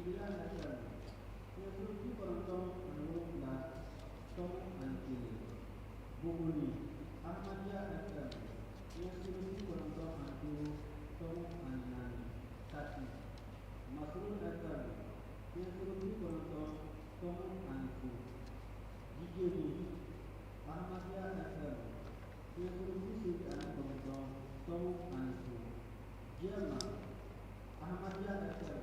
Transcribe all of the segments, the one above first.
Jigila FM, fiɲɛsuru 97.1. Buguni, Ahmadiyya FM, fiɲɛsuru 95.4. Kati, Masuru FM, fiɲɛsuru 90.0. Jijeni, Ahmadiyya FM, fiɲɛsuru 89.0. Jɛma, Ahmadiyya FM,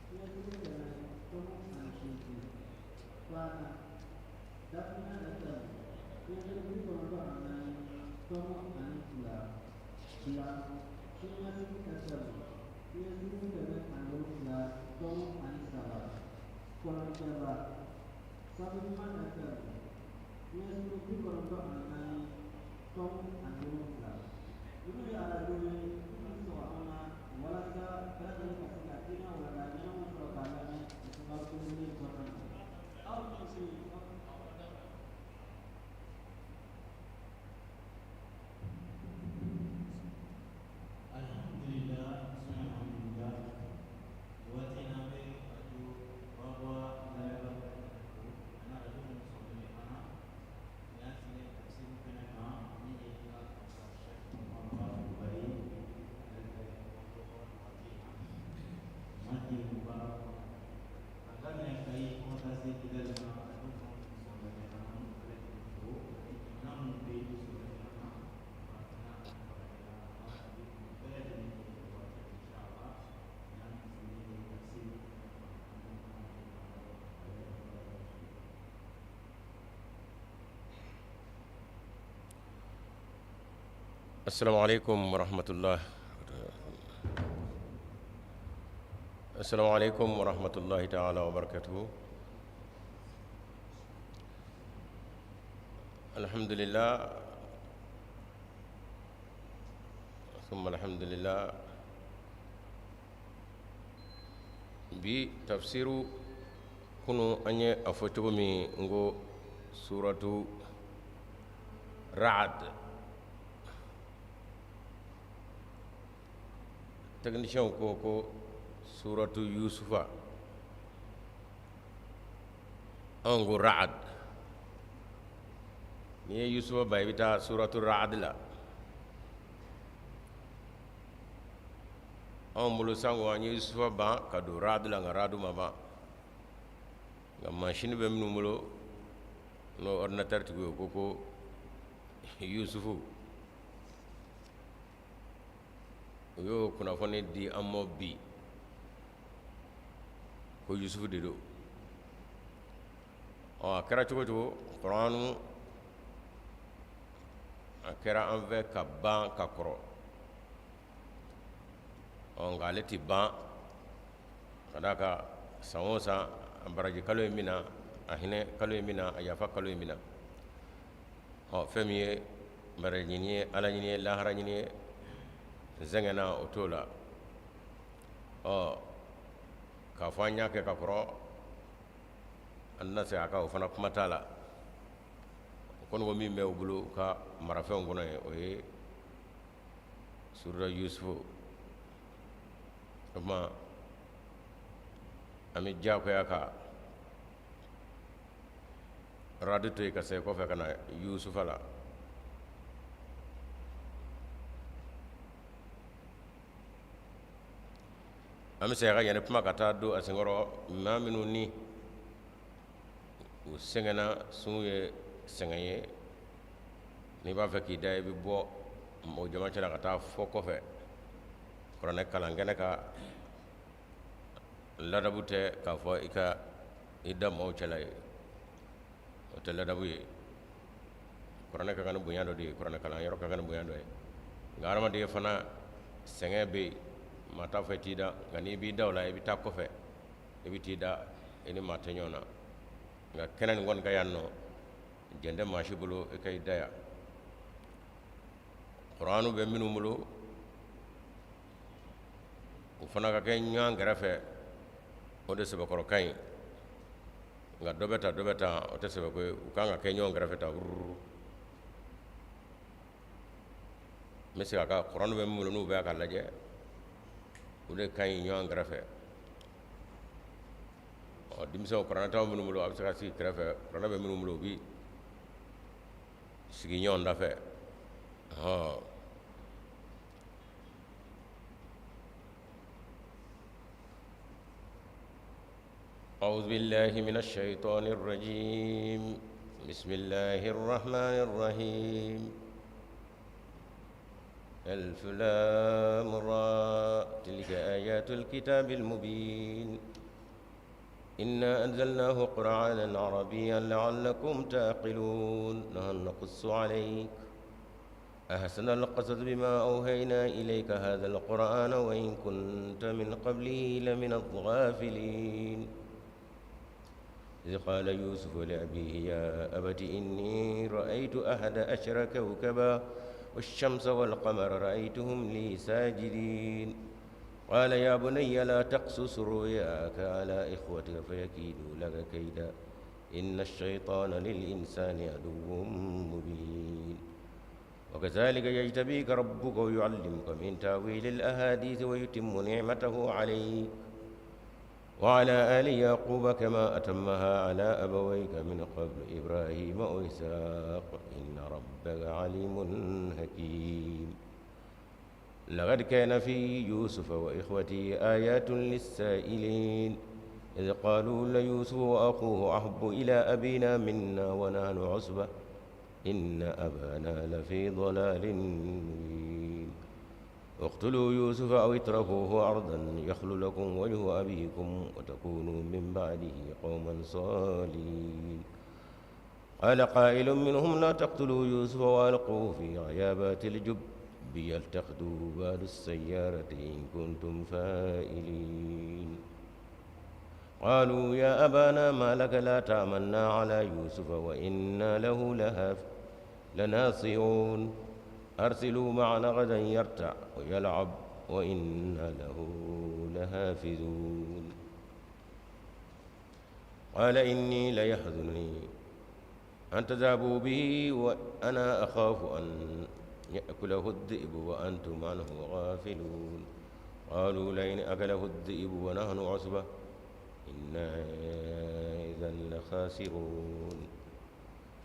fiɲɛsuru 100.8. Fana, Dafina FM, fiɲɛsuru 94.2. Bila, Siniɲɛsigi FM, fiɲɛsuru 107.3. Kɔlɔnjɛba, Sabuɲuman FM, fiɲɛsuru 94.7. Ninnu ye arajo ye minnu sɔgɔ an na walasa bɛɛ lajɛlen ka se ka teliya walanda ɲɛnamaw sɔrɔ k'a lamɛn sunkalo belebele in kɔnɔna na. Aw ni ce aw. Alhamdulillah, alhamdulillah. Waati in na an bɛ arajo Babɔ lamɛnbagaw bɛɛ lajɛlen fo ani arajo minnu sɔgɔlen bɛ an na. Nin y'an sigilen tafsir kɛnɛ kan min ye an ka karamɔgɔ Cheikh Umar Kulubali ale bɛ ɲɔgɔn bolo nin waati in na. Masjid Mubarak kɔnɔ. Ka daminɛ Kayi fo ka taa se Kidali ma, arajo fɛn o fɛn sɔgɔlen bɛ an na, an b'u bɛɛ lajɛlen fo ani jamana minnu bɛ yen n'u sɔgɔlen bɛ an na, farafinna ani farajɛla, an ka foli b'u bɛɛ lajɛlen ye nin waati in na inshallah. Nin y'an sigilen ye tafsir kɛnɛ kan, an bɛ kuma di karamɔgɔ ma, ale bɛ السلام عليكم ورحمة الله. السلام عليكم ورحمة الله تعالى وبركاته. الحمد لله ثم الحمد لله. Bi tafsiru, kunu an ye a fɔ cogo min n ko suratu Ra'ad, technicienw ko ko suratu Yusufa, anw ko Ra'ad. N'i ye Yusufa ba, i bɛ taa suratu Ra'ad la. Anw bolo sanko an ye Yusufa ban ka don Ra'ad la, nka Ra'ad ma ban. Nka machine bɛ minnu bolo, n'o ordinateur tigiw ye, ko ko Yusufu, u y'o kunnafoni di an ma bi ko Yusufu de don. Ɔ, a kɛra cogo cogo, kuranu a kɛra an fɛ ka ban ka kɔrɔ. Ɔ, nka ale tɛ ban ka d'a kan san o san a baraji kalo in bɛ na, a hinɛ kalo in bɛ na, a yafa kalo in bɛ na. Ɔ, fɛn min ye baraji ɲini ye, ala ɲini ye, lahara ɲini ye, n sɛgɛnna, o t'o la. Ɔ, k'a fɔ an y'a kɛ ka kɔrɔ, an tɛna segin a kan, o fana kuma t'a la. O kɔni ko min bɛ u bolo u ka marafɛnw kɔnɔ yen, o ye suratu Yusufu. O tuma an bɛ diyagoya ka Ra'ad to yen ka segin kɔfɛ ka na Yusufa la. An bɛ segin ka yanni kuma ka taa don a senkɔrɔ, maa minnu ni u sɛgɛnna, sun ye sɛgɛn ye, n'i b'a fɛ k'i da, i bɛ bɔ mɔgɔ jama cɛla ka taa fɔ kɔfɛ. Kuranɛ kalan kɛnɛ ka ladabu tɛ k'a fɔ i ka i da maaw cɛla ye, o tɛ ladabu ye. Kuranɛ ka kan ni bonya dɔ de ye, kuranɛ kalan yɔrɔ ka kan ni bonya dɔ ye. Nka hadamaden fana sɛgɛn bɛ yen, maa t'a fɔ i t'i da, nka n'i b'i da o la, i bɛ taa kɔfɛ, i bɛ t'i da i ni maa tɛ ɲɔgɔn na. Nka kɛnɛ nin kɔni ka yan nɔ, jɛn tɛ maa si bolo i ka i da yan. Kuranu bɛ minnu bolo, u fana ka kɛ ɲɔgɔn kɛrɛfɛ, o de sɛbɛkɔrɔ ka ɲi. Nka dɔ bɛ ta, dɔ bɛ ta, o tɛ sɛbɛko ye. U kan ka kɛ ɲɔgɔn kɛrɛfɛ ta wururu. N bɛ segin a kan, kuranu bɛ min bolo, n'u bɛ ka lajɛ, o de ka ɲi ɲɔgɔn kɛrɛfɛ. Ɔ, denmisɛnw, kuranɛ t'aw minnu bolo, a bɛ se ka sigi kɛrɛfɛ. Kuranɛ bɛ minnu bolo, u bi sigi ɲɔgɔn dafɛ. Ɔhɔn. أعوذ بالله من الشيطان الرجيم بسم الله الرحمن الرحيم ألف لام را تلك آيات الكتاب المبين إنا أنزلناه قرآنا عربيا لعلكم تعقلون نحن نقص عليك أحسن القصص بما أوهينا إليك هذا القرآن وإن كنت من قبله لمن الغافلين إذ قال يوسف لأبيه يا أبت إني رأيت 11 كوكبا والشمس والقمر رأيتهم لي ساجدين قال يا بني لا تقصص رؤياك على إخوتك فيكيدوا لك كيدا إن الشيطان للإنسان عدو مبين وكذلك يجتبيك ربك ويعلمك من تاويل الأحاديث ويتم نعمته عليك وعلى آل يعقوب كما أتمها على أبويك من قبل إبراهيم وإسحاق إن ربك عليم حكيم لقد كان في يوسف وإخوته آيات للسائلين إذ قالوا ليوسف وأخوه أحب إلى أبينا منا ونحن عصبة إن أبانا لفي ضلال مبين اقتلوا يوسف أو اطرحوه أرضا يخل لكم وجه أبيكم وتكونوا من بعده قوما صالحين قال قائل منهم لا تقتلوا يوسف وألقوه في غيابات الجب يلتقطه بعض السيارة إن كنتم فاعلين قالوا يا أبانا ما لك لا تأمنا على يوسف وإنا له لناصحون أرسلوا معنا غدا يرتع ويلعب وإنا له لحافظون قال إني ليحزنني أن تذهبوا به وأنا أخاف أن يأكله الذئب وأنتم عنه غافلون قالوا لئن أكله الذئب ونحن عصبة إنا إذا لخاسرون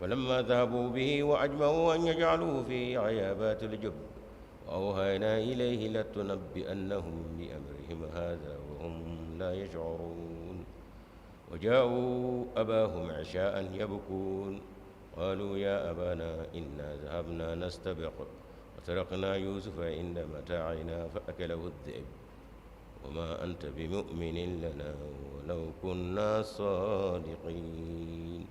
فلما ذهبوا به وأجمعوا أن يجعلوه في غيابات الجب وأوحينا إليه لتنبئنهم بأمرهم هذا وهم لا يشعرون وجاءوا أباهم عشاء يبكون قالوا يا أبانا إنا ذهبنا نستبق وتركنا يوسف عند متاعنا فأكله الذئب وما أنت بمؤمن لنا ولو كنا صادقين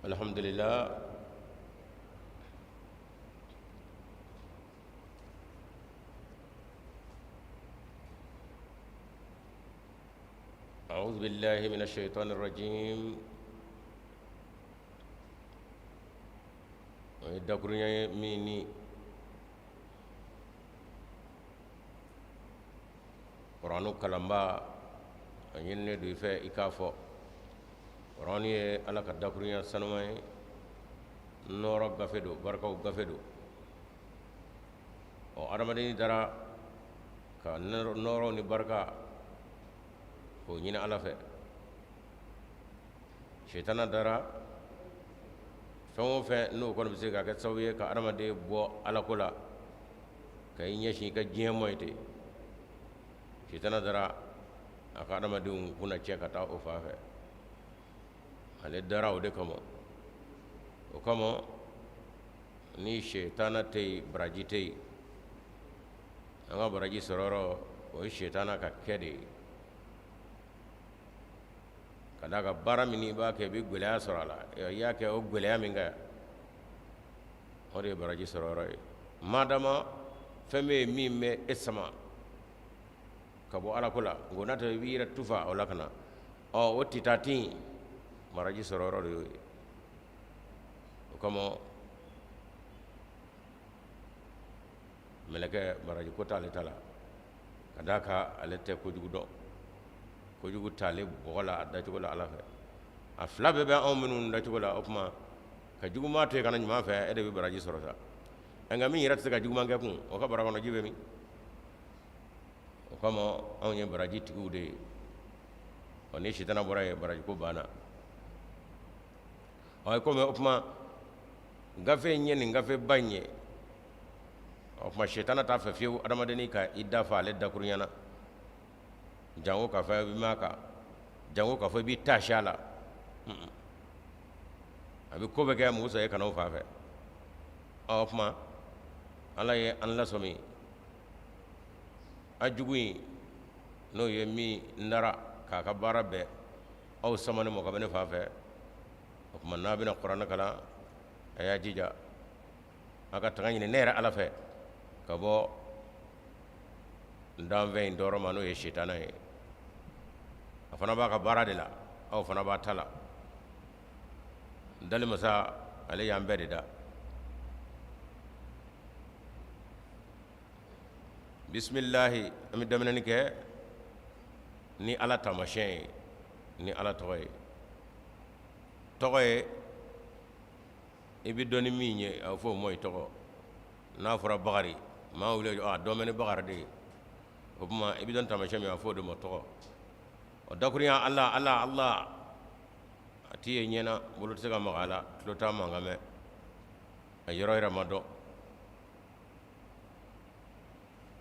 الحمد لله أعوذ بالله من الشيطان الرجيم o ye dakurunya ye min ni kuranɛ kalanbaa a ɲininen don i fɛ i k'a fɔ. Kuranɛ ye Ala ka dakurunya sanuman ye, nɔɔrɔ gafe don, barikaw gafe don. Ɔ, adamaden dara ka nɔɔrɔ ni barika k'o ɲini Ala fɛ. Sitana dara fɛn o fɛn n'o kɔni bɛ se ka kɛ sababu ye ka adamaden bɔ Ala ko la ka i ɲɛsin i ka diɲɛ mɔ ye ten. Sitana dara a ka adamadenw kunna cɛ ka taa o fan fɛ. Ale dara o de kama. O kama ni sitana tɛ yen, baraji tɛ yen. An ka baraji sɔrɔyɔrɔ o ye sitana ka kɛ de ye, ka d'a kan baara min i b'a kɛ, i bɛ gɛlɛya sɔrɔ a la. I y'a kɛ o gɛlɛya min kɛ, o de ye baraji sɔrɔyɔrɔ ye. Madama fɛn bɛ yen min bɛ e sama ka bɔ Ala ko la, nka n'a tɛ i b'i yɛrɛ tufa o la ka na, ɔ, o titatin baraji sɔrɔyɔrɔ de y'o ye. O kama mɛlɛkɛ baraji ko t'ale ta la, ka d'a kan ale tɛ kojugu dɔn, kojugu t'ale bɔgɔ la a dacogo la Ala fɛ. A fila bɛɛ bɛ anw minnu dacogo la. O tuma Ka juguman to yen ka na ɲuman fɛ, e de bɛ baraji sɔrɔ sa. Nka min yɛrɛ tɛ se ka juguman kɛ kun, o ka bara kɔnɔ ji bɛ min? O kama anw ye baraji tigiw de ye. Ɔ, ni sitana bɔra yen, baraji ko banna. Ɔ, komi o tuma gafe in ye nin gafeba in ye, o tuma sitana t'a fɛ fiyewu adamadennin ka i da fa ale dakurunya na, janko k'a fɔ i bɛ mɛn a kan, janko k'a fɔ i b'i taasi a la. A bɛ ko bɛɛ kɛ Musa ye ka n'o fan fɛ. Ɔ, o tuma Ala ye an lasɔmi a jugu in, n'o ye min nara k'a ka baara bɛn aw samani ma ka bɔ ne fan fɛ. O tuma n'a bɛna kuranɛ kalan, a y'a jija a ka tanga ɲini ne yɛrɛ Ala fɛ ka bɔ n danfɛn in tɔɔrɔ ma, n'o ye sitana ye. A fana b'a ka baara de la, aw fana b'a ta la. Dali masa, ale y'an bɛɛ de da. Bisimilahi, an bɛ daminɛni kɛ ni Ala taamasiyɛn ye, ni Ala tɔgɔ ye. Tɔgɔ ye i bɛ dɔn ni min ye, a bɛ fɔ o ma i tɔgɔ. N'a fɔra Bakari, maa wuli a dɔn bɛ ni Bakari de ye. O tuma i bɛ dɔn taamasiyɛn min, a bɛ fɔ o de ma tɔgɔ. O dakurunya Ala, Ala, Ala, a t'i ye ɲɛ na, bolo tɛ se ka maga a la, tulo t'a mankan mɛn, a yɔrɔ yɛrɛ ma dɔn.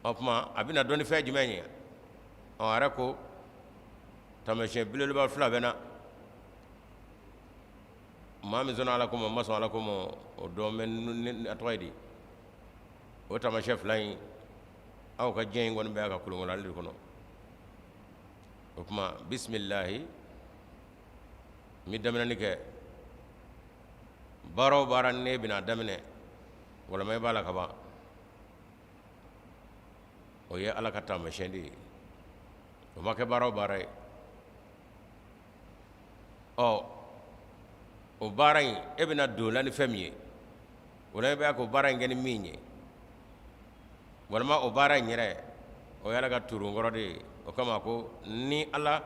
O tuma a bɛna dɔn ni fɛn jumɛn ye? Ɔ, a yɛrɛ ko taamasiyɛn belebeleba fila bɛ na. Maa min sɔnna Ala ko ma, ma sɔn Ala ko ma, o dɔn bɛ, a tɔgɔ ye di? O taamasiyɛn fila in, aw ka diɲɛ in kɔni bɛ a ka kolonkolonali de kɔnɔ. O tuma bisimilahi, n bɛ daminɛni kɛ. Baara o baara ne bɛna daminɛ, walima i b'a la kaban, o ye Ala ka taamasiyɛn de ye. O ma kɛ baara o baara ye, ɔ, o baara in, e bɛna don la ni fɛn min ye, wala i b'a k'o baara in kɛ ni min ye, walima o baara in yɛrɛ, o ye Ala ka turunkɔrɔ de ye. O kama ko ni Ala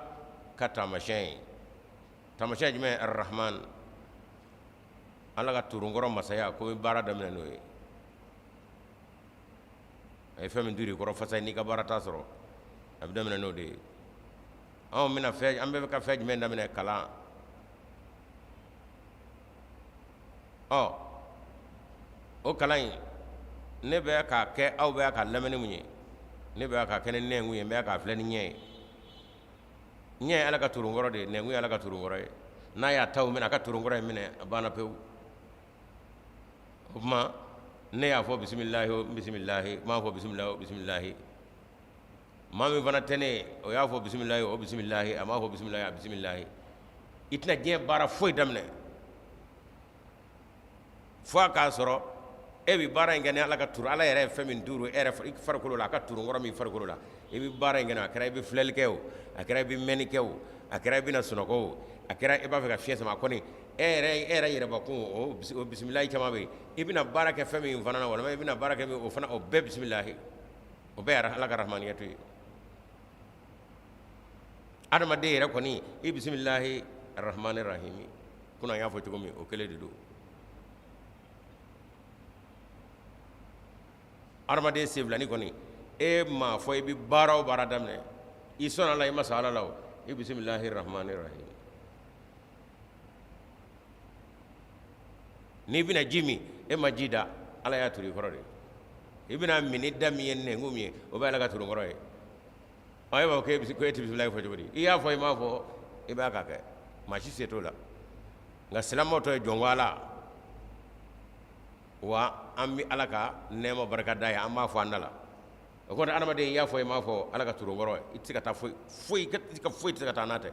ka taamasiyɛn ye. Taamasiyɛn jumɛn ye? Arahman, Ala ka turunkɔrɔ masaya, ko bɛ baara daminɛ n'o ye. A ye fɛn min duuru i kɔrɔ fasa, n'i ka baara t'a sɔrɔ, a bɛ daminɛ n'o de ye. Anw bɛna fɛn, an bɛ ka fɛn jumɛn daminɛ? Kalan. Ɔ, o kalan in, ne bɛ k'a kɛ, aw bɛ k'a lamɛnni mun ye, ne bɛ k'a kɛ ni nɛnkun ye, n bɛ k'a filɛ ni ɲɛ ye. Ɲɛ ye Ala ka turunkɔrɔ de ye, nɛnkun ye Ala ka turunkɔrɔ ye. N'a y'a ta minɛ, a ka turunkɔrɔ in minɛ, a banna pewu. O tuma ne y'a fɔ bisimilahi o bisimilahi, n m'a fɔ bisimilahi o bisimilahi. Maa min fana tɛ ne ye, o y'a fɔ bisimilahi o bisimilahi, a m'a fɔ bisimilahi a bisimilahi. I tɛna diɲɛ baara foyi daminɛ fo a k'a sɔrɔ e bɛ baara in kɛ ni Ala ka turu, Ala yɛrɛ ye fɛn min duuru e yɛrɛ farikolo la, a ka turunkɔrɔ min farikolo la, i bɛ baara in kɛ. A kɛra i bɛ filɛli kɛ o, a kɛra i bɛ mɛnni kɛ o, a kɛra i bɛna sunɔgɔ o, a kɛra i b'a fɛ ka fiɲɛ sama, a kɔni e yɛrɛ, e yɛrɛ yɛrɛbakun, o bisimilahi caman bɛ yen. I bɛna baara kɛ fɛn min fana na, walima i bɛna baara kɛ min, o fana, o bɛɛ bisimilahi, o bɛɛ yɛrɛ Ala ka rahmaniyatu ye. Adamaden yɛrɛ kɔni, i bisimilahi rahmani rahimi, kunna an y'a fɔ cogo min, o kelen de don. Adamaden senfilani kɔni, e m'a fɔ i bɛ baara o baara daminɛ, i sɔnna a la, i ma sɔn Ala la o, i bisimilahi rahmani rahimi. N'i bɛna ji min, e ma ji da, Ala y'a turu i kɔrɔ de. I bɛna min ni da min ye, nɛnkun min ye, o bɛ Ala ka turunkɔrɔ ye. Ɔ, e b'a fɔ ko e tɛ bisimilahi fɔ cogo di? I y'a fɔ, i m'a fɔ, i b'a ka kɛ, maa si se t'o la. Nka silamɛw tɔ ye jɔn ko Ala wa, an bɛ Ala ka nɛɛma barika da ye, an b'a fɔ an da la. O kɔrɔ, adamaden, i y'a fɔ, i m'a fɔ, Ala ka turunkɔrɔ, i tɛ se ka taa foyi foyi, i ka foyi tɛ se ka taa n'a tɛ.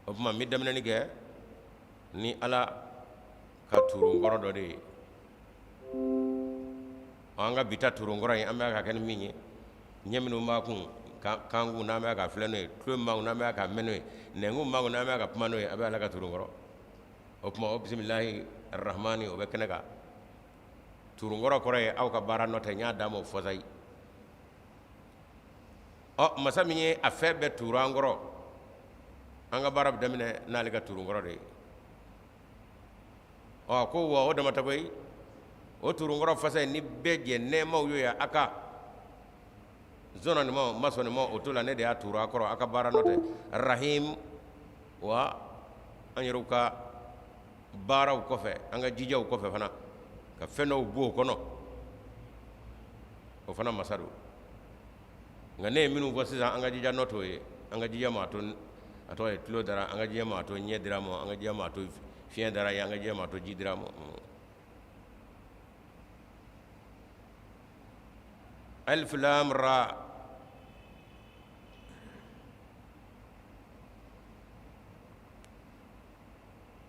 O tuma n bɛ daminɛni kɛ ni Ala ka turunkɔrɔ dɔ de ye. An ka bi ta turunkɔrɔ in, an bɛ ka kɛ ni min ye, ɲɛ minnu b'a kun, kan kun n'an bɛ ka filɛ n'o ye, tulo min b'a kun n'an bɛ ka mɛn n'o ye, nɛnkun b'a kun n'an bɛ ka kuma n'o ye, a bɛ Ala ka turunkɔrɔ. O tuma o bisimilahi rahmani, o bɛ kɛnɛ kan. Turunkɔrɔ kɔrɔ ye aw ka baara nɔ tɛ, n y'a d'a ma o fɔsa ye. Ɔ, masa min ye a fɛn bɛɛ turu an kɔrɔ, an ka baara bɛ daminɛ n'ale ka turunkɔrɔ de ye. Ɔ ko wa o dama tɛ koyi, o turunkɔrɔ fasa in ni bɛɛ jɛ nɛɛmaw ye a ka zɔnna nin ma, ma sɔn nin ma, o to la, ne de y'a turu a kɔrɔ a ka baara nɔ tɛ. Rahim, wa an yɛrɛw ka baaraw kɔfɛ, an ka jijaw kɔfɛ fana, ka fɛn dɔw bɔ o kɔnɔ, o fana masa don. Nka ne ye minnu fɔ sisan, an ka jija nɔ t'o ye. An ka jija m'a to a tɔgɔ ye tulo dara, an ka jija m'a to ɲɛ dira ma, an ka jija m'a to fiɲɛ dara ye, an ka jija m'a to ji dira ma. Alif lam ra,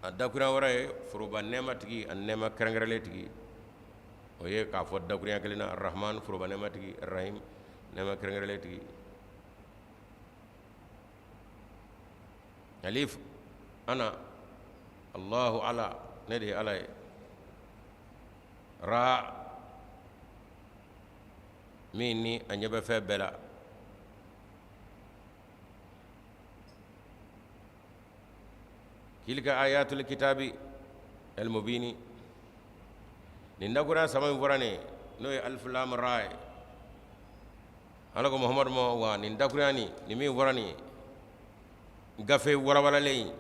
a dakurunya wɛrɛ ye foroba nɛɛma tigi ani nɛɛma kɛrɛnkɛrɛnlen tigi. O ye k'a fɔ dakurunya kelen na, Rahman foroba nɛɛma tigi, Rahim nɛɛma kɛrɛnkɛrɛnlen tigi. Alif ana Allahu ala, ne de ye Ala ye. Ra, min ni a ɲɛ bɛ fɛn bɛɛ la. Tilka ayatul kitabi almubini, nin dakurunya saba min fɔra nin, n'o ye alif lam ra ye, Ala ko Muhamadu ma, wa nin dakurunya nin, nin min fɔra nin gafe walawalalen in,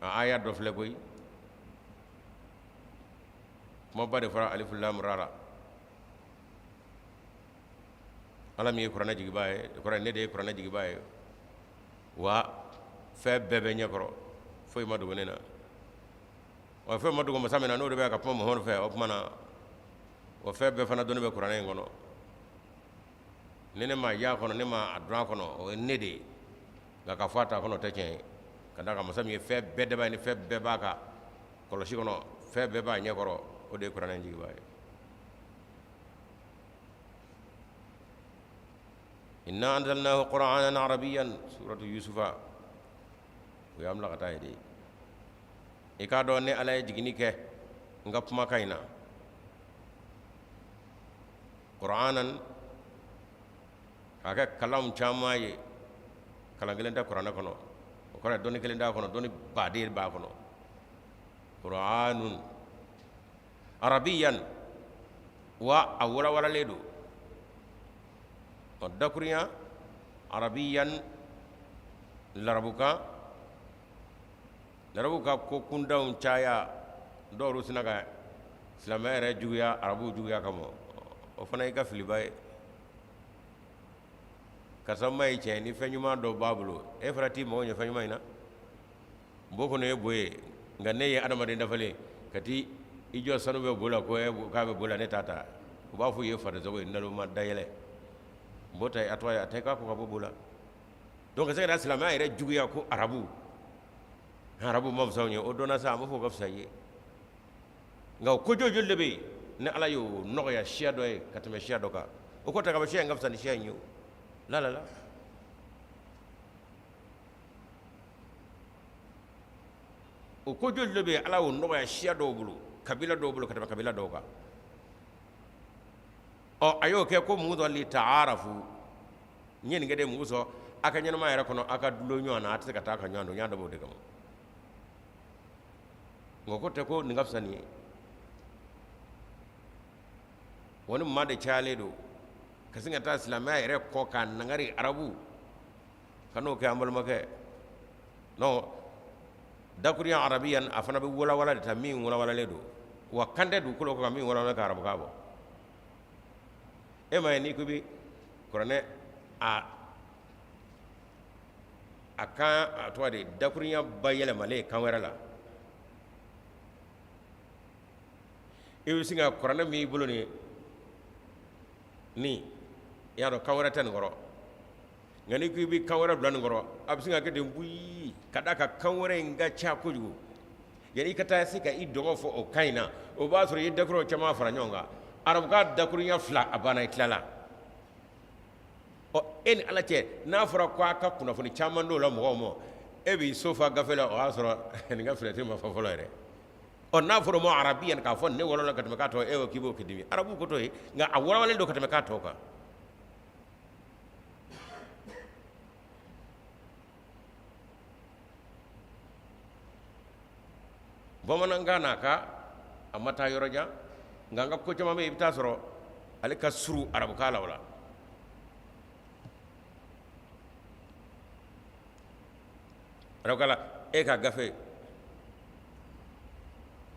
a aya dɔ filɛ koyi. Kumaba de fɔra alif lam ra la. Ala min ye kuranɛ jigibaa ye, o kɔrɔ ne de ye kuranɛ jigibaa ye, wa fɛn bɛɛ bɛ ɲɛkɔrɔ, foyi ma dogo ne na. Wa fɛn ma dogo masa min na, n'o de bɛ ka kuma Muhamadu fɛ, o tuma na o fɛn bɛɛ fana dɔnni bɛ kuranɛ in kɔnɔ. Ni ne ma y'a kɔnɔ, ne ma a dɔn a kɔnɔ, o ye ne de ye. Nka k'a fɔ a t'a kɔnɔ, o tɛ tiɲɛ ye. Ka d'a kan masa min ye fɛn bɛɛ dabaa ye, ni fɛn bɛɛ b'a ka kɔlɔsi kɔnɔ, fɛn bɛɛ b'a ɲɛkɔrɔ, o de ye kuranɛ in jigibaa ye. Inna anzalnahu qur'anan arabiyyan, suratu Yusufa, o y'an bila ka taa yen de. I k'a dɔn ne Ala ye jiginni kɛ n ka kumakan in na, qur'anan, k'a kɛ kalanw caman ye. Kalan kelen tɛ kuranɛ kɔnɔ, o kɔrɔ ye dɔnni kelen t'a kɔnɔ, dɔnni baden b'a kɔnɔ. Qur'anun arabiyan, wa a walawalalen don. Ɔ dakurunya arabiyan, larabukan, larabu ka ko kuntanw caya, dɔw sina ka silamɛya yɛrɛ juguya arabuw juguya kama, o fana y'i ka filiba ye. Karisa ma ye tiɲɛ, ni fɛn ɲuman dɔ b'a bolo, e fana t'i mago ɲɛ fɛn ɲuman in na. Bo kɔni ye bo ye, nka ne ye adamaden dafalen, ka t'i jɔ sanu bɛ bo la, ko k'a bɛ bo la, ne t'a ta. U b'a fɔ i ye farisogo ye, naloma dayɛlɛ bo ta, a tɔgɔ ye a tɛ k'a ko ka bɔ bo la. Donc ka se ka taa silamɛya yɛrɛ juguya ko arabu, arabu ma fisa ye, o dɔnna sa, a ma fɔ ka fisa ye. Nka o ko joli de bɛ yen ni Ala y'o nɔgɔya siya dɔ ye ka tɛmɛ siya dɔ kan, o ko tɛ ka bɔ siya in ka fisa ni siya in ye o la la la. O ko joli de bɛ yen Ala y'o nɔgɔya siya dɔw bolo, kabila dɔw bolo ka tɛmɛ kabila dɔw kan. Ɔ a y'o kɛ ko mun dɔ li taarafu, n ye nin kɛ de mun sɔn a ka ɲɛnamaya yɛrɛ kɔnɔ, a ka dulon ɲɔgɔn na, a tɛ se ka taa ka ɲɔgɔn don, n y'a dabɔ o de kama. Nka ko tɛ ko nin ka fisa nin ye. Wa ni maa de cayalen don ka sin ka taa silamɛya yɛrɛ kɔ k'a nangari arabu, ka n'o kɛ an balimakɛ. Non, dakurunya arabiyan, a fana bɛ walawala de ta min walawalalen don, wa kan tɛ dugukolo kan min walawala ka arabukan bɔ. E ma ye n'i ko i bɛ kuranɛ a kan, a tɔgɔ de dakurunya bayɛlɛmalen kan wɛrɛ la, i bɛ sin ka kuranɛ min y'i bolo nin ye, ni i y'a dɔn kan wɛrɛ tɛ nin kɔrɔ. Nka n'i ko i bɛ kan wɛrɛ bila nin kɔrɔ, a bɛ sin ka kɛ ten buyi, ka d'a kan kan wɛrɛ in ka ca kojugu. Yanni i ka taa se ka i dɔgɔ fɔ o kan in na, o b'a sɔrɔ i ye dakurunya caman fara ɲɔgɔn kan. Arabukan dakurunya fila, a banna, i tilala. Ɔ e ni Ala cɛ, n'a fɔra ko a ka kunnafoni caman d'o la mɔgɔw ma, e b'i so fa gafe la, o y'a sɔrɔ nin ka filɛti ma fa fɔlɔ yɛrɛ. Ɔ n'a fɔra o ma arabiyan, k'a fɔ ne walawala ka tɛmɛ k'a tɔ, e ko k'i b'o kɛ dimi arabu ko t'o ye, nka a walawalalen don ka tɛmɛ k'a tɔ kan. Bamanankan n'a ka a ma taa yɔrɔ jan, nka an ka ko caman bɛ yen, i bɛ taa sɔrɔ ale ka surun arabukan la o la. Arabukan la, e ka gafe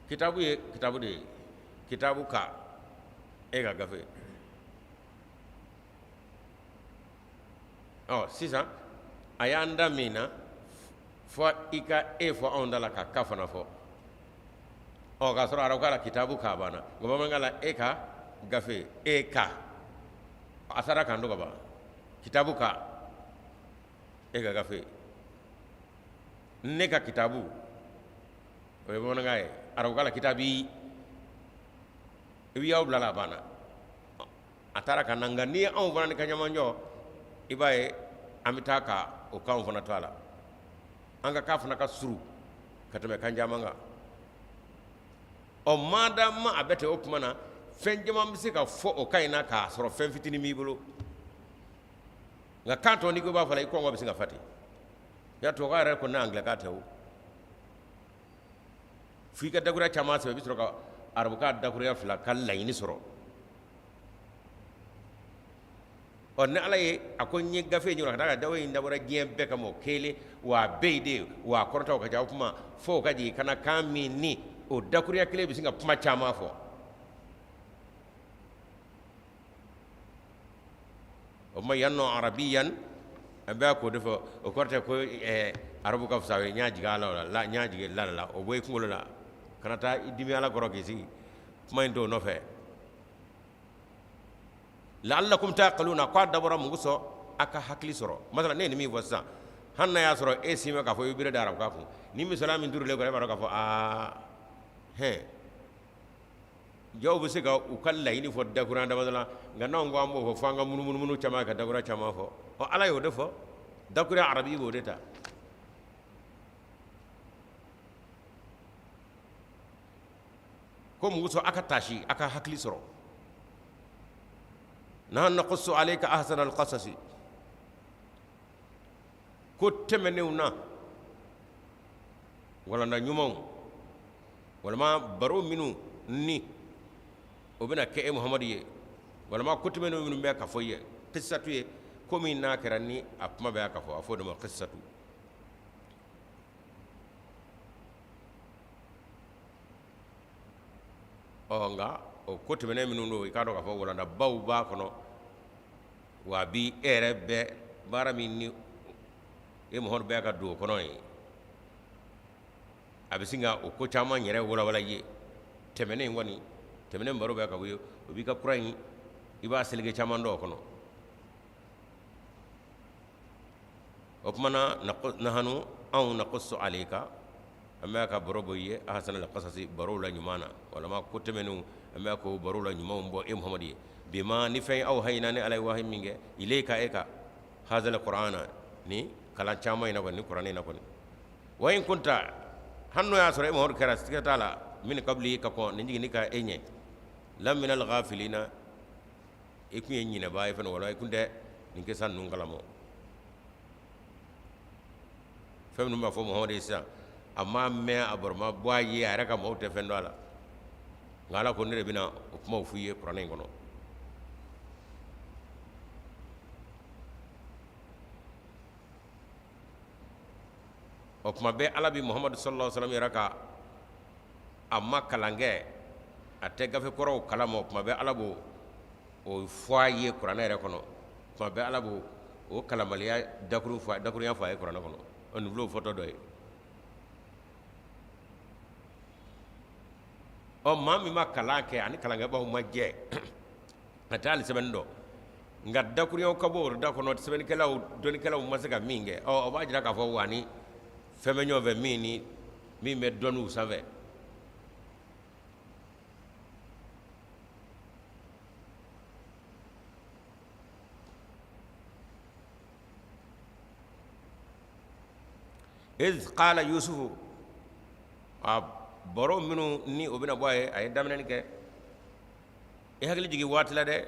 kitabu ye kitabu de ye, kitabu ka e ka gafe. Ɔ sisan a y'an da min na, fɔ i ka e fɔ anw da la ka ka fana fɔ. Ɔ k'a sɔrɔ arabukan la kitabu k'a banna, nka bamanankan la e ka gafe, e ka, a taara kan don ka ban, kitabu ka e ka gafe, ne ka kitabu, o ye bamanankan ye. Arabukan la kitabi, i bɛ y'aw bila la, a banna, a taara ka na. Nka n'i ye anw fana ni kan caman jɔ, i b'a ye an bɛ taa ka o kanw fana to a la. An ka kan fana ka surun ka tɛmɛ kan caman kan. Ɔ madama a bɛ ten, o tuma na fɛn caman bɛ se ka fɔ o kan in na k'a sɔrɔ fɛn fitinin b'i bolo. Nka kan tɔ, n'i ko i b'a fɔ la, i kɔngɔ bɛ se ka fa ten. Ya tubabukan yɛrɛ kɔni, angilɛkan tɛ o, f'i ka dakuruya caman sɛbɛn, i bɛ sɔrɔ ka arabukan dakuruya fila ka laɲini sɔrɔ. Ɔ ni Ala ye a ko n ye gafe in ka d'a kan gafe in dabɔra diɲɛ bɛɛ kama, o kelen wa a bɛɛ ye de wa a kɔrɔtaw ka ca. O kuma fo o ka jigin ka na kan min ni o dakuruya kelen bɛ sin ka kuma caman fɔ. O ma yan nɔ arabiyan, an bɛ k'o de fɔ, o kɔrɔ tɛ ko arabu ka fisa. N y'a jigin a la, la n y'a jigin la la, o bɔ i kunkolo la, kana taa i dimi Ala kɔrɔ k'i sigi kuma in t'o nɔfɛ. La'allakum ta'qiluna, k'a dabɔra mun kosɔn? A ka hakili sɔrɔ. Masala ne ye nin min fɔ sisan, hali n'a y'a sɔrɔ e si ma k'a fɔ i bɛ bere da arabukan kun, ni misaliya min turulen kɔrɔ, e b'a dɔn k'a fɔ aa hɛn jaw bɛ se ka u ka laɲini fɔ dakurunya damadɔ la, nka n'anw ko an b'o fɔ, fo an ka munumunumunu caman ka dakurunya caman fɔ. Ɔ Ala y'o de fɔ, dakurunya arabi b'o de ta. Ko mun kosɔn? A ka taasi, a ka hakili sɔrɔ. Nahnu naqussu alayka ahsana alqasasi, ko tɛmɛnenw na walanda ɲumanw walima baro minnu ni o bɛna kɛ e Muhamadu ye, walima ko tɛmɛnenw minnu bɛ ka fɔ i ye. Qissatu ye ko min n'a kɛra ni a kuma bɛ ka fɔ, a fɔ o de ma qissatu. Ɔ nka o ko tɛmɛnen minnu don, i k'a dɔn k'a fɔ walandabaw b'a kɔnɔ, wa bi e yɛrɛ bɛ baara min ni e Muhamadu bɛ ka don o kɔnɔ ye, a bɛ sin ka o ko caman yɛrɛ walawala i ye. Tɛmɛnen in kɔni, tɛmɛnen baro bɛ ka ye, o b'i ka kura in, i b'a seleke caman dɔn o kɔnɔ. O tuma na nahanu, anw, naqussu alayka, an bɛ ka baro bɔ i ye, ahsana alqasasi, barow la ɲuman na, walima ko tɛmɛnenw, an bɛ k'o barow la ɲumanw bɔ e Muhamadu ye, bima, ni fɛn, awhayna, ni Ala ye wahayi min kɛ, ilayka, e ka, hazal qur'ana, ni kalan caman in na kɔni, ni kuranɛ in na kɔni. Wa in kunta, hali n'o y'a sɔrɔ e Muhamadu kɛra, siga t'a la, min qabli, ka kɔn nin jiginni ka e ɲɛ, laminal ghafilina, i tun ye ɲinɛbaa ye fana, wala i tun tɛ nin kisa ninnu kalama. Fɛn minnu b'a fɔ Muhamadu ye sisan, a ma mɛn, a baro ma bɔ a ye, a yɛrɛ ka maaw tɛ fɛn dɔn a la, nka Ala ko ne de bɛna o kumaw f'i ye kuranɛ in kɔnɔ. O tuma bɛɛ Ala bɛ Muhamadu sallallahu alaihi wasallam yɛrɛ ka, a ma kalan kɛ, a tɛ gafe kɔrɔw kalama, o tuma bɛɛ Ala b'o o fɔ a ye kuranɛ yɛrɛ kɔnɔ. Tuma bɛɛ Ala b'o o kalanbaliya dakurunya fɔ a ye kuranɛ kɔnɔ. O nin filɛ o fɔtɔ dɔ ye. Ɔ maa min ma kalan kɛ, ani kalankɛbaaw ma jɛ, a tɛ hali sɛbɛnni dɔn, nka dakurunyaw ka bɔ o da kɔnɔ, sɛbɛnnikɛlaw, dɔnnikɛlaw ma se ka min kɛ. Ɔ o b'a jira k'a fɔ wa ni fɛn bɛ ɲɔgɔn fɛ min ni min bɛ dɔnniw sanfɛ. Iz qala Yusufu, a baro minnu ni o bɛna bɔ a ye, a ye daminɛni kɛ. I hakili jigin waati la dɛ,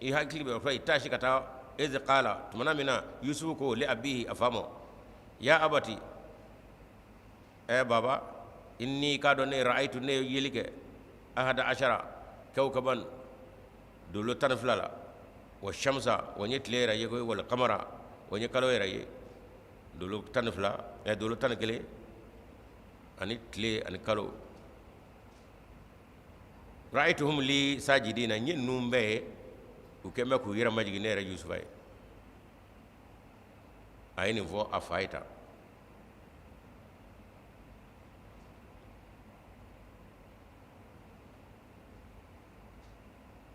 i hakili bɛ fɔ i taasi ka taa. Iz qala, tumana min na Yusufu ko li abihi, a fa ma, ya abati, ɛ baba, Inni k'a dɔn ne ra'aytu ne ye yeli kɛ ahada ashara kawkaban dolo 12 la wa shamsa wa n ye tile yɛrɛ ye koyi wal kamara wa n ye kalo yɛrɛ ye dolo 12 dolo 11 ani tile ani kalo ra'aytuhum li sajidina n ye ninnu bɛɛ ye u kɛn bɛ k'u yɛrɛ majigin ne yɛrɛ Yusufa ye a ye nin fɔ a fa ye tan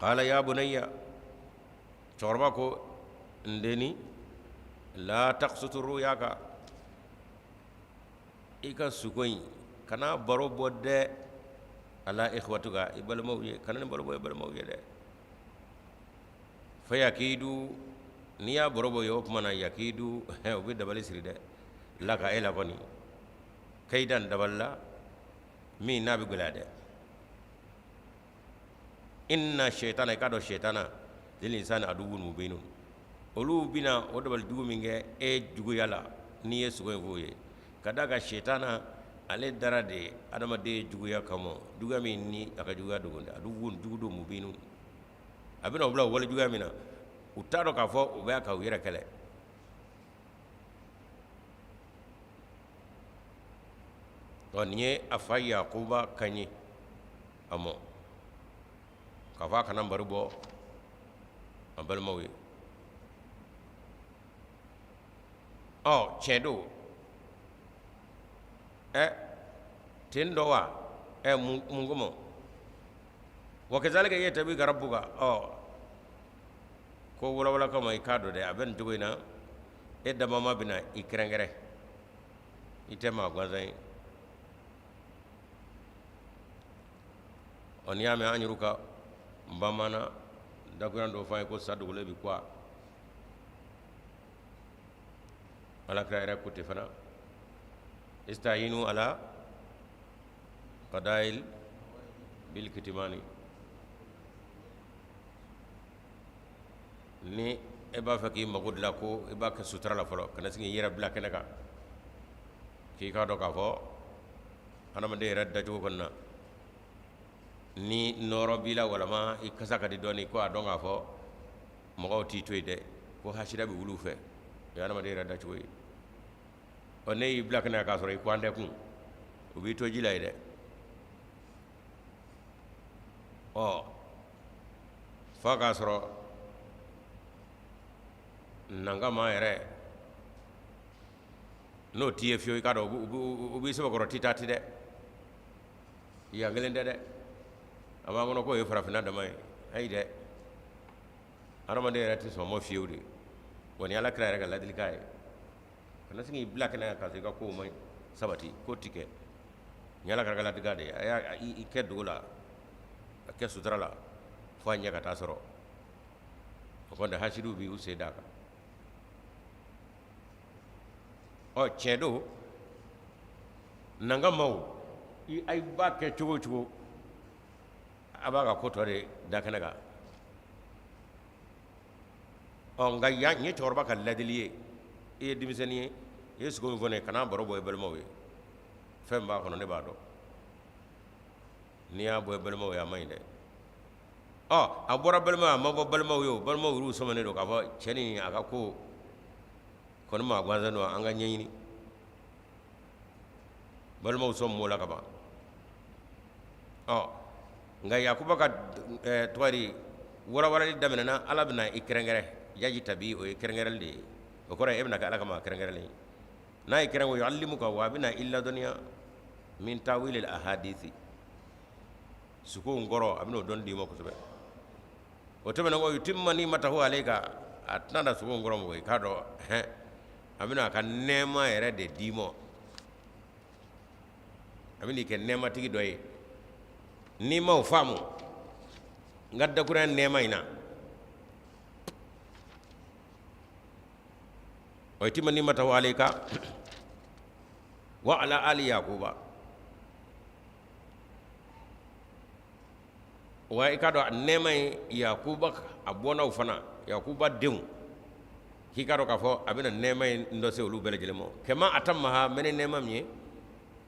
qala ya bunayya cɛkɔrɔba ko n denni la taqsus ru'yaka i ka suko in kana baro bɔ dɛ ala ikhwatuka i balimaw ye kana nin baro bɔ i balimaw ye dɛ fayakidu n'i y'a baro bɔ ye o tuma na yakidu u bɛ dabali siri dɛ laka e la kɔni kayidan dabali la min n'a bɛ gɛlɛya dɛ inna shaitana i k'a dɔn shaitana lil insani aduwwun mubinun olu bɛna o dabali jugu min kɛ e juguya la n'i ye sugo in f'u ye ka d'a kan shaitana ale dara de adamaden juguya kama juguya min ni a ka juguya dogo dɛ aduwwun jugu don mubinun a bɛna u bila wale juguya min na u t'a dɔn k'a fɔ u bɛ ka u yɛrɛ kɛlɛ ɔ nin ye a fa yakuba kan ye a mɔ k'a fɔ a kana baro bɔ a balimaw ye ɔ tiɲɛ don ɛ ten dɔ wa ɛ mun kama wa kazalika yajtabika rabbuka ɔ ko walawala kama i k'a dɔn dɛ a bɛ nin cogo in na e dabama bɛna i kɛrɛnkɛrɛn i tɛ maa gansan ye ɔ n'i y'a mɛn an yɛrɛ ka bamanan dakurunya dɔ fɔ an ye ko sa dogolen bɛ kuwa ala kira yɛrɛ ko ten fana istayinu ala qada'il bil kitimani ni e b'a fɛ k'i mago dilan ko i b'a kɛ sutura la fɔlɔ kana sin k'i yɛrɛ bila kɛnɛ kan k'i k'a dɔn k'a fɔ hadamaden yɛrɛ dacogo kɔni na ni nɔɔrɔ b'i la walama i kasa ka di dɔɔni ko a dɔn k'a fɔ mɔgɔw t'i to yen dɛ ko hasida bɛ wuli u fɛ o ye hadamaden yɛrɛ dacogo ye ɔ ne y'i bila kɛnɛ kan k'a sɔrɔ i kɔn tɛ kun u b'i to ji la yen dɛ ɔ f'a k'a sɔrɔ nankama yɛrɛ n'o t'i ye fiyewu i k'a dɔn u b'i sɛbɛkɔrɔ titaati dɛ yan kelen tɛ dɛ a b'an kɔnɔ k'o ye farafinna dama ye ayi dɛ hadamaden yɛrɛ tɛ sɔn ma fiyewu de wa ni ala kira yɛrɛ ka ladilikan ye kana sin k'i bila kɛnɛ kan k'a sɔrɔ i ka kow ma sabati k'o ti kɛ ni ala kira ka ladilikan de ye a y'a i kɛ dogo la a kɛ sutura la fo a ɲɛ ka taa sɔrɔ o kɔni hasidiw b'u sen d'a kan ɔ tiɲɛ don nankamaw i b'a kɛ cogo o cogo a b'a ka ko tɔ de da kɛnɛ kan ɔ nka yan ye cɛkɔrɔba ka ladili ye i ye denmisɛnnin ye i ye sugo min fɔ ne ye kana baro bɔ i balimaw ye fɛn b'a kɔnɔ ne b'a dɔn n'i y'a bɔ i balimaw ye a man ɲi dɛ ɔ a bɔra balimaw a ma bɔ balimaw ye o balimaw y'u sɔminen don k'a fɔ cɛ nin a ka ko kɔni maa gansan don an ka ɲɛɲini balimaw sɔn m'o la ka ban ɔ nka yakuba ka tɔgɔ di walawalali daminɛna ala bɛna i kɛrɛnkɛrɛn yajtabi o ye kɛrɛnkɛrɛnli de ye o kɔrɔ ye e bɛna kɛ ala ka maa kɛrɛnkɛrɛnlen ye n'a y'i kɛrɛn wa yuallimuka wa a bɛna i ladɔnniya min tawilil ahadisi sukow kɔrɔ a bɛna o dɔnni d'i ma kosɛbɛ o tɛmɛnen kɔ yutimma ni'matahu alayka a tɛna dan sugo kɔrɔ mɔgɔ i k'a dɔn hɛn a bɛna a ka nɛɛma yɛrɛ de d'i ma a bɛn'i kɛ nɛɛmatigi dɔ ye n'i ma o faamu n ka dakurunya nɛɛma in na wa yutimma ni'matahu alayka wa ala ali yakuba wa i k'a dɔn nɛɛma in yakuba a bɔnnaw fana yakuba denw k'i k'a dɔn k'a fɔ a bɛna nɛɛma in dɔ se olu bɛɛ lajɛlen ma kama atammaha mɛ ni nɛɛma min ye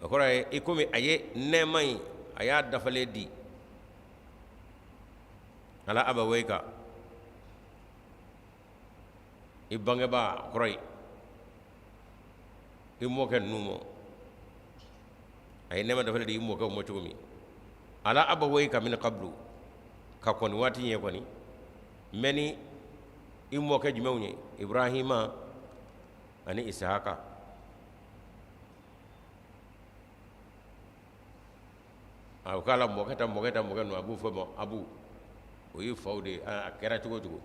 O kɔrɔ ye i komi a ye nɛɛma in, a y'a dafalen di ala abawayika, i bangebaa, kɔrɔ ye i mɔkɛ ninnu ma. A ye nɛɛma dafalen di i mɔkɛw ma cogo min, ala abawayika min qablu, ka kɔn nin waati ɲɛ kɔni mɛ ni i mɔkɛ jumɛnw ye? Ibrahima ani Isahaka. A ko k'a la mɔkɛ ta mɔkɛ ta mɔkɛ ninnu, a b'u fɔ ma abu, o ye faw de ye. A kɛra cogo o cogo,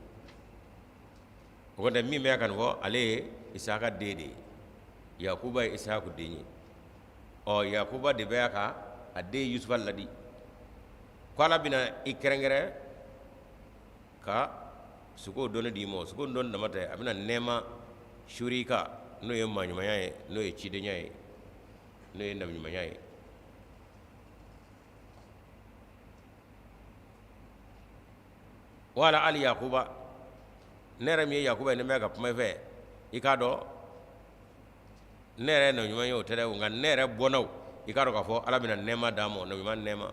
o kɔni tɛ min bɛ ka nin fɔ, ale ye Isahaka den de ye. Yakuba ye Isahaku den ye. Ɔ, Yakuba de bɛ ka a den Yusufa ladi ko Ala bɛna i kɛrɛnkɛrɛn ka sugo dɔnni d'i ma. Sugo dɔnni dama tɛ, a bɛna nɛɛma suuri i kan, n'o ye maaɲumanya ye, n'o ye cidenya ye, n'o ye nabiɲumanya ye. Wala ali Yakuba, ne yɛrɛ min ye Yakuba ye, ne bɛ ka kuma i fɛ, i k'a dɔn ne yɛrɛ ye nabiɲuman ye, o tɛ dɛ, nka ne yɛrɛ bɔnnaw, i k'a dɔn k'a fɔ Ala bɛna nɛɛma d'a ma, nabiɲuman nɛɛma.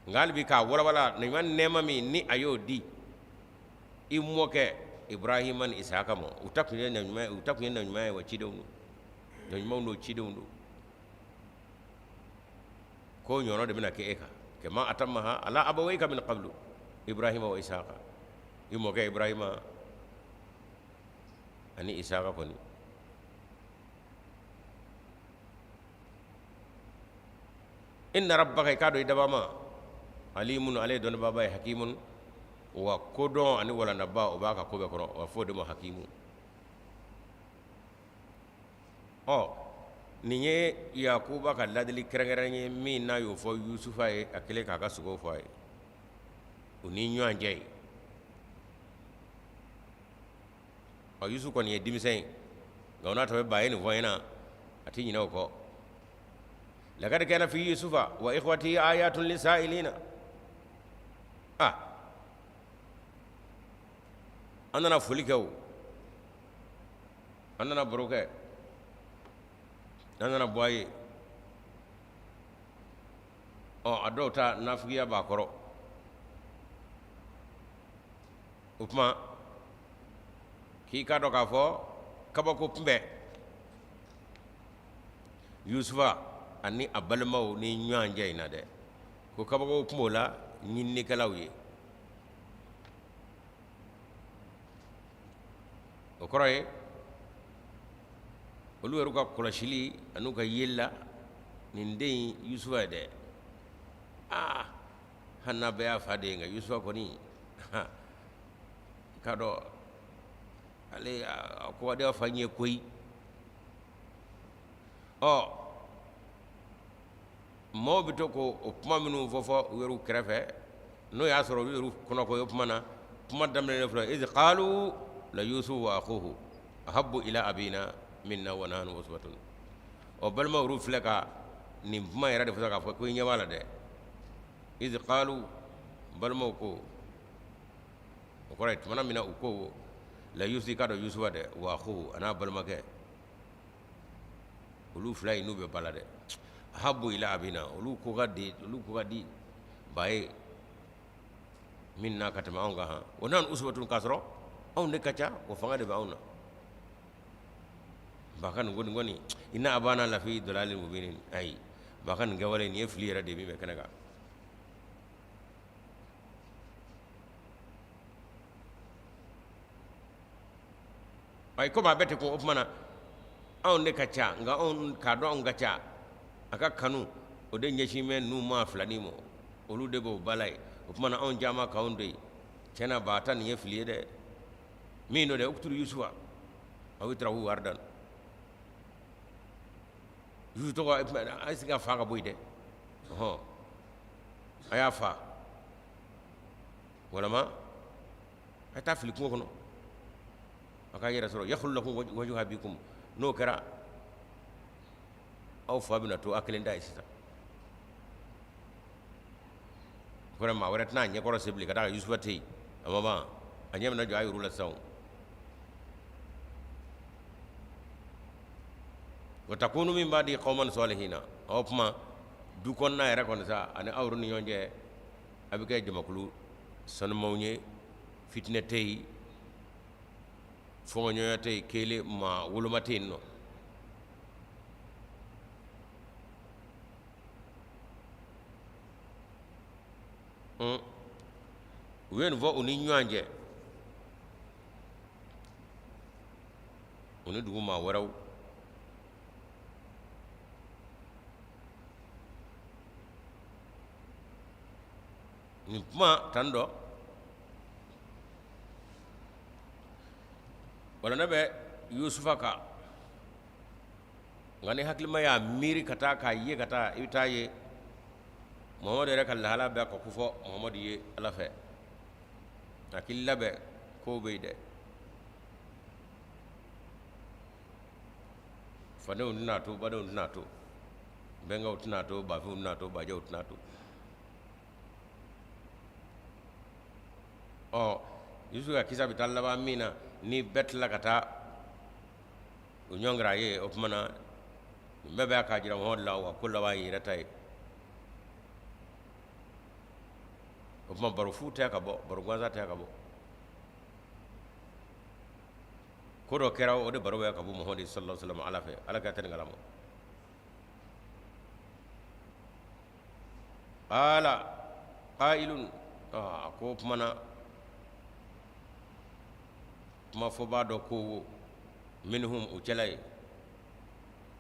Nka hali bi k'a walawala, nabiɲuman nɛɛma min ni a y'o di i mɔkɛ Ibrahima ni Isaka ma, u ta tun ye nabiɲuman ye, u ta tun ye nabiɲuman ye, wa cidenw don, nabiɲumanw don, cidenw don. Ko ɲɔgɔn de bɛna kɛ e kan, kama atammaha ala abawayka min qablu Ibrahima wa Isaka, i mɔkɛ Ibrahima ani Isaka kɔni. Inna rabbaka, i k'a dɔn i dabama alimun, ale ye dɔnnibaaba ye, hakimun, wa kodɔn ani walandaba o b'a ka ko bɛɛ kɔnɔ, wa f'o de ma hakimu. Ɔ, nin ye Yakuba ka ladili kɛrɛnkɛrɛn ye min n'a y'o fɔ Yusufa ye, a kɛlen k'a ka sugo fɔ a ye u ni ɲɔgɔn cɛ ye. Ɔ, Yusufu kɔni ye denmisɛn ye, nka o n'a ta bɛɛ ba ye nin fɔ ɲɛna, a tɛ ɲinɛ o kɔ. Lakad kana fi Yusufa wa ikhwatihi ayatun lisailina. Ah, an nana foli kɛ o, an nana baro kɛ, an nana bɔ a ye. Ɔ, a dɔw ta nafigiya b'a kɔrɔ. O tuma k'i k'a dɔn k'a fɔ kabako tun bɛ Yusufa ani a balimaw ni ɲɔgɔn cɛ in na dɛ, ko kabako tun b'o la ɲininikɛlaw ye. O kɔrɔ ye olu yɛrɛ ka kɔlɔsili an'u ka yeli la, nin den in Yusufa ye dɛ, aa, hali n'a bɛɛ y'a fa den ye, nka Yusufa kɔni, i k'a dɔn ale a ko ka di a fa ɲɛ koyi. Ɔ, maaw bɛ to k'o kuma minnu fɔ fɔ u yɛrɛ kɛrɛfɛ, n'o y'a sɔrɔ olu yɛrɛ kɔnɔko ye, o kuma na kuma daminɛ fɔlɔ, iz qalu la Yusuf wa akhuhu ahabbu ila abina minna wa nahnu usbatun. Ɔ, balimaw yɛrɛ filɛ ka nin kuma yɛrɛ de fɔ k'a fɔ ko i ɲɛ b'a la dɛ. Iz qalu, balimaw ko, o kɔrɔ ye tuma min na u ko la Yusuf, k'a dɔn Yusufa dɛ, wa akhuhu, a n'a balimakɛ, olu fila in n'u bɛ ba la dɛ, ahabbu ila abina, olu ko ka di, olu ko ka di ba ye minna ka tɛmɛ anw kan, han, wa nahnu usbatun, k'a sɔrɔ anw de ka ca, o fanga de bɛ anw na. Ba ka nin ko nin kɔni, inna abana lafi dalalin mubinin. Ayi, ba ka nin kɛwale nin ye fili yɛrɛ de ye min bɛ kɛnɛ kan. Ayi, komi a bɛ ten ko o tuma na anw de ka ca, nka anw k'a dɔn anw ka ca, a ka kanu o de ɲɛsin bɛ ninnu maa filanin ma, olu de b'o ba la ye. O tuma na anw caman k'anw to yen, tiɲɛ na ba ta nin ye fili ye dɛ. Min don dɛ, uktulu Yusufa aw itrahu ardan. Yusufu tɔgɔ a ye sigi ka fa ka bɔ yen dɛ, ɔhɔn, a y'a fa walama a ye taa fili kungo kɔnɔ, a k'a yɛrɛ sɔrɔ, yakhlu lakum wajhu abikum. N'o kɛra aw fa bɛna to a kelen ta ye sisan. O kɔrɔ maa wɛrɛ tɛna a ɲɛkɔrɔ se bilen ka d'a kan Yusufa tɛ yen, a ma ban, a ɲɛ bɛna jɔ a yɛrɛ la sisan. Wa takunu min ba'di qauman salihina. O kuma du kɔnɔna yɛrɛ kɔni sa ani aw ni ɲɔgɔn cɛ a bɛ kɛ jamakulu sanumaw ye, fitinɛ tɛ yen, fɔnkɔɲɔgɔnya tɛ yen, kelen maa woloma tɛ yen nɔ. U ye nin fɔ u ni ɲɔgɔn cɛ, u ni dugu maa wɛrɛw. Nin kuma tan dɔ wala ne bɛ Yusufa kan, nka ni hakilima y'a miiri ka taa k'a ye ka taa, i bɛ taa ye Muhamadu yɛrɛ ka lahala bɛ ka kofɔ Muhamadu ye Ala fɛ. A k'i labɛn, kow bɛ yen dɛ. Fadenw tɛna to, badenw tɛna to, bɛnkɛw tɛna to, bafinw tɛna to, bajɛw tɛna to. Ɔ Yusufu ka kisa bɛ taa laban min na, ni bɛɛ tila ka taa o ɲɔngiri a ye, o tuma na nin bɛɛ bɛ k'a jira Muhamadu la wa ko laban ye yɛrɛ ta ye. O tuma baro fu tɛ ka bɔ, baro gansan tɛ ka bɔ. Ko dɔ kɛra, o de baro bɛ ka bɔ Muhamadu sallallahu alaihi wasallam Ala fɛ, Ala ka tɛ nin kalama. Qala qailun, a ko o tuma na kuma fɔbaa dɔ ko minhum u cɛla ye,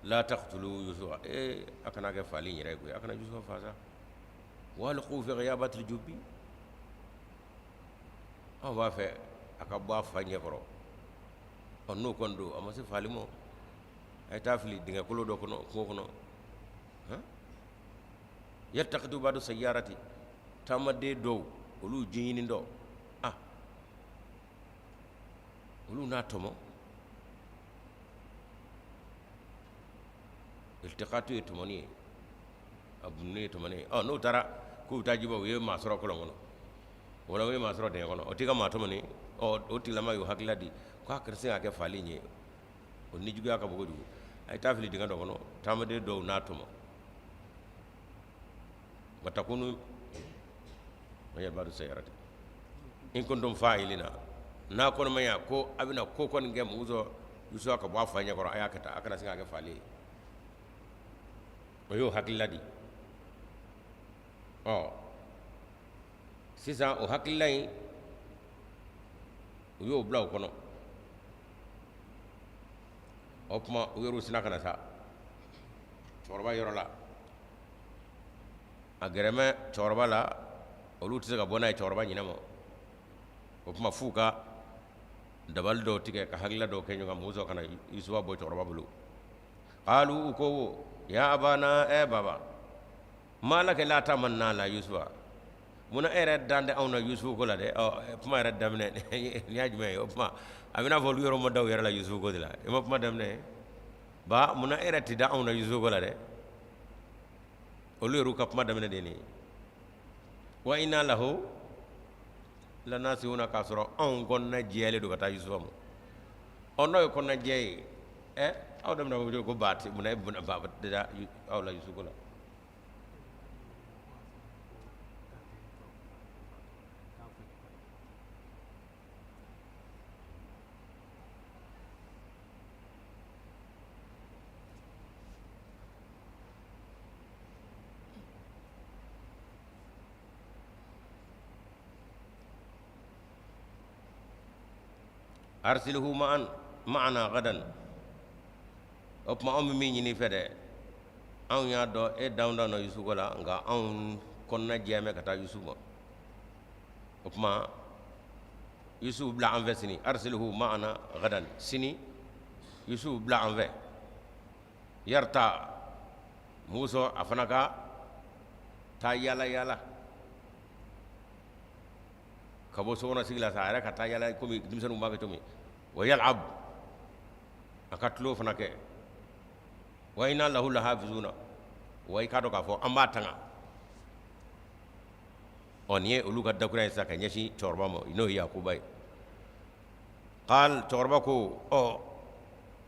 la taqtulu Yusufa, ee a kana kɛ faali yɛrɛ ye koyi, a kana Yusufa faa sa, walqu fi ghayabatil jubbi, anw b'a fɛ a ka bɔ a fa ɲɛkɔrɔ. Ɔ n'o kɔni don, a ma se faali ma, a ye taa fili dingɛ kolon dɔ kɔnɔ kungo kɔnɔ. Han yaltaqitu ba'du sayyarati, taamaden dɔw olu ji ɲini dɔ, ah olu n'a tɔmɔ. Iltiqatu ye tɔmɔni ye, a bununi ye tɔmɔni ye. Ɔ n'o taara k'u bɛ taa jibɔ, u ye maa sɔrɔ kɔlɔn kɔnɔ wala u ye maa sɔrɔ dingɛ kɔnɔ, o t'i ka maa tɔmɔni. Ɔ o tigilama y'o hakilila di k'a kɛra se ka kɛ faali ye, o nijuguya ka bon kojugu. A ye taa fili dingɛ dɔ kɔnɔ, taamaden dɔw n'a tɔmɔ. Wa takunu ba'du sayyarati in kuntum fa'ilina, n'a kɔni ma ɲa ko a bɛna ko kɔni kɛ muso Yusufa ka bɔ a fa ɲɛkɔrɔ, a y'a kɛ tan, a kana se k'a kɛ faali ye. O y'o hakilila di. Ɔ sisan o hakilila in u y'o bila o kɔnɔ. O tuma u yɛrɛ sinna ka na sa cɛkɔrɔba yɔrɔ la, a gɛrɛmɛ cɛkɔrɔba la, olu tɛ se ka bɔ n'a ye cɛkɔrɔba ɲinɛ ma. O tuma f'u ka dabali dɔw tigɛ ka hakilila dɔw kɛ ɲɔgɔn kan, muso ka na Yusufa bɔ cɛkɔrɔba bolo. Qalu, u ko ya abana, e baba, ma laka la ta'manna ala Yusufa, munna e yɛrɛ dan tɛ anw na Yusufu ko la dɛ? Ɔ kuma yɛrɛ daminɛ nin y'a jumɛn ye? O kuma a bɛna fɔ olu yɔrɔ ma da u yɛrɛ la Yusufu ko de la. I ma kuma daminɛ ba, munna e yɛrɛ tɛ da anw na Yusufu ko la dɛ? Olu yɛrɛ ka kuma daminɛ de ye nin ye. Wa inna lahu lanasihuna, k'a sɔrɔ anw kɔnɔna jɛyalen don ka taa Yusufa ma. Ɔ n'o ye kɔnɔna jɛ ye, ɛ aw daminɛ ko ba tɛ munna e ba da aw la Yusufu ko la? Arsilhu ma'ana gadan. O tuma anw bɛ min ɲini fɛ dɛ, anw y'a dɔn e danw da nɔ Yusufu ko la, nka anw kɔnɔna jɛya mɛ ka taa Yusufu ma. O tuma Yusufu bila an fɛ sini. Arsilhu ma'ana gadan, sini Yusufu bila an fɛ. Yarta, muso a fana ka taa yaala yaala ka bɔ sokɔnɔ sigi la sa, a yɛrɛ ka taa yaala komi denmisɛnninw b'a kɛ cogo min. Wa yal'ab, a ka tulon fana kɛ. Wa inna lahu lahafizuna, wa i k'a dɔn k'a fɔ an b'a tanga. Ɔ nin ye olu ka dakura ye sisan ka ɲɛsin cɛkɔrɔba ma, n'o ye Yakuba ye. Qal, cɛkɔrɔba ko, ɔ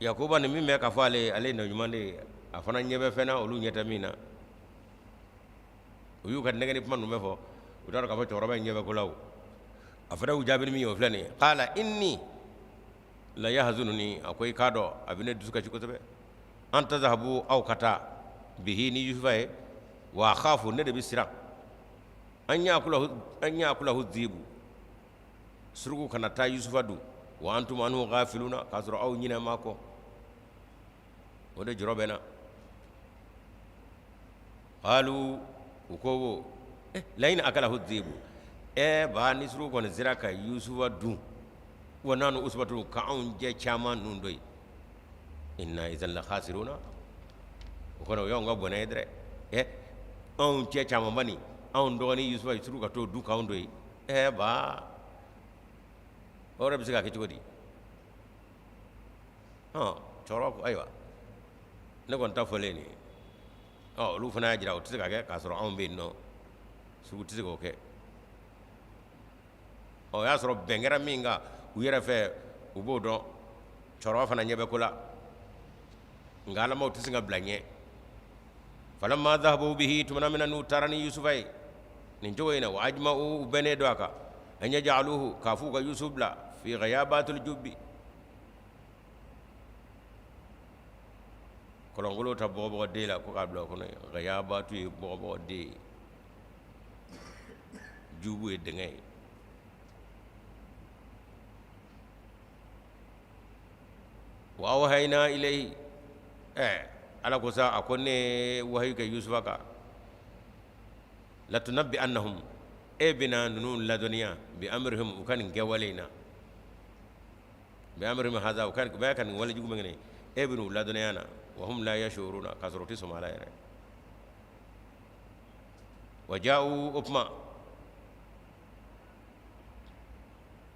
Yakuba ni min bɛ ka fɔ ale ye, ale ye nabi ɲuman de ye, a fana ɲɛ bɛ fɛn na olu ɲɛ tɛ min na. U y'u ka nɛgɛni kuma ninnu bɛɛ fɔ, u t'a dɔn k'a fɔ cɛkɔrɔba in ɲɛ bɛ ko la. O a fana y'u jaabi ni min ye, o filɛ nin ye: qala inni la yahzununi, a ko i k'a dɔn a bɛ ne dusu kasi kosɛbɛ, an tazhabu, aw ka taa, bihi, ni Yusufa ye, wa akhafu, ne de bɛ siran, an ya'kulahu dhibu, suruku kana taa Yusufa dun, wa antum anhu ghafiluna, k'a sɔrɔ aw ɲinɛ m'a kɔ. O de jɔrɔ bɛ n na. Qalu, u ko la in akalahu dhibu, e ba, ni suruku kɔni sera ka Yusufa dun, wa nahnu usbatun, ka anw jɛ caman ninnu dɔ ye, inna izan la khasiruna, o kɔni o y'anw ka bɔnɛ ye dɛrɛ. Ɛ, anw cɛ camanba nin, anw dɔgɔnin Yusufa, suruku ka t'o dun k'anw to yen, ɛ ba, o yɛrɛ bɛ se ka kɛ cogo di? Hɔn, cɛkɔrɔba ko ayiwa, ne kɔni ta fɔlen nin ye. Ɔ, olu fana y'a jira o tɛ se ka kɛ k'a sɔrɔ anw bɛ yen nɔ, suruku tɛ se k'o kɛ. Ɔ, o y'a sɔrɔ bɛn kɛra min kan u yɛrɛ fɛ, u b'o dɔn. Cɛkɔrɔba fana ɲɛ bɛ ko la, nka alamaw tɛ se ka bila ɲɛ. Falamma dhahabu bihi, tumana min na n'u taara ni Yusufa ye nin cogo in na, wa ajma'u, u bɛnnen don a kan, an yaj'aluhu, k'a f'u ka Yusuf bila, fi ghayabatil jubbi, kɔlɔnkolo ta bɔgɔbɔgɔden la, ko k'a bila o kɔnɔ yen. Ghayabatu ye bɔgɔbɔgɔden ye, jubu ye dingɛ ye. Wa awhayna ilayhi, ɛ, Ala ko sa, a ko ne ye wahayu kɛ Yusufa kan, latunabbi annahum, e bɛna ninnu ladɔnniya, bi amrihim, u ka nin kɛwale in na, bi amrihim haza, u ka bɛɛ ka nin wale jugu min kɛ, e bɛn'u ladɔnniya na, wa hum la yashuruna, k'a sɔrɔ u tɛ sɔn a la yɛrɛ. Wa ja'u, o tuma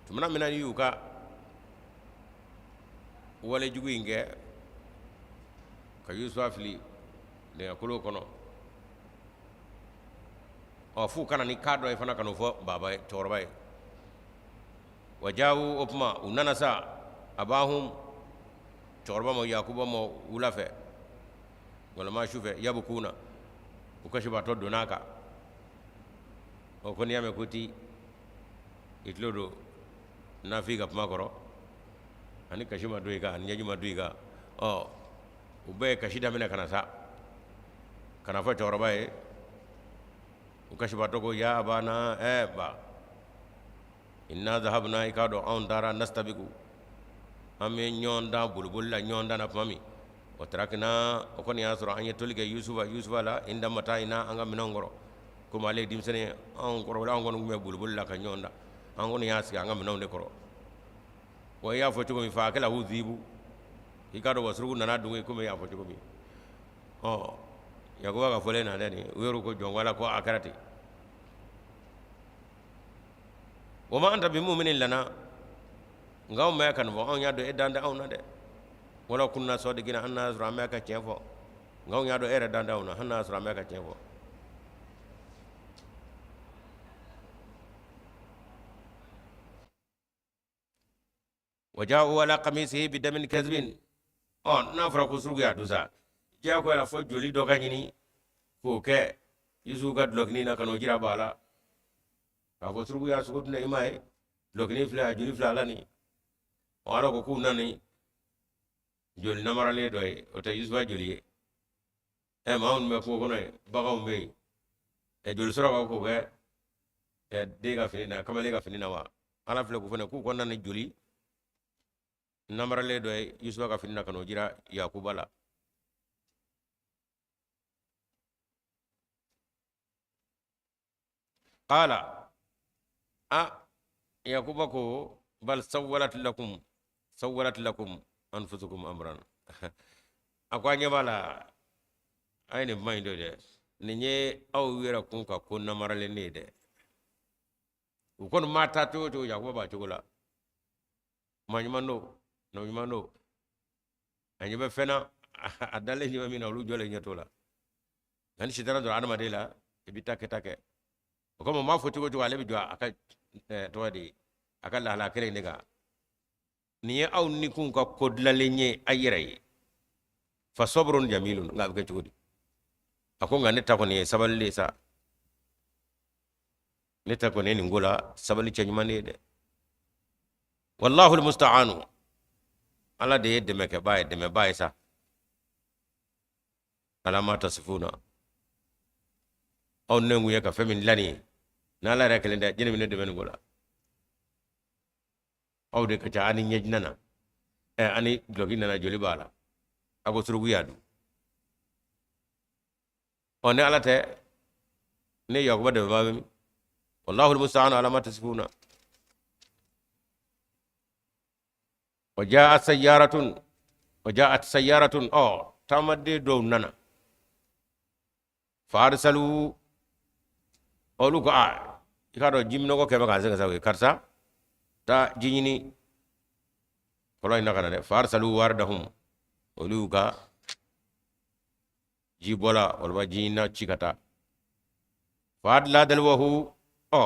tumana min na y'u ka wale jugu in kɛ ka Yusufa fili dingɛkolon kɔnɔ, ɔ, f'u ka na ni kan dɔ ye fana ka n'o fɔ baba ye, cɛkɔrɔba ye. Wa ja'u, o tuma u nana sa, abahum, cɛkɔrɔba ma, Yakuba ma, wula fɛ walima su fɛ, yabukuna, u kasibaatɔ donna a kan. Ɔ, ko n'i y'a mɛn ko ti i tulo don nafi ka kuma kɔrɔ, ani kasi ma don i kan, ani ɲɛji ma don i kan. Ɔ, u bɛɛ ye kasi daminɛ ka na sa ka na fɔ cɛkɔrɔba ye. U kasibaatɔ ko ya abana, ɛ ba, inna zahabna, i k'a dɔn anw taara, nastabiku, an bɛ ɲɔgɔn dan boliboli la, ɲɔgɔn dan na tuma min, wa tarakina, o kɔni y'a sɔrɔ an ye toli kɛ Yusufa, Yusufa la, inda mata'ina, an ka minɛnw kɔrɔ. Komi ale ye denmisɛnnin ye, anw kɔrɔbalen, anw kɔni tun bɛ boliboli la ka ɲɔgɔn dan, an kɔni y'a sigi an ka minɛnw de kɔrɔ. Wa i y'a fɔ cogo min, fa akalahu zibu, i k'a dɔn wa suruku nana dun komi i y'a fɔ cogo min. Ɔ, Yakuba ka fɔlen na dɛ nin, u yɛrɛ ko jɔn ko Ala ko a kɛra ten. Wa ma anta bi muminin lana, nka anw bɛ ka nin fɔ, anw y'a dɔn e dan tɛ anw na dɛ. Walaw kunna sɔdikina, hali n'a y'a sɔrɔ an bɛ ka tiɲɛ fɔ, nka anw y'a dɔn e yɛrɛ dan tɛ anw na, hali n'a y'a sɔrɔ an bɛ ka tiɲɛ fɔ. Wa ja'u ala qamisihi bidamin kadhibin. Ɔ, n'a fɔra ko suruku y'a dun sa, diyagoya la fo joli dɔ ka ɲini k'o kɛ Yusufu ka dulɔkinin na ka n'o jira ba la k'a fɔ suruku y'a sogo dun dɛ, i m'a ye, dulɔkinin filɛ, a joli filɛ a la nin. Ɔ, Ala ko k'u nana ni joli namaralen dɔ ye, o tɛ Yusufa joli ye. Ɛ, maa minnu bɛ kungo kɔnɔ yen, baganw bɛ yen, ɛ, joli sɔrɔ ka k'o kɛ ɛ den ka fini na, kamalen ka fini na wa? Ala filɛ k'u fana k'u kɔnɔna ni joli namaralen dɔ ye Yusufa ka fini na ka n'o jira Yakuba la. Qala, a Yakuba ko bal sawwalat lakum, sawwalat lakum anfusukum amran. A ko a ɲɛ b'a la, a ye nin kuma in to dɛ, nin ye aw yɛrɛ kun ka ko namaralen de ye dɛ. U kɔni ma taa cogo o cogo, Yakuba b'a cogo la, maa ɲuman don, nɔ ɲuman don, a ɲɛ bɛ fɛn na, a dalen ɲɛ bɛ min na, olu jɔlen ɲɛ t'o la. Nka ni sitana donna adamaden la, i b'i ta kɛta kɛ. O kama n b'a fɔ cogo o cogo, ale bɛ jɔ a ka tɔgɔ de ye, a ka lahala kelen in de kan. Nin ye aw nikunw ka ko dilanlen ye a yɛrɛ ye. Fa sabrun jamilun, nka a bɛ kɛ cogo di? A ko nka ne ta kɔni ye sabali de ye sa. Ne ta kɔni ye nin ko la sabali cɛ ɲuman de ye dɛ. Wallahu almusta'anu, ala de ye dɛmɛkɛbaa ye, dɛmɛbaa ye sa. Ala ma tasifuna, aw ne kun ye ka fɛn min dilan nin ye, n'ala yɛrɛ kelen tɛ, jɛni bɛ ne dɛmɛ nin ko la. Aw de ka ca, ani ɲɛji nana, ani dulɔki nana, joli b'a la, a ko suruku y'a dun. Ɔ ni ala tɛ, ne Yakuba dɛmɛbaa bɛ min? Wallahu almusta'anu ala ma tasifuna. Wa ja'at sayyaratun, wa ja'at sayyaratun, ɔ taamaden dɔw nana. Fa arsalu, olu ko a i k'a dɔn jiminɔgɔ kɛ bɛ k'an sɛgɛn sa koyi, karisa taa ji ɲini kɔlɔn in na ka na dɛ. Fa arsalu waridahum, olu y'u ka ji bɔla walima ji ɲinina ci ka taa. Fa adla dalwahu, ɔ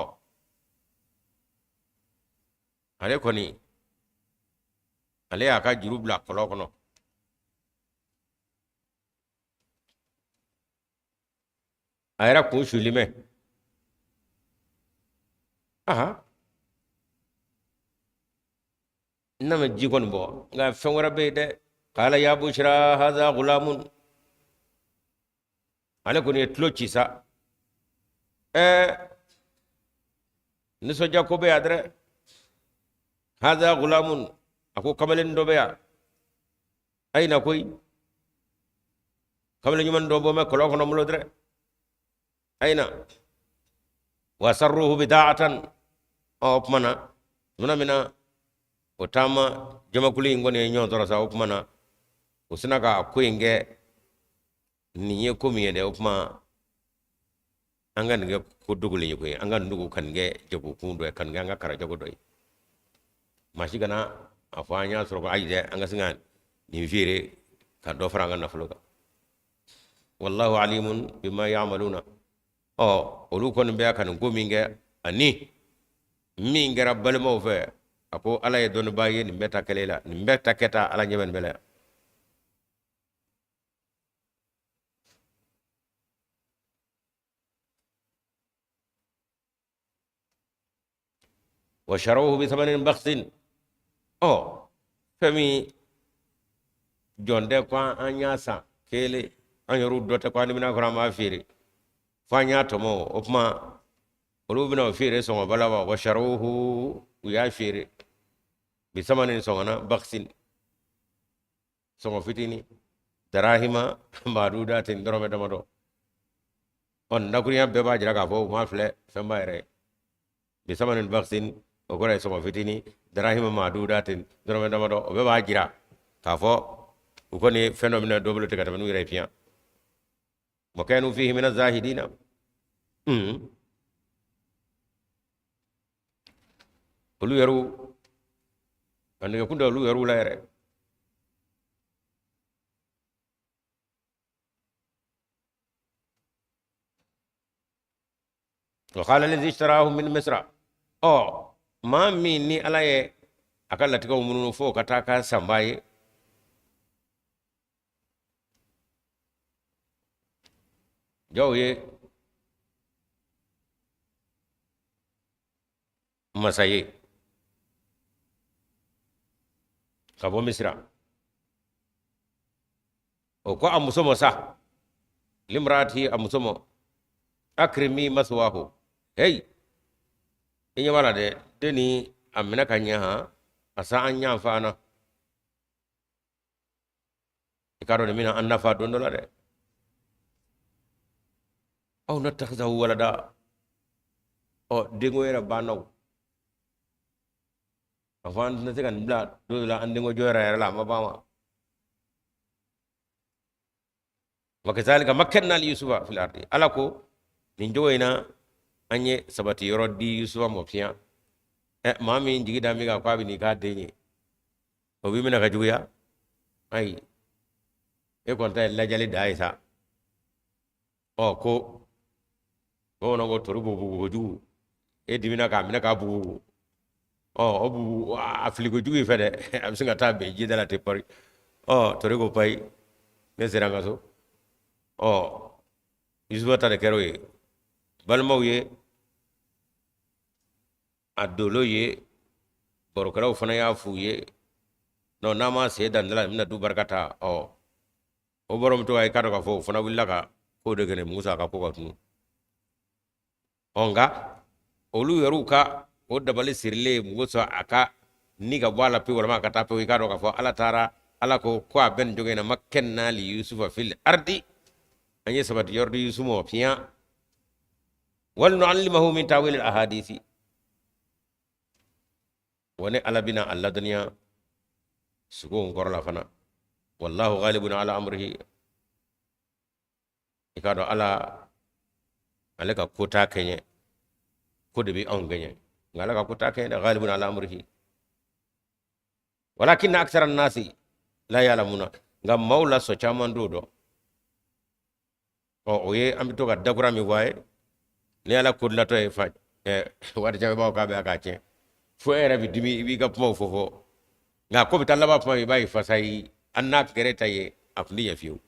ale kɔni ale y'a ka juru bila kɔlɔn kɔnɔ. A yɛrɛ kun sulen bɛ. Aha, n'a ma ji kɔni bɔ, nka fɛn wɛrɛ bɛ yen dɛ. Kala ya bushra haza gulamun, ale kɔni ye tulo ci sa. Nisɔndiya ko bɛ yan dɛ. Haza gulamun, a ko kamalen dɔ bɛ yan. A ye na koyi, kamalen ɲuman dɔ bɔ bɛ kɔlɔn kɔnɔ bolo dɛ. A ye na. Wa sarruhu bidaatan, ɔ o tuma na tuma min na o taama jamakulu in kɔni ye ɲɔgɔn sɔrɔ sa, o tuma na o sina ka ko in kɛ nin ye ko min ye dɛ. O tuma an ka nin kɛ ko dogolen ye koyi, an ka nin dogo ka nin kɛ jagokun dɔ ye, ka nin kɛ an ka karajago dɔ ye. Maa si kana a fɔ an y'a sɔrɔ ko ayi dɛ, an ka sin ka nin feere ka dɔ fara an ka nafolo kan. Wallahu alimun bima ya'maluna. Ɔ olu kɔni bɛ ka nin ko min kɛ ani min kɛra balimaw fɛ, a ko ala ye dɔnnibaa ye nin bɛɛ ta kɛlɛ la, nin bɛɛ ta kɛta ala ɲɛ bɛ nin bɛɛ la yan. Wa sharawhu bi thamanin bakhsin, ɔ fɛn min jɔn tɛ ko an y'a san kelen, an yɛrɛw dɔ tɛ ko an dimina kɔrɔ an b'a feere fo an y'a tɔmɔ. O tuma olu bɛna o feere sɔngɔba la wa. Wa sharawhu, u y'a feere bi thamanin sɔngɔ na, bakhsin sɔngɔ fitini, darahima madudatin dɔrɔmɛ damadɔ. Ɔ dakurunya bɛɛ b'a jira k'a fɔ u m'a filɛ fɛnba yɛrɛ ye. Bi samanin baksin, o kɔrɔ ye sɔngɔ fitini, darahima madudatin dɔrɔmɛ damadɔ, o bɛɛ b'a jira k'a fɔ u kɔni ye fɛn dɔ minɛ dɔ bolo ten ka tɛmɛ n'u yɛrɛ ye fiɲɛ. Wa kanu fihi mina zahidina. Olu yɛrɛw a nɛgɛ kun tɛ olu yɛrɛw la yɛrɛ. Wa qala allazi ishtarahu min misra, ɔ maa min ni ala ye a ka latigɛw mununu fo ka taa k'a sanbaa ye, jaw ye masa ye ka bɔ misira, o ko a muso ma sa, limraati a muso ma, akrimi maswahu, hey i ɲɛ b'a la dɛ, den ni a minɛ ka ɲɛ han, a sa an ɲan fa na, i k'a dɔn nin bɛna an nafa don dɔ la dɛ. Aw natakhizahu walada, ɔ denko yɛrɛ banna o, a fɔ an tɛna se ka nin bila don dɔ la an denko jɔ yɛrɛ yɛrɛ la, a ma ban wa. Wa kazalika makkanna li yusufa fil ardi, ala ko nin cogo in na an ye sabati yɔrɔ di yusufa ma fiɲɛ. Maa min jigi da min kan k'a bɛ n'i k'a den ye, o b'i minɛ ka juguya. Ayi, e kɔni ta ye lajali dan ye sa. Ɔ ko bamananw ko tori bugubugu kojugu, e dimina k'a minɛ k'a bugubugu. Ɔ o bu a fili kojugu in fɛ dɛ, a bɛ sin ka taa ben jida la ten pari. Ɔ tori ko payi, ne sera n ka so. Ɔ Yusufa ta de kɛra o ye, balimaw ye a dolo ye, barokɛlaw fana y'a f'u ye, non n'a ma sen da nin la, nin bɛna du barika ta. Ɔ o baro min to a ye, k'a dɔn k'a fɔ o fana wulila ka ko de kɛ Musa ka ko ka tunu. Ɔ nka olu yɛrɛw ka o dabali sirilen Musa a ka ni ka bɔ a la pewu, walima a ka taa pewu. I k'a dɔn k'a fɔ Ala taara, Ala ko ko a bɛ nin cogo in na, makkanna li Yusufa fil ardi, an ye sabati yɔrɔ di Yusufu ma fiyan, wal nuallimahu min tawil al ahadisi, wa ne Ala bɛna a ladɔnniya sugow kɔrɔ la fana, wallahu ghalibun ala amrihi. I k'a dɔn Ala ale ka ko t'a kɛɲɛ, ko de bɛ anw kɛɲɛ, nka Ala ka ko t'a kɛɲɛ dɛ, ghalibun ala amrihi walakinna akthara nasi la ya'lamuna, nka maaw la sɔ caman t'o dɔn. Ɔ o ye an bɛ to ka dakura min fɔ a ye, ni Ala ko dilatɔ ye fa waati caman b'aw k'a bɛ a k'a tiɲɛ, fo e yɛrɛ bɛ dimi, i b'i ka kumaw fɔ fɔ, nka ko bɛ taa laban kuma min, i b'a ye fasa ye, an n'a kɛra ta ye, a tun tɛ ɲɛ fiyewu.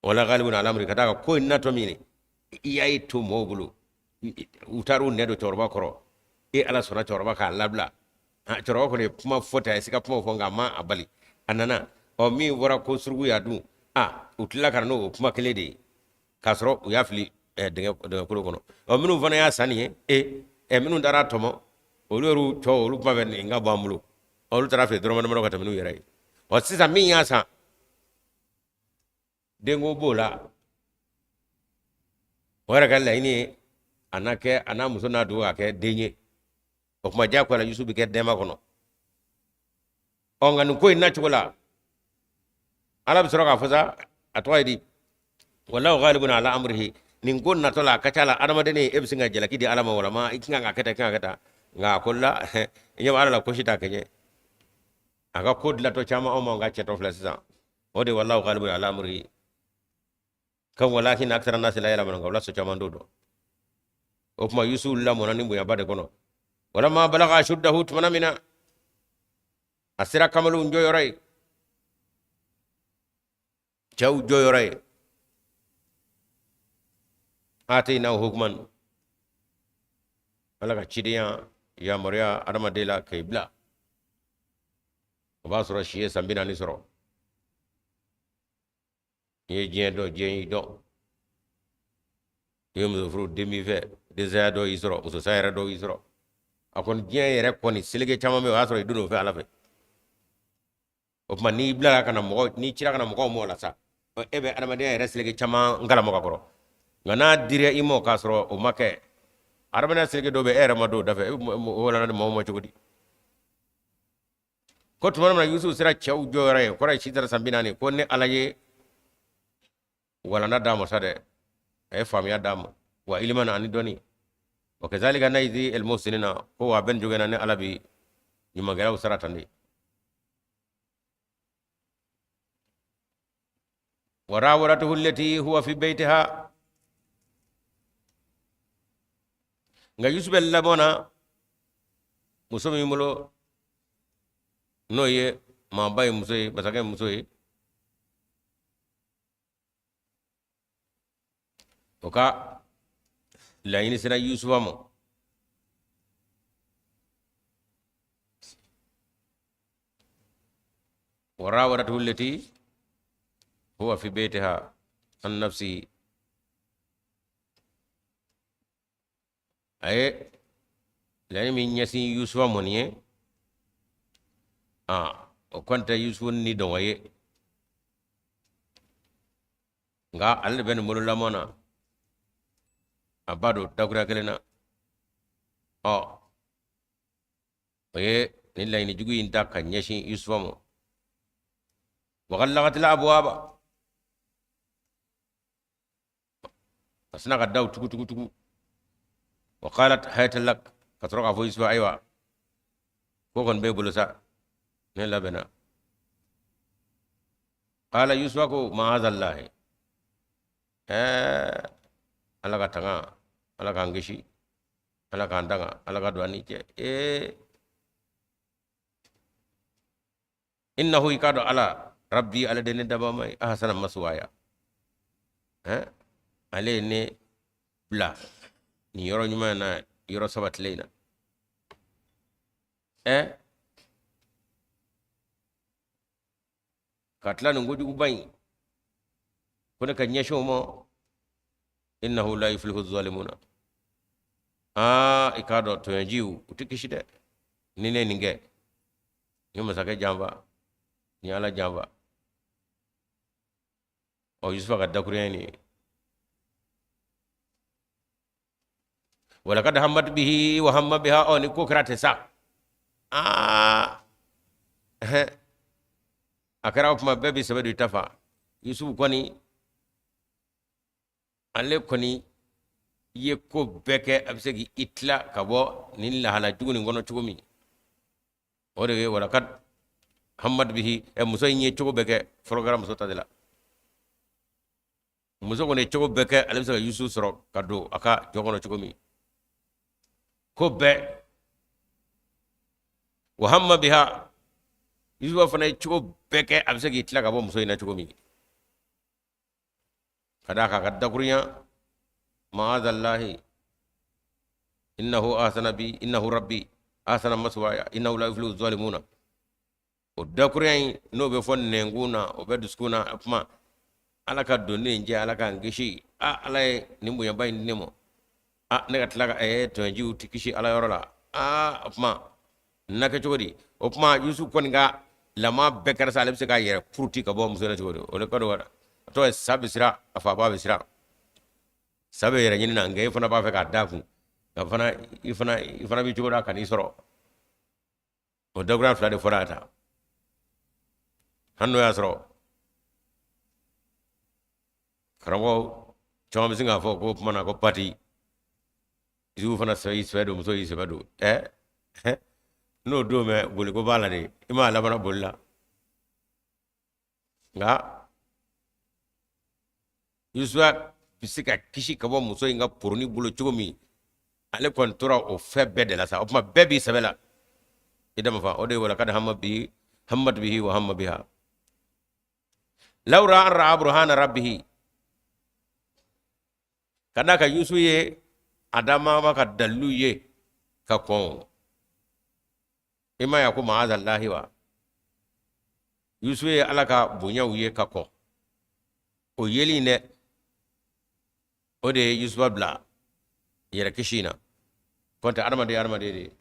Wala ghalibun ala amri, ka d'a kan ko in natɔ min i y'a ye to mɔgɔw bolo, u taara u nɛ don cɛkɔrɔba kɔrɔ, e Ala sɔnna cɛkɔrɔba k'a labila. Cɛkɔrɔba kɔni ye kuma fɔ ten, a ye se ka kuma fɔ, nka a ma a bali, a nana. Ɔ min fɔra ko suruku y'a dun, u tilala ka na n'o kuma kelen de ye, k'a sɔrɔ u y'a fili dingɛ kolon kɔnɔ. Ɔ minnu fana y'a san nin ye, minnu taara a tɔmɔ, olu yɛrɛ tɔ, olu kuma bɛ nin ka bɔ an bolo, olu taara feere dɔrɔmɛ damadɔ ka tɛmɛ n'u yɛrɛ ye. Ɔ sisan min y'a san, denko b'o la, o yɛrɛ ka laɲini ye a n'a kɛ, a n'a muso n'a dogo ka kɛ den ye. O tuma diyagoya la Yusufu bɛ kɛ dɛnba kɔnɔ. Ɔ nka nin ko in nacogo la, Ala bɛ sɔrɔ k'a fɔ sa, a tɔgɔ ye di, wallahu ghalibun ala amrihi. Nin ko natɔ la, a ka ca la adamaden e bɛ sin ka jalaki di Ala ma, walama i kan ka kɛ tan, i kan ka kɛ tan, nka a ko la i ɲɛ bɛ Ala la, ko si t'a kɛɲɛ. A ka ko dilatɔ caman anw m'anw ka cɛtɔ filɛ sisan, o de wallahu ghalibun ala amrihi kan walakin akthara nasi la ya'lamuna, nka o la sɔ caman t'o dɔn. O tuma Yusufu lamɔna ni bonyaba de kɔnɔ. Walamma balaga ashuddahu, tumana min na a sera kamalenw jɔyɔrɔ ye, cɛw jɔyɔrɔ ye, ataynahu hukman, Ala ka cidenya yamaruya adamaden la k'i bila, o b'a sɔrɔ si ye san 40 sɔrɔ, i ye diɲɛ dɔn, diɲɛ y'i dɔn, i ye muso furu, den b'i fɛ, densaya dɔw y'i sɔrɔ, musosaya yɛrɛ dɔw y'i sɔrɔ, a kɔni diɲɛ yɛrɛ kɔni seleke caman bɛ yen, o y'a sɔrɔ i donn'o fɛ Ala fɛ. O tuma n'i bilara ka na mɔgɔ, n'i cira ka na mɔgɔw ma o la sa, e bɛ adamadenya yɛrɛ seleke caman kalamɔ ka kɔrɔ. Nka n'a dira i ma k'a sɔrɔ o ma kɛ, adamadenya seleke dɔw bɛ e yɛrɛ ma don o da fɛ, e bɛ o walanda di mɔgɔw ma cogo di? Ko tuma min na Yusufu sera cɛw jɔyɔrɔ ye, kɔrɔ ye si sera san 40, ko ne Ala ye walanda d'a ma sa dɛ, a ye faamuya d'a ma, wa iliman ani dɔnni, wa kazalika najzi al muhsinina, ko wa bɛ nin cogo in na ne Ala bi ɲumankɛlaw sara tan de. Wa rawadatuhu allati huwa fi baytiha, nka Yusufu bɛ lamɔ na muso min bolo, n'o ye maaba ye, muso ye, masakɛ muso ye, o ka laɲini sera Yusufa ma. Wa rawadatuhu allati huwa fi baytiha an nafsihi, a ye laɲini min ɲɛsin Yusufa ma nin ye, o kɔni tɛ Yusufu ni dɔngɔ ye, nka ale de bɛ nin bolo lamɔ na, a ba don dakuruya kelen na. Ɔ o ye nin laɲini jugu in ta ka ɲɛsin Yusufa ma. Wa ghallaqatil abwaba, a sina ka daw tugu tugu tugu. Wa qalat hayta lak, ka sɔrɔ k'a fɔ Yusufa, ayiwa ko kɔni b'e bolo sa, ne labɛnna. Qala Yusufa ko maazallahi, Ala ka tanga, Ala k'an kisi. Ala k'an tanga, Ala ka don an ni cɛ. Ee, innahu, i k'a dɔn Ala, rabbi, ale de ne dabama ye, ahsana maswaya, ale ye ne bila nin yɔrɔ ɲuman in na, yɔrɔ sabatilen in na. Ka tila nin kojuguba in ko ne ka ɲɛsin o ma, innahu la yuflihu zalimuna. Aa, i k'a dɔn tɔɲɔjiw u tɛ kisi dɛ. Ni ne nin kɛ, n ye masakɛ janfa, n ye Ala janfa. Ɔ, Yusufa ka dakurunya nin ye, walakad hammat bihi wa hamma biha. Ɔ, ni ko kɛra ten sa, aa, a kɛra o tuma bɛɛ b'i sɛbɛ don i ta fa. Yusufu kɔni, ale kɔni ye ko bɛɛ kɛ a bɛ se k'i tila ka bɔ nin lahala jugu nin kɔnɔ cogo min. O de ye walakad hammat bihi. Ɛ, muso in ye cogo bɛɛ kɛ, fɔlɔ kɛra muso ta de la. Muso kɔni ye cogo bɛɛ kɛ ale bɛ se ka Yusufu sɔrɔ ka don a ka jɔ kɔnɔ cogo min, ko bɛɛ. Wa hamma biha, Yusufa fana ye cogo bɛɛ kɛ a bɛ se k'i tila ka bɔ muso in na cogo min, ka d'a kan a ka dakurunya, maadallahi, innahu ahsana bi, innahu rabbi ahsana maswaya, innahu la yuflihu zalimuna. O dakurunya in, n'o bɛ fɔ nɛnkun na, o bɛ dusukun na. A kuma Ala ka don ne in cɛ, Ala k'an kisi. A, Ala ye nin bonyaba in di ne ma, a ne ka tila ka tɔɲɔjiw ti kisi Ala yɔrɔ la. A, o kuma na kɛ cogo di? O kuma Yusufu kɔni ka lama bɛɛ kɛra sa, ale bɛ se k'a yɛrɛ puruti ka bɔ muso la cogo di? O de ka dɔgɔ. A tɔgɔ ye sa bɛ siran, a fa ba bɛ siran, sa bɛ yɛrɛ ɲini na, nka e fana b'a fɛ k'a da kun nka fana i fana bɛ cogo dɔ ka n'i sɔrɔ. O dakurunya fila de fɔra a ta hali n'o y'a sɔrɔ karamɔgɔ caman bɛ sin k'a fɔ ko kuma na ko pati Yusufu fana sɛbɛ y'i sɛbɛ don, muso y'i sɛbɛ don. Ɛ, n'o don bɛ boli ko b'a la de, i m'a labanna boli la. Nka Yusufa bɛ se ka kisi ka bɔ muso in ka poroni bolo cogo min, ale kɔni tora o fɛn bɛɛ de la sa. O tuma bɛɛ b'i sɛbɛ la, i dama fa. O de ye walakad hamma bihi, hammat bihi wa hamma biha lawla an ra'a burhana rabbihi. Ka d'a kan Yusufu ye Adama ka dalilu ye ka kɔn. I ma ye ko maazallahi wa? Yusufu ye Ala ka bonyaw ye ka kɔn. O yeli in dɛ, o de ye Yusufa bila yɛrɛ kisi in na. Kɔntɛ adamaden, adamaden de ye,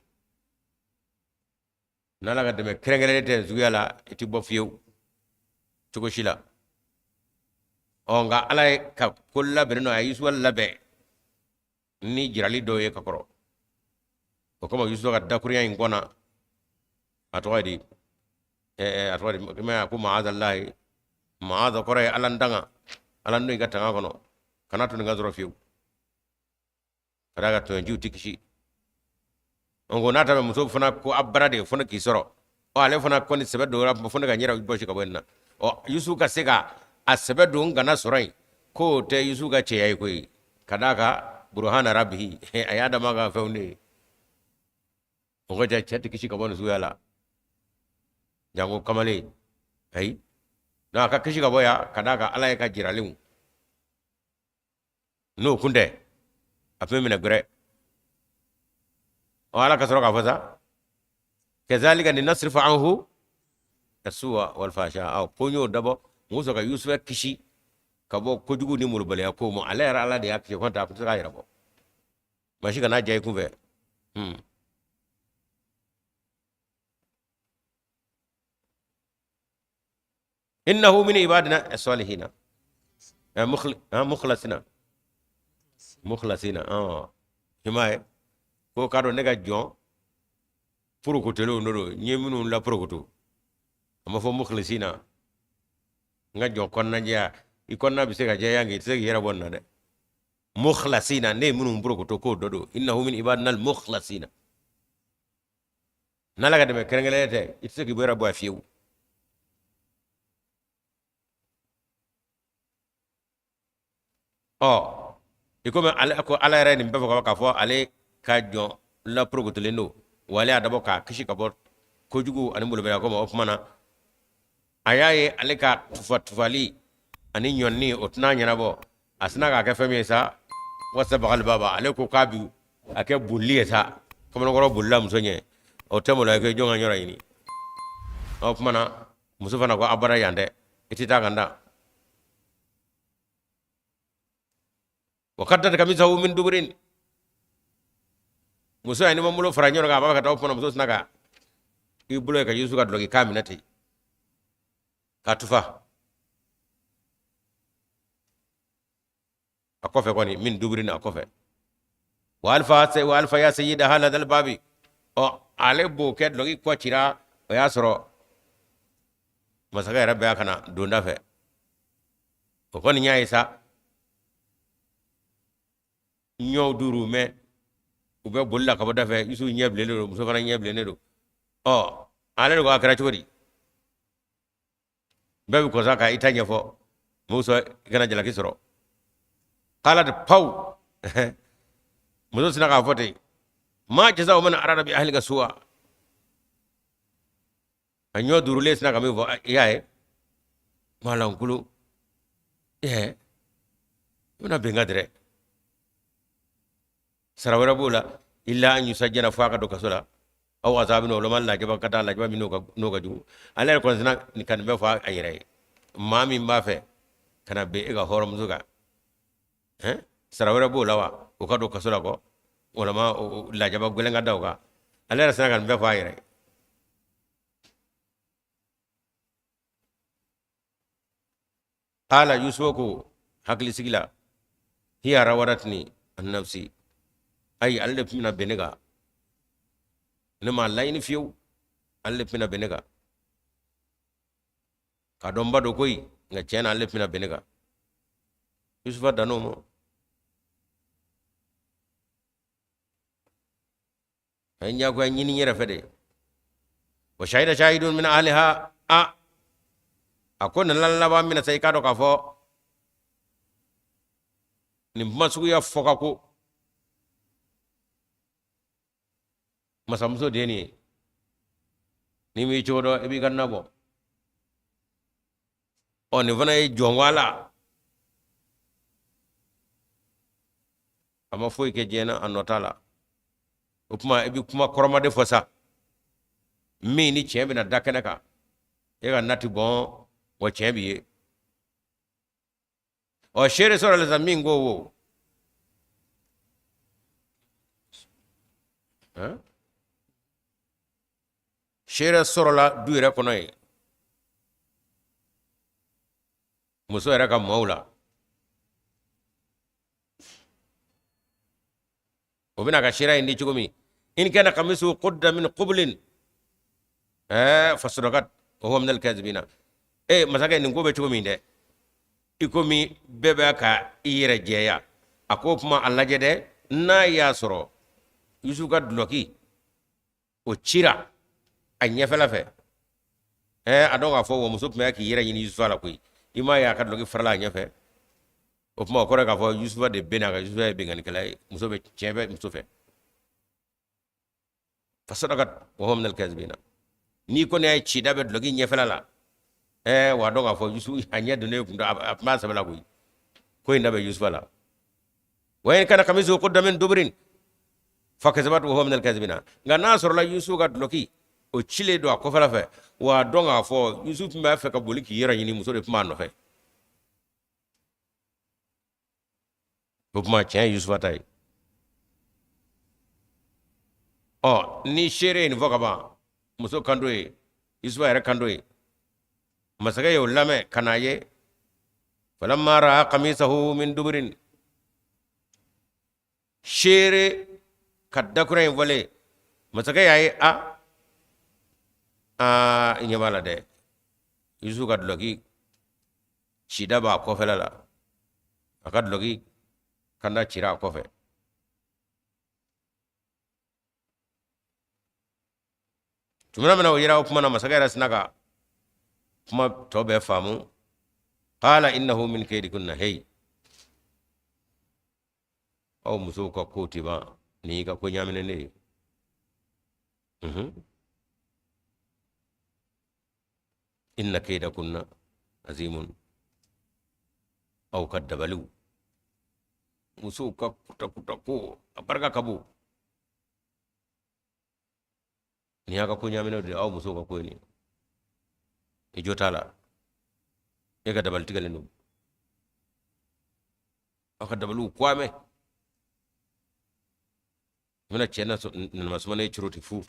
n'Ala ka dɛmɛ kɛrɛnkɛrɛnnen tɛ suguya la, i ti bɔ fiyewu cogo si la. Ɔ, nka Ala ye ka ko labɛnnen don, a ye Yusufa labɛn ni jirali dɔw ye ka kɔrɔ. O kama Yusufa ka dakurunya in kɔnna, a tɔgɔ ye di? A tɔgɔ di? I m'a ye a ko maazallahi. Maaza kɔrɔ ye Ala n tanga, Ala n don i ka tanga kɔnɔ, kana to nin ka sɔrɔ fiyewu. Ka d'a kan tɔɲɔjiw tɛ kisi. Ko n'a ta bɛ muso fana ko a bara de fo ne k'i sɔrɔ. Ɔ, ale fana kɔni sɛbɛ don fo ne ka n yɛrɛ bɔsi ka bɔ nin na. Ɔ, Yusufu ka se ka a sɛbɛ don n kana sɔrɔ yen, k'o tɛ Yusufu ka cɛya ye koyi. Ka d'a kan burhana rabbihi, a y'a dama ka fɛnw de ye. O ko cɛ tɛ kisi ka bɔ nin suguya la, janko kamalen. Ayi, donc a ka kisi ka bɔ yan, ka d'a kan Ala ye ka jiralenw n'o kun tɛ, a tun bɛ minɛ gbɛrɛ. Ɔ, Ala ka sɔrɔ k'a fɔ sa, kazalika linasrifa anhu asuwa walfasha. Aw ko n y'o dabɔ n ko sɔrɔ ka Yusufa kisi ka bɔ kojugu ni molobaliya ko ma. Ale yɛrɛ, Ala de y'a kisi, kɔntɛ a tun tɛ se k'a yɛrɛ bɔ. Maa si kan'a diya i kunfɛ. Innahu min ibadina salihina, mukhlasina, mukhlasina. I m'a ye ko k'a dɔn ne ka jɔn porokotolenw de don, n ye minnu la porokoto. A ma fɔ mukhlisina, n ka jɔn kɔnɔnajɛya. I kɔnɔna bɛ se ka jɛya, nka i tɛ se k'i yɛrɛ bɔ nin na dɛ. Mukhlasina, ne ye minnu porokoto, k'o dɔ don. Innahu min ibadina al-mukhlasina. N'Ala ka dɛmɛ kɛrɛnkɛrɛnnen tɛ, i tɛ se k'i yɛrɛ bɔ a fiyewu. Ɔ, i komi ale ko Ala yɛrɛ ye nin bɛɛ fɔ ka ban, k'a fɔ ale ka jɔn laporokotolen don, wa ale y'a dabɔ k'a kisi ka bɔ kojugu ani molobaliya ko ma. O tuma na a y'a ye ale ka tufa tufali ani ɲɔnni o tɛna ɲɛnabɔ, a sina k'a kɛ fɛn min ye sa, wastabaqal baba, ale ko k'a bi a kɛ bolili ye sa, kamalenkɔrɔ bolila muso ɲɛ, o tɛ maloya ko jɔn ka yɔrɔ ɲini. O tuma na muso fana ko abada yan tɛ, i tɛ taa ka n dan. Wa qaddat kamisahu min duburin, muso ye numan bolo fara ɲɔgɔn kan, a b'a fɛ ka taa. O tuma na muso sina ka i bolo ye ka Yusufu ka dulɔki kan minɛ ten ka tufa a kɔfɛ kɔni, min duburin, a kɔfɛ. Wa alfa wa alfa ya sayyidaha ladal babi, ɔ ale b'o kɛ dulɔki kɔ cira, o y'a sɔrɔ masakɛ yɛrɛ bɛ a ka na donda fɛ. O kɔni y'a ye sa ɲɔw duuru mɛ u bɛ boli la ka bɔ da fɛ. Yusufu ɲɛ bilennen don, muso fana ɲɛ bilennen don. Ɔ ale de ko a kɛra cogo di? Bɛɛ bɛ kɔsa ka i ta ɲɛfɔ, muso i kana jalaki sɔrɔ. K'ala de paw muso sina k'a fɔ ten, ma jazau man arada bi ahlika su'a. A ɲɔ duurulen sina ka min fɔ, i y'a ye malankulu ɛɛ i bɛna bin n kan dɛrɛ, sara wɛrɛ b'o la, illa an yusajjana, fo a ka don kaso la, aw azabin walima lajaba ka taa lajaba min n'o ka jugu. Ale yɛrɛ kɔni sina ka nin bɛɛ fɔ a yɛrɛ ye, maa min b'a fɛ ka na bin e ka hɔrɔnmuso kan, sara wɛrɛ b'o la wa o ka don kaso la kɔ, walima lajaba gɛlɛn ka da o kan. Ale yɛrɛ sina ka nin bɛɛ fɔ a yɛrɛ ye. Qala Yusufu ko hakilisigi la, hiya rawadatni an nafsi, ayi ale de tun bɛna bin ne kan, ne m'a laɲini fiyewu, ale de tun bɛna bin ne kan, k'a dɔn n ba don koyi, nka tiɲɛ na ale de tun bɛna bin ne kan. Yusufa dann'o ma. A ye diyagoya ɲini n yɛrɛ fɛ de. Wa shahida shahidun min ahliha, a ko nana laban min na sa, i k'a dɔn k'a fɔ nin kuma suguya fɔ ka ko masamuso den ye, n'i m'i cogo dɔn i b'i ka na bɔ. Ɔ nin fana ye jɔn la, a ma foyi kɛ diɲɛ na, a nɔ t'a la. O tuma i bɛ kuma kɔrɔma de fɔ sa min ni tiɲɛ bɛna da kɛnɛ kan, e ka na ti bɔn wa tiɲɛ b'i ye. Ɔ seere sɔrɔla sa min ko wo seere sɔrɔla du yɛrɛ kɔnɔ yen, muso yɛrɛ ka maaw la, o bɛna ka seereya in di cogo min, in kana kamisu qudda min qublin fasadakat wa huwa minal kazibina. Masakɛ, nin ko bɛ cogo min dɛ, i komi bɛɛ bɛ ka i yɛrɛ jɛya. A ko kuma a lajɛ dɛ, n'a y'a sɔrɔ Yusufu ka dulɔki o cira a ɲɛfɛla fɛ, a dɔn k'a fɔ wa muso tun bɛ k'i yɛrɛ ɲini Yusufa la koyi. I m'a ye a ka dulɔki farala a ɲɛfɛ, o tuma o kɔrɔ ye k'a fɔ Yusufa de bɛ n'a kan, Yusufa ye binkannikɛla ye, muso bɛ tiɲɛ bɛ muso fɛ. Fasadakat wa huwa minal kazibina. N'i kɔni y'a ye cida bɛ dulɔki ɲɛfɛla la, wa dɔn k'a fɔ Yusufu a ɲɛ donnen kun a tun b'a sɛbɛ la koyi, ko in da bɛ Yusufa la. Wa in kana kamisu qudda min duburin fakazabat wa huwa minal kazibina. Nka n'a sɔrɔla Yusufu ka dulɔki o cilen don a kɔfɛla fɛ, wa dɔn k'a fɔ Yusufu tun b'a fɛ ka boli k'i yɛrɛ ɲini, muso de tun b'a nɔfɛ. O tuma tiɲɛ ye Yusufa ta ye. Ɔ ni seere ye nin fɔ ka ban, muso kan d'o ye, Yusufa yɛrɛ kan d'o ye. Masakɛ y'o lamɛn ka n'a ye, falamma ra'a qamisahu min duburin, seere ka dakura in fɔlen, masakɛ y'a ye, a aa i ɲɛ b'a la dɛ, Yusufu ka dulɔki cida b'a kɔfɛla la, a ka dulɔki kanda cira a kɔfɛ. Tumana min na o yera, o kuma na masakɛ yɛrɛ sina ka kuma tɔ bɛɛ faamu. Qala innahu min kaydikunna, hey aw musow ka kow tɛ ban. Nin y'i ka ko ɲaaminen de ye. Inna kaydakunna azimun, aw ka dabaliw, musow ka kutakuta ko a barika ka bon. Nin y'a ka ko ɲaaminen de ye, aw musow ka ko ye nin ye. I jo t'a la, e ka dabali tigɛlen don, aw ka dabaliw kwamɛ. I bɛna cɛ nanama sumana coro ten fu.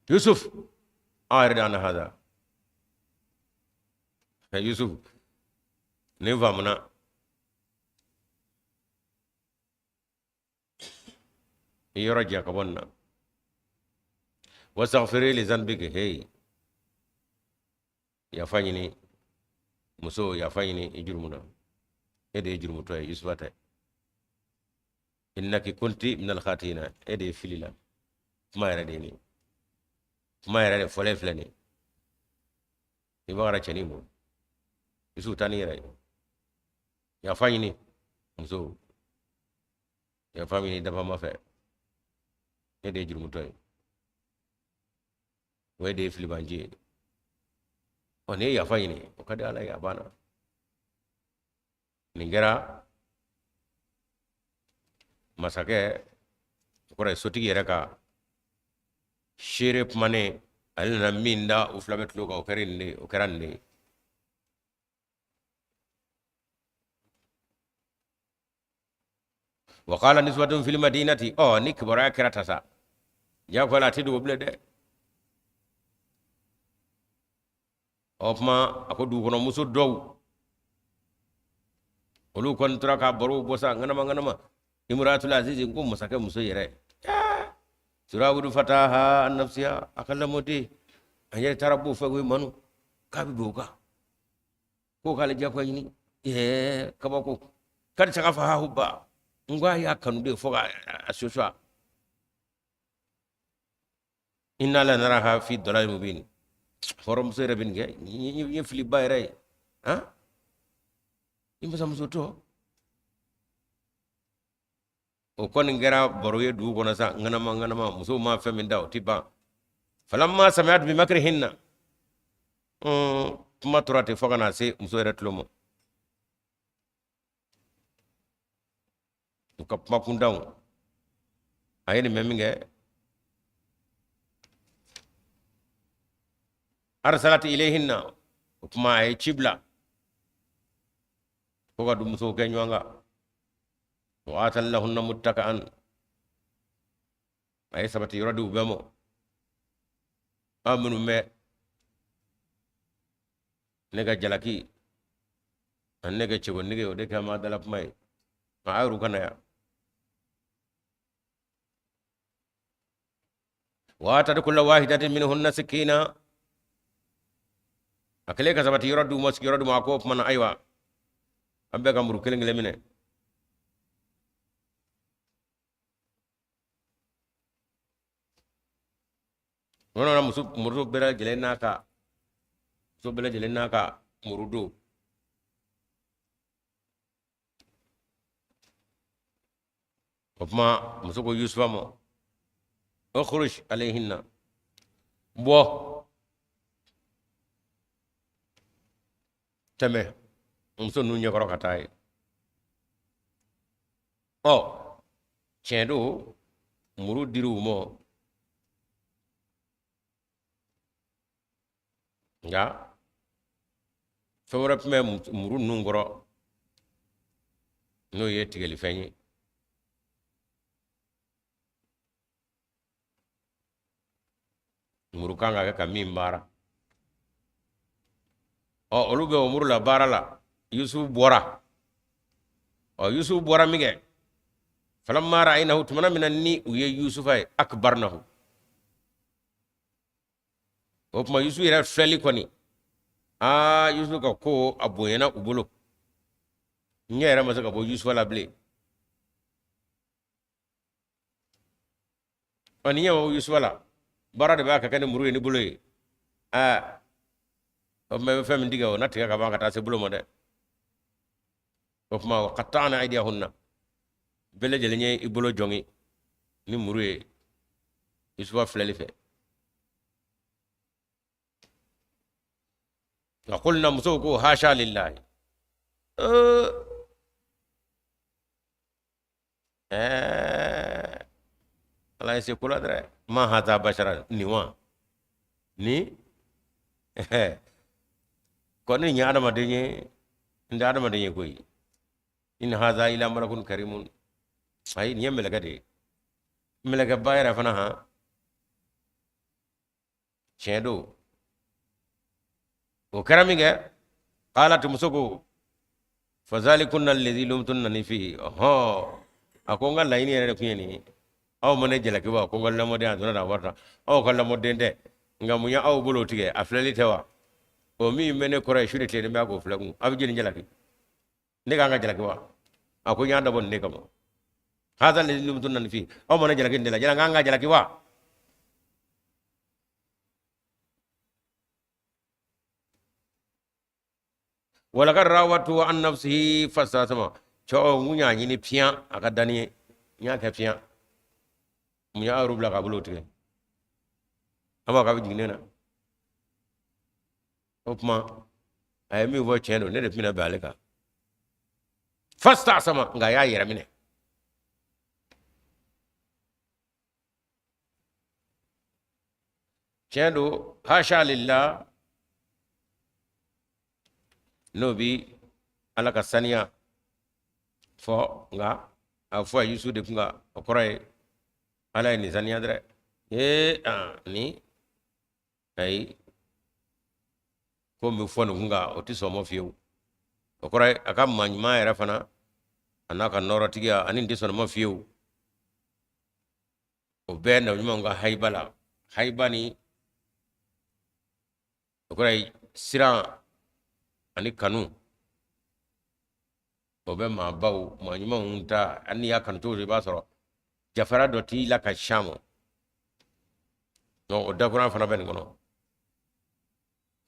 Yusuf, a'rid an hada. Yusuf, nin faamuna. I yɔrɔ jan ka bɔ nin na. Wastaghfiri li zanbiki, hey, yafa ɲini muso, yafa ɲini i jurumu na, e de ye jurumutɔ ye, Yusufa tɛ. Innaki kunti minal khatina, e de ye fili la. Kuma yɛrɛ de ye nin, kuma yɛrɛ de fɔlen filɛ nin. I bagara cɛnin ma, Yusufu, taa n'i yɛrɛ ye. Yafa ɲini muso, yafa ɲini dafama fɛ, e de ye jurumutɔ ye, o e de ye filibanci ye. Ɔ, n'i ye yafa ɲini, o ka di Ala ye, a banna. Nin kɛra masakɛ, o kɔrɔ ye sotigi yɛrɛ ka seere kumanen, ale nana min da u fila bɛɛ tulo kan, o kɛra nin de ye, o kɛra nin de ye. Wa qala niswatun fil madinati, ɔ ni kibaruya kɛra ta sa, jagoya la a tɛ dogo bilen dɛ. O tuma a ko dugu kɔnɔ muso dɔw, olu kɔni tora ka baro bɔ sa ŋanama ŋanama. Imratul azizi, ko masakɛ muso yɛrɛ, turawidu fataha an nafsiha, a ka lamɔden a yɛrɛ taara b'o fɛ ko manu k'a bɛ don o kan, ko k'ale jagoya ɲini. Ɛɛ, kabako, kad shagafaha hubba, n ko a y'a kanu de fo ka a soso. Inna lanaraha fi dalal mubin, hɔrɔnmuso yɛrɛ bɛ nin kɛ, n ye filiba yɛrɛ ye. Han, i masamuso tɔ, o kɔni kɛra baro ye dugu kɔnɔ sa ŋanama ŋanama. Musow ma fɛn min da, o ti ban. Falamma sami'at bi makrihinna, kuma tora ten fo ka na se muso yɛrɛ tulo ma. U ka kuma kuntanw, a ye nin mɛn min kɛ, arsalat ilayhinna, o tuma a ye ci bila ko ka du musow kɛ ɲɔgɔn kan. Wa atat lahunna muttaka'an, a ye sabati yɔrɔ di u bɛɛ ma. Aw minnu bɛ ne ka jalaki ani ne ka cɛko nege, o de kɛ ma dala kuma ye, a yɛrɛ ka na yan. Wa atat kulla wahidatin minhunna sikina, a kɛlen ka sabati yɔrɔ d'u ma, sigiyɔrɔ d'u ma, a ko o tuma na ayiwa, an bɛɛ ka muru kelen kelen minɛ. O nana muso, muso bɛɛ lajɛlen n'a ka, muso bɛɛ lajɛlen n'a ka muru don. O tuma muso ko Yusufa ma, ukhruj alayhinna, bɔ tɛmɛ muso ninnu ɲɛkɔrɔ ka taa ye. Ɔ, tiɲɛ don, muru dir'u ma, nka fɛn wɛrɛ tun bɛ muru ninnu kɔrɔ, n'o ye tigɛlifɛn ye. Muru kan ka kɛ ka min baara, ɔ olu bɛ o muru la baara la. Yusufu bɔra. Ɔ, Yusufu bɔra min kɛ, falamma ra'aynahu, tumana min na ni u ye Yusufa ye, akbarnahu, o tuma Yusufu yɛrɛ filɛli kɔni, aa, Yusufu ka ko a bonyana u bolo, ɲɛ yɛrɛ ma se ka bɔ Yusufa la bilen. Ɔ, ni ɲɛ ma bɔ Yusufa la, baara de b'a ka kɛ ni muru ye, ni bolo ye. Aa. O tuma i bɛ fɛn min tigɛ o na tigɛ ka ban ka taa se bolo ma dɛ. O tuma wa qatta'na aydiyahunna, bɛɛ lajɛlen ye i bolo jɔngi ni muru ye Yusufa filɛli fɛ. Wa qulna, musow ko hasha lillahi, Ala ye se ko la dɛ, ma haza bashara, nin wa ni kɔni nin ye adamaden ye, n tɛ adamaden ye koyi. In haza illa malakun karimun, ayi nin ye mɛlɛkɛ de ye, mɛlɛkɛba yɛrɛ fana. Han, tiɲɛ don. O kɛra min kɛ, qalat, muso ko fazalikunna allazi lumtunnani fihi. Ɔhɔ, a ko n ka laɲini yɛrɛ de tun ye nin ye. Aw ma ne jalaki wa ko n ka lamɔden a donna da wari ta? Aw ka lamɔden tɛ, nka mun ye aw bolo tigɛ? A filɛli tɛ wa? O min bɛ ne kɔrɔ ye su ni tile, ne b'a k'o filɛ kun, aw bɛ jeni jalaki? Ne kan ka jalaki wa? A ko n y'a dabɔ nin de kama. Haza allazi lumtunnani fihi, aw ma ne jalaki nin de la, yala n kan ka jalaki wa? Walakad rawatuhu an nafsihi fastasama, cɛw n y'a ɲini piyan a ka dani ye, n y'a kɛ piyan. Mun y'a yɔrɔ bila k'a bolo tigɛ? A b'a k'a bɛ jigin ne na. O tuma a ye min fɔ tiɲɛ don, ne de tun bɛna bɛn ale kan. Fastasama, nka a y'a yɛrɛ minɛ. Tiɲɛ don, hasha lillah, n'o bi Ala ka saniya fɔ, nka a fɔ a Yusu de kun kan, o kɔrɔ ye Ala ye nin saniya dɛrɛ. Ee, ni ayi ko min bɛ fɔ nin kun kan, o tɛ sɔn ma fiyewu. O kɔrɔ ye a ka maa ɲuman yɛrɛ fana, a n'a ka nɔɔrɔtigiya ani nin tɛ sɔn ma fiyewu. O bɛɛ nabi ɲumanw ka hayiba la, hayiba ni o kɔrɔ ye siran ani kanu, o bɛ maabaw maa ɲumanw ta. Hali n'i y'a kanu cogo o cogo, i b'a sɔrɔ jafara dɔ t'i la ka siyan ma. Donc o dakuran fana bɛ nin kɔnɔ.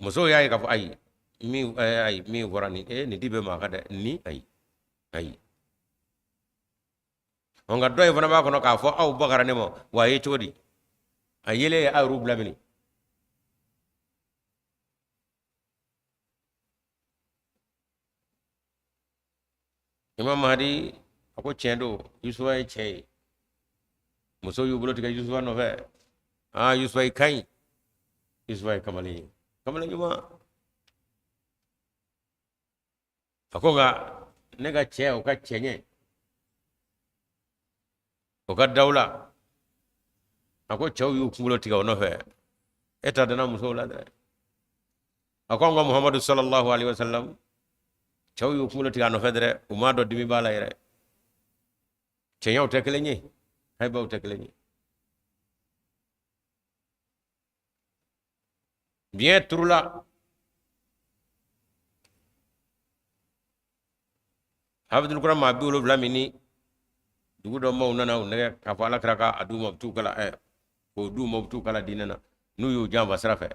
Musow y'a ye k'a fɔ ayi, min ayi, min fɔra nin, nin ti bɛn maa kan dɛ, ni ayi ayi. Nka dɔ in fana b'a kɔnɔ k'a fɔ aw bagara ne ma wa, a ye cogo di? A yelen ye aw yɛrɛw bila mini. Imam Mahdi a ko tiɲɛ don, Yusufa ye cɛ ye. Musow y'u bolo tigɛ Yusufa nɔfɛ. Aa, Yusufa i ka ɲi, Yusufa ye kamalen ye, kamalen ɲuman. A ko nka ne ka cɛ, o ka cɛɲɛ, o ka dawula, a ko cɛw y'u kunkolo tigɛ o nɔfɛ, e ta danna musow la dɛ. A ko an ka Muhamadu sallallahu alaihi wasallam, cɛw y'u kunkolo tigɛ a nɔfɛ dɛ, u m'a dɔn dimi b'a la yɛrɛ. Cɛɲɛw tɛ kelen ye, hayibaw tɛ kelen ye. Biɲɛ turula hafidul kuran maa 70 min ni dugu dɔ maaw nana u nɛgɛ k'a fɔ Ala kira ka a d'u ma, u bɛ t'u kalan, k'o d'u ma, u bɛ t'u kalan diinɛ na, n'u y'u janfa sira fɛ,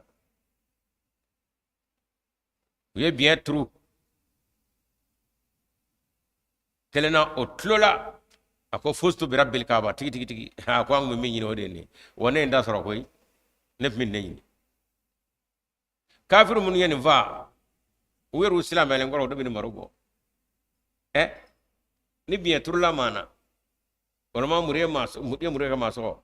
u ye biɲɛ turu kelen na o tulo la. A ko fustu bi rabbil kaaba, tigi tigi tigi. A ko an kun bɛ min ɲini o de ye nin ye wa, ne ye n ta sɔrɔ koyi, ne tun bɛ nin de ɲini. Kafiri minnu ye nin faa, u yɛrɛ silamɛlen kɔrɔ, o de bɛ nin baro bɔ. Ɛ, ni biɲɛ turula maa na, walima muru ye maa muru ye ka maa sɔgɔ,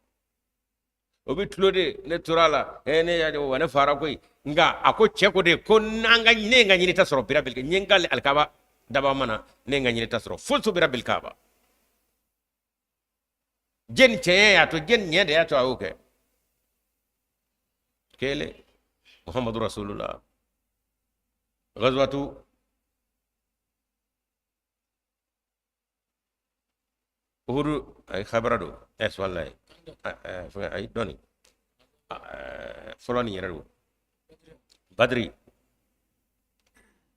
o bɛ tulo de ne tora la, ɛ, ne y'a wa ne fara koyi. Nka a ko cɛ ko de ko n'an ka ne ye n ka ɲinita sɔrɔ birabil, n ye n kali alikaba daba mana, ne ye n ka ɲinita sɔrɔ fustu birabil kaaba. Jɛni cɛɲɛ y'a to, jɛni ɲɛ de y'a to a y'o kɛ. Kelen Muhammadu Rasulullah, gazwatu Uhudu, ayi, Khaybara don, ɛ walayi, ayi, dɔɔni fɔlɔ nin yɛrɛ don, Badiri.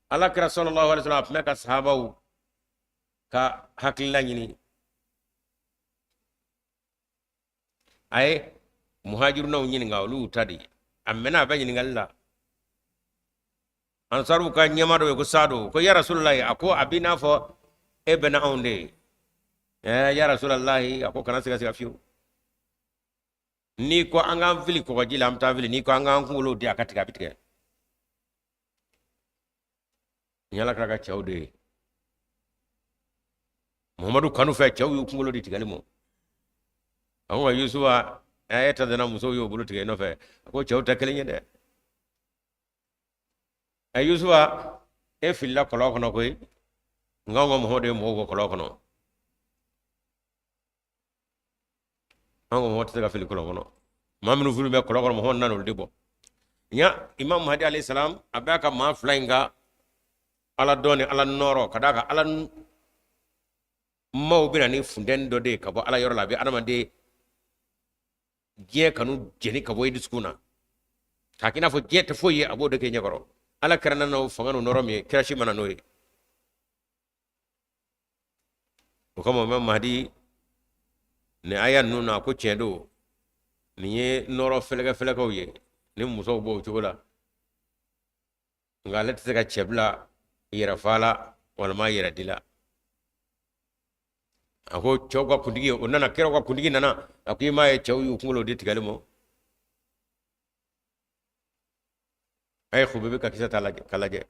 Ala kira sallallahu alaihi wasallam a tun bɛ ka sahabaw ka hakilila ɲini. A ye muhajirunaw ɲininka, olu y'u ta di. A mɛnna a bɛ ɲininkali la. Ansaruw ka ɲɛmaa dɔ bɛ ko Sadu ko ya Rasululahi, a ko a b'i n'a fɔ e bɛ na anw de ye. Ɛɛ ya Rasululahi, a ko kana siga siga fiyewu. N'i ko an k'an fili kɔgɔji la, an bɛ taa fili. N'i ko an k'an kunkolo di a ka tigɛ, a bɛ tigɛ. Nin Ala kira ka cɛw de ye. Muhamadu kanu fɛ, cɛw y'u kunkolo di tigɛli ma. A ko nka Yusufa, e ta dana musow y'o bolo tigɛ i nɔfɛ. A ko cɛw tɛ kelen ye dɛ. Ɛ Yusufa, e filila kɔlɔn kɔnɔ koyi, nka anw ka Muhamadu ye mɔgɔw bɔ kɔlɔn kɔnɔ. An ka mɔgɔ tɛ se ka fili kɔlɔn kɔnɔ. Maa minnu fili bɛ kɔlɔn kɔnɔ, Muhamadu nana olu de bɔ. Ɲa Imam Mahdi alayhi salam, a b'a ka maa fila in ka ala dɔn ni ala nɔɔrɔ, ka d'a kan ala maaw bɛ na ni funtɛni dɔ de ye ka bɔ ala yɔrɔ la, a bɛ adamaden diɲɛ kanu jeni ka bɔ i dusukun na k'a k'i n'a fɔ diɲɛ tɛ foyi ye, a b'o de kɛ ɲɛkɔrɔ. Ala kɛra n'o fanga n'o nɔɔrɔ min ye, kira si ma na n'o ye. O kama Imam Mahdi nin aya ninnu na, a ko tiɲɛ don, nin ye nɔɔrɔ fɛlɛkɛ fɛlɛkɛw ye, ni musow b'o cogo la, nka ale tɛ se ka cɛ bila yɛrɛ fa la walima yɛrɛ di la. A ko cɛw ka kuntigi o nana, kiraw ka kuntigi nana, a ko i m'a ye cɛw y'u kunkolo di tigɛli ma. A ye Khubebi ka kisa ta ka lajɛ,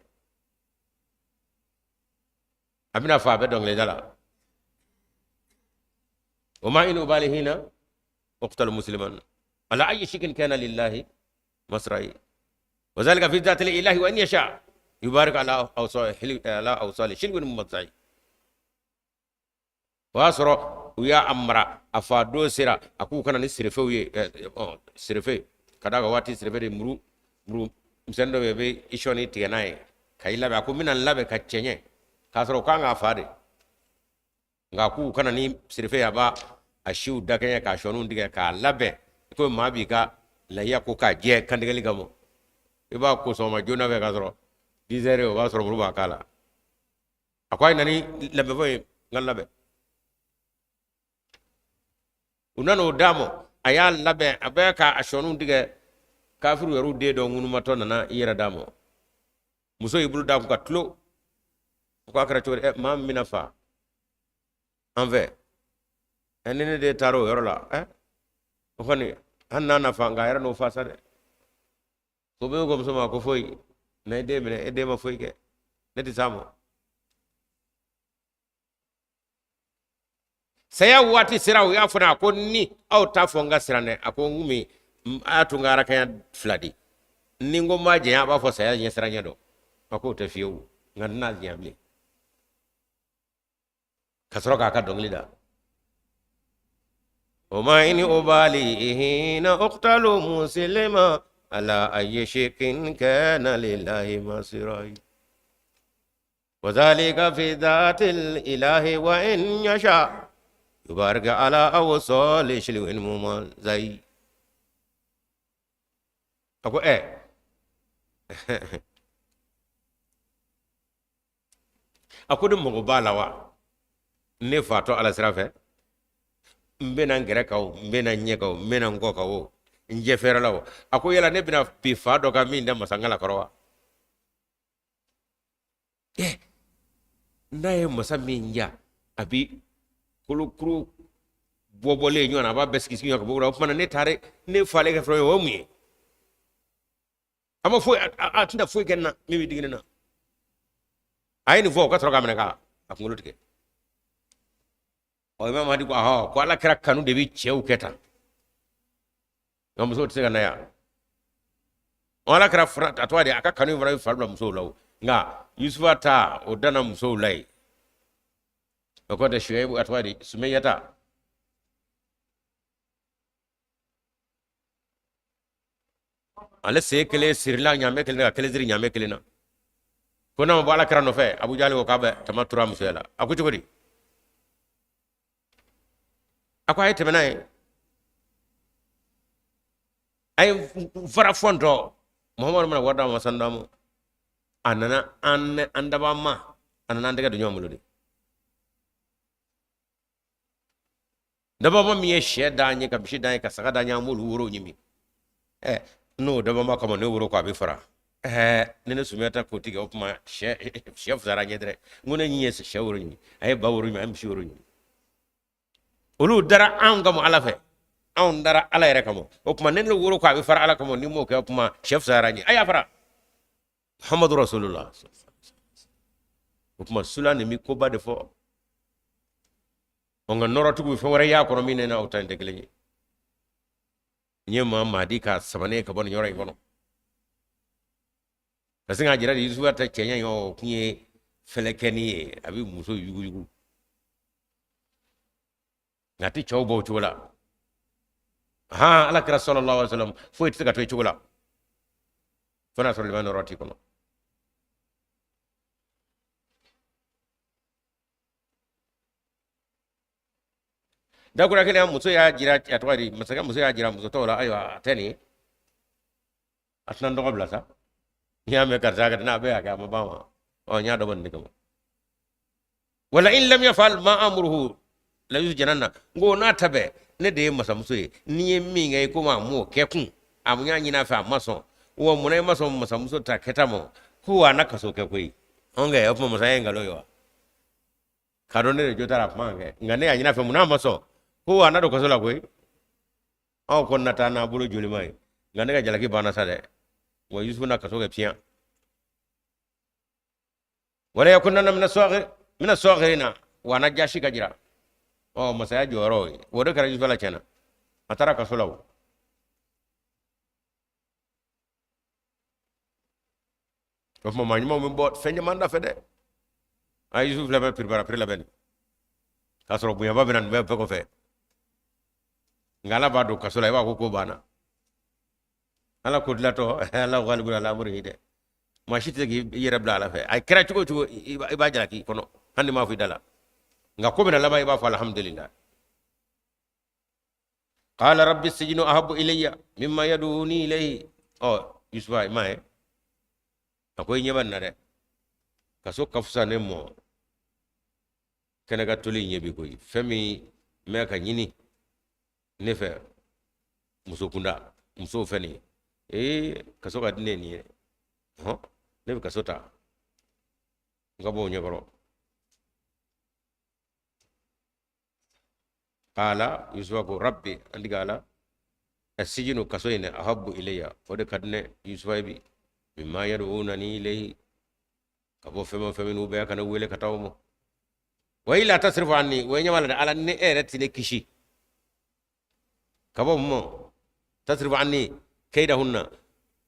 a bɛna fɔ a bɛ dɔnkilida la. Wa ma in ubali hina uqtalu musliman ala ayi shikin kana lillahi masra'i wa zalika fi dhati ilahi wa in yasha yubarik ala awsali ala awsali shilwin mumazzai. O y'a sɔrɔ u y'a mara, a fa don sera, a k'u ka na ni serefew ye. Serefe, ka d'a kan waati serefe de muru muru misɛnnin dɔ bɛ yen, i bɛ i sɔɔni tigɛ n'a ye ka i labɛn. A ko n bɛna n labɛn ka cɛ ɲɛ, k'a sɔrɔ u kan k'a fa de, nka k'u ka na ni serefe ye, a b'a a siw dakɛɲɛ k'a sɔɔniw tigɛ k'a labɛn i ko maa b'i ka lahiya ko k'a jɛ kantigɛli kama. I b'a ko sɔgɔma joona fɛ k'a sɔrɔ 10 heures, o b'a sɔrɔ muru b'a k'a la. A ko a ye na ni labɛnfɛn ye, n ka labɛn. U nana o d'a ma, a y'a labɛn, a bɛ k'a sɔɔniw tigɛ. Kafiriw yɛrɛw den dɔ ŋunumatɔ nana i yɛrɛ d'a ma. Muso y'i bolo d'a kun ka tulo. A ko a kɛra cogo di? Ɛ, maa min bɛna fa an fɛ, ɛ, ni ne de taara o yɔrɔ la, ɛ, o kɔni hali n'a na fa, nka a yɛrɛ n'o fa sa dɛ. Ko bɛ ko muso ma ko foyi na i den minɛ, e den ma foyi kɛ, ne tɛ s'a ma. Saya waati sera, u y'a fɔ a ko ni aw t'a fɔ n ka siran dɛ. A ko n kun bɛ a y'a to n ka arakanya fila di, ni n ko n b'a janya, a b'a fɔ saya ɲɛsiranɲɛ dɔ. A k'o tɛ fiyewu, nka n tɛna janya bilen. Ka sɔrɔ k'a ka dɔnkili da. Wa ma in ubali hina uqtalu muslima ala ayyi shikin kana lillahi masirai wa dhalika fi dhatil ilahi wa in yasha yubarik ala awsali shilwin mumazai. A ko ɛ a ko ne mago b'a la wa ne fatɔ ala sira fɛ, n bɛna n gɛrɛ kan o, n bɛna n ɲɛ kan o, n bɛna n kɔ kan o, n jɛfɛrɛ la o. A ko yala ne bɛna bi fa dɔ kan min tɛ masankala kɔrɔ wa? Ɛ, n'a ye masa min ja, a bi kolokuru bɔbɔlen ɲɔgɔn na, a b'a bɛɛ sigi sigi ɲɔgɔn kan bɔ. O tuma na ne taara ne falen kɛ fɔlɔ ye, o ye mun ye? A ma foyi, a tɛna foyi kɛ n na min bɛ digi ne na. A ye nin fɔ, o ka sɔrɔ k'a minɛ k'a kunkolo tigɛ. Ɔ, Imam Mahdi ko ahɔ, ko ala kira kanu de bɛ cɛw kɛ tan, nka musow tɛ se ka na yan. Ɔ, ala kira fana a tɔgɔ de, a ka kanu in fana bɛ fari bila musow la o, nka Yusufa ta o danna musow la yen. O kɔ tɛ Suwɛyibu, a tɔgɔ de Sumeyata. Ale sen kelen sirila ɲaamɛ kelen na, ka kelen siri ɲaamɛ kelen na. Ko n'a ma bɔ ala kira nɔfɛ, Abu Jali ko k'a bɛ tama tura musoya la. A ko cogo di? A ko a ye tɛmɛ n'a ye, a ye fara fɔn tɔ. Muhamadu mana wari d'a ma, sanu d'a ma, a nana an daba ma, a nana an tɛgɛ don ɲɔgɔn bolo de. Dabama min ye sɛ d'an ye, ka misi d'an ye, ka saga d'an ye, an b'olu woro ɲimi. Ɛ, n'o dabama kama ne woro ko a bɛ fara. Ɛɛ, ni ne Sunjata k'o tigɛ, o tuma sɛ sɛ fisayara ɲɛ dɛ. N ko ne ɲin ye sɛ woro ɲimi, a ye ba woro ɲimi, a ye misi woro ɲimi. Olu dara anw kama Ala fɛ, anw dara Ala yɛrɛ kama. O tuma ne woro ko a bɛ fara Ala kama, ni m'o kɛ, o tuma sɛ fisayara ɲɛ. A y'a fara Muhammadu Rasulullah. O tuma sula nin bɛ koba de fɔ. Nka nɔrɔtigiw fɛn wɛrɛ y'a kɔnɔ min ne n'aw ta in tɛ kelen ye. N ye maa maadi ka samanen ka bɔ nin yɔrɔ in kɔnɔ ka se k'a jira de Yusufa ta cɛɲɛ ye. O tun ye fɛlɛkɛni ye, a bɛ muso yuguyugu, nka a tɛ cɛw bɔ o cogo la. Han, Ala kira sallallahu alaihi wasallam foyi tɛ se ka to i cogo la fo n'a sɔrɔ limaniya nɔrɔ t'i kɔnɔ. Dakura kelen, muso y'a jira, a tɔgɔ di, masakɛ muso y'a jira muso tɔw la. Ayiwa, a tɛ nin ye, a tɛna n tɔgɔ bila sa. N'i y'a mɛn karisa kɛ n'a bɛɛ y'a kɛ, a ma ban wa? Ɔ, n y'a dɔbɔ nin de kama. Wala in lam yafal ma amuruhu la yusjananna. N ko n'a ta bɛɛ, ne de ye masamuso ye. N'i ye min kɛ, i komi a m'o kɛ kun, a mun y'a ɲini a fɛ, a ma sɔn wa? Munna i ma sɔn masamuso ta kɛta ma? Ko wa a na kaso kɛ koyi. Ɔn kɛ, o tuma masaya ye nkalon ye wa? K'a dɔn ne de jo t'a la, a kuma kɛ, nka ne y'a ɲini a fɛ, munna a ma sɔn? Ko wa a na don kaso la koyi. Aw kɔni na taa n'a bolo jolima ye, nka ne ka jalaki banna sa dɛ. Wa Yusufu na kaso kɛ piyan. Wala yakunanna mina sɔgirina, wa na jasi ka jira. Ɔ, masaya jɔyɔrɔ ye o de kɛra Yusufu la tiɲɛna, a taara kaso la. O o tuma maa ɲumanw bɛ bɔ fɛn caman da fɛ dɛ. A Yusufu filɛ bɛ piripara piri labɛn k'a sɔrɔ bonyaba bɛ na nin bɛɛ kɔfɛ, nka Ala b'a don kaso la, i b'a ko ko banna. Ala ko dilatɔ, ala ghalibun ala amrihi dɛ. Maa si tɛ se k'i yɛrɛ bila Ala fɛ. A kɛra cogo o cogo, i b'a jalaki kɔnɔ, hali n'i m'a fɔ i da la, nka ko bɛna laban, i b'a fɔ alhamdulillah. Qala rabbi sijinu ahabbu ilayya mimma yad'uni ilayhi. Ɔ, Yusufa, i m'a ye, a ko i ɲɛ bɛ nin na dɛ, kaso ka fisa ne mɔ kɛnɛ ka toli ɲɛ bi koyi. Fɛn min bɛ ka ɲini ne fɛ muso kunda, musow fɛ nin ye, ee, kaso ka di ne ye nin ye. Hɔn, ne bɛ kaso ta n ka bɔ o ɲɛkɔrɔ. Qala, Yusufa ko, rabbi, an tigi Ala, asijinu, kaso in ahabbu ilayya, o de ka di ne Yusufa ye bi, mimma yad'unani ilayhi, ka bɔ fɛn ma, fɛn minnu bɛɛ ka ne wele ka taa o ma. Wa illa tasrif anni, o ye ɲɛ b'a la dɛ, Ala, ni e yɛrɛ tɛ ne kisi ka bɔ mun ma, tasrif anni kaidahunna,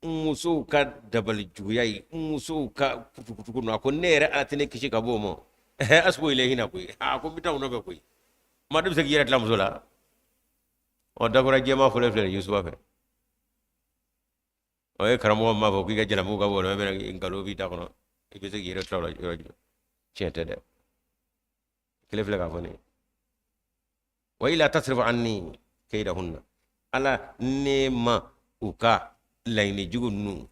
musow ka dabali juguya ye, musow ka kutukutuku ninnu, a ko ne yɛrɛ Ala tɛ ne kisi ka bɔ o ma, ɛhɛ, asbu ilayhinna koyi, a ko n bɛ taa u nɔfɛ koyi. Maa de bɛ se k'i yɛrɛ tila muso la. Ɔ, dakura jɛman fɔlɔ filɛ nin Yusufa fɛ. Ɔ, e karamɔgɔ m'a fɔ k'i ka jalamugu ka bɔ o la, bɛna nkalon b'i da kɔnɔ, i bɛ se k'i yɛrɛ tila o la yɔrɔ jumɛn? Tiɲɛ tɛ dɛ, kelen filɛ k'a fɔ nin ye. Wa illa tasrif anni kaidahunna, Ala, ne ma u ka laɲini jugu ninnu,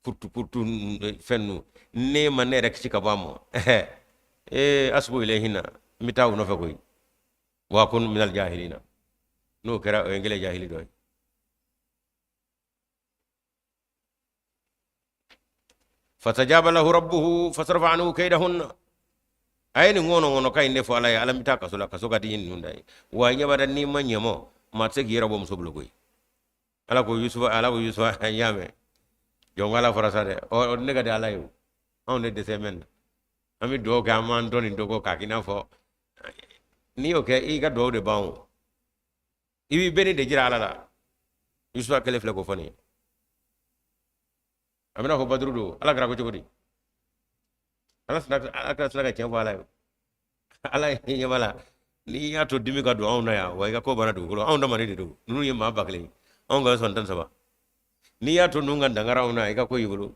kurutu kurutu fɛn ninnu, ne ma ne yɛrɛ kisi ka bɔ a ma, ee, asbu ilayhinna, n bɛ taa u nɔfɛ koyi. Wa akun minal jahilina, n'o kɛra, o ye n kɛlen jahili dɔ ye. Fastajaba lahu rabbuhu fasarafa anhu kaidahunna. A ye nin ŋɔnɔ ŋɔnɔ ka in de fɔ Ala ye. Ala, n bɛ taa kaso la, kaso ka di ninnu da ye. Wa ɲɛ b'a da, n'i ma ɲɛ mɔ, maa tɛ se k'i yɛrɛ bɔ muso bolo koyi. Ala ko Yusufa, Ala ko Yusufa, n y'a mɛn jɔn ko Ala fɔra sa dɛ. Ɔ, ne ka di Ala ye o, anw de dɛsɛ mɛn na, an bɛ dugawu kɛ, an b'an dɔn nin dɔgɔ k'a k'i n'a fɔ n'i y'o kɛ, i ka dugawu de ban o, i b'i bɛnni de jira Ala la. Yusufa kɛlen filɛ k'o fɔ nin ye, a bɛna fɔ Baduru don. Ala kɛra ko cogo di? Ala sina, ala kɛra sina ka tiɲɛ fɔ Ala ye. Ala ye ɲɛ b'a la, n'i y'a to dimi ka don anw na yan, wa i ka ko banna dugukolo. Anw damani de don, ninnu ye maa 1000 ye, anw ka sɔn 13. N'i y'a to ninnu ka dankari anw na, i ka ko y'i bolo.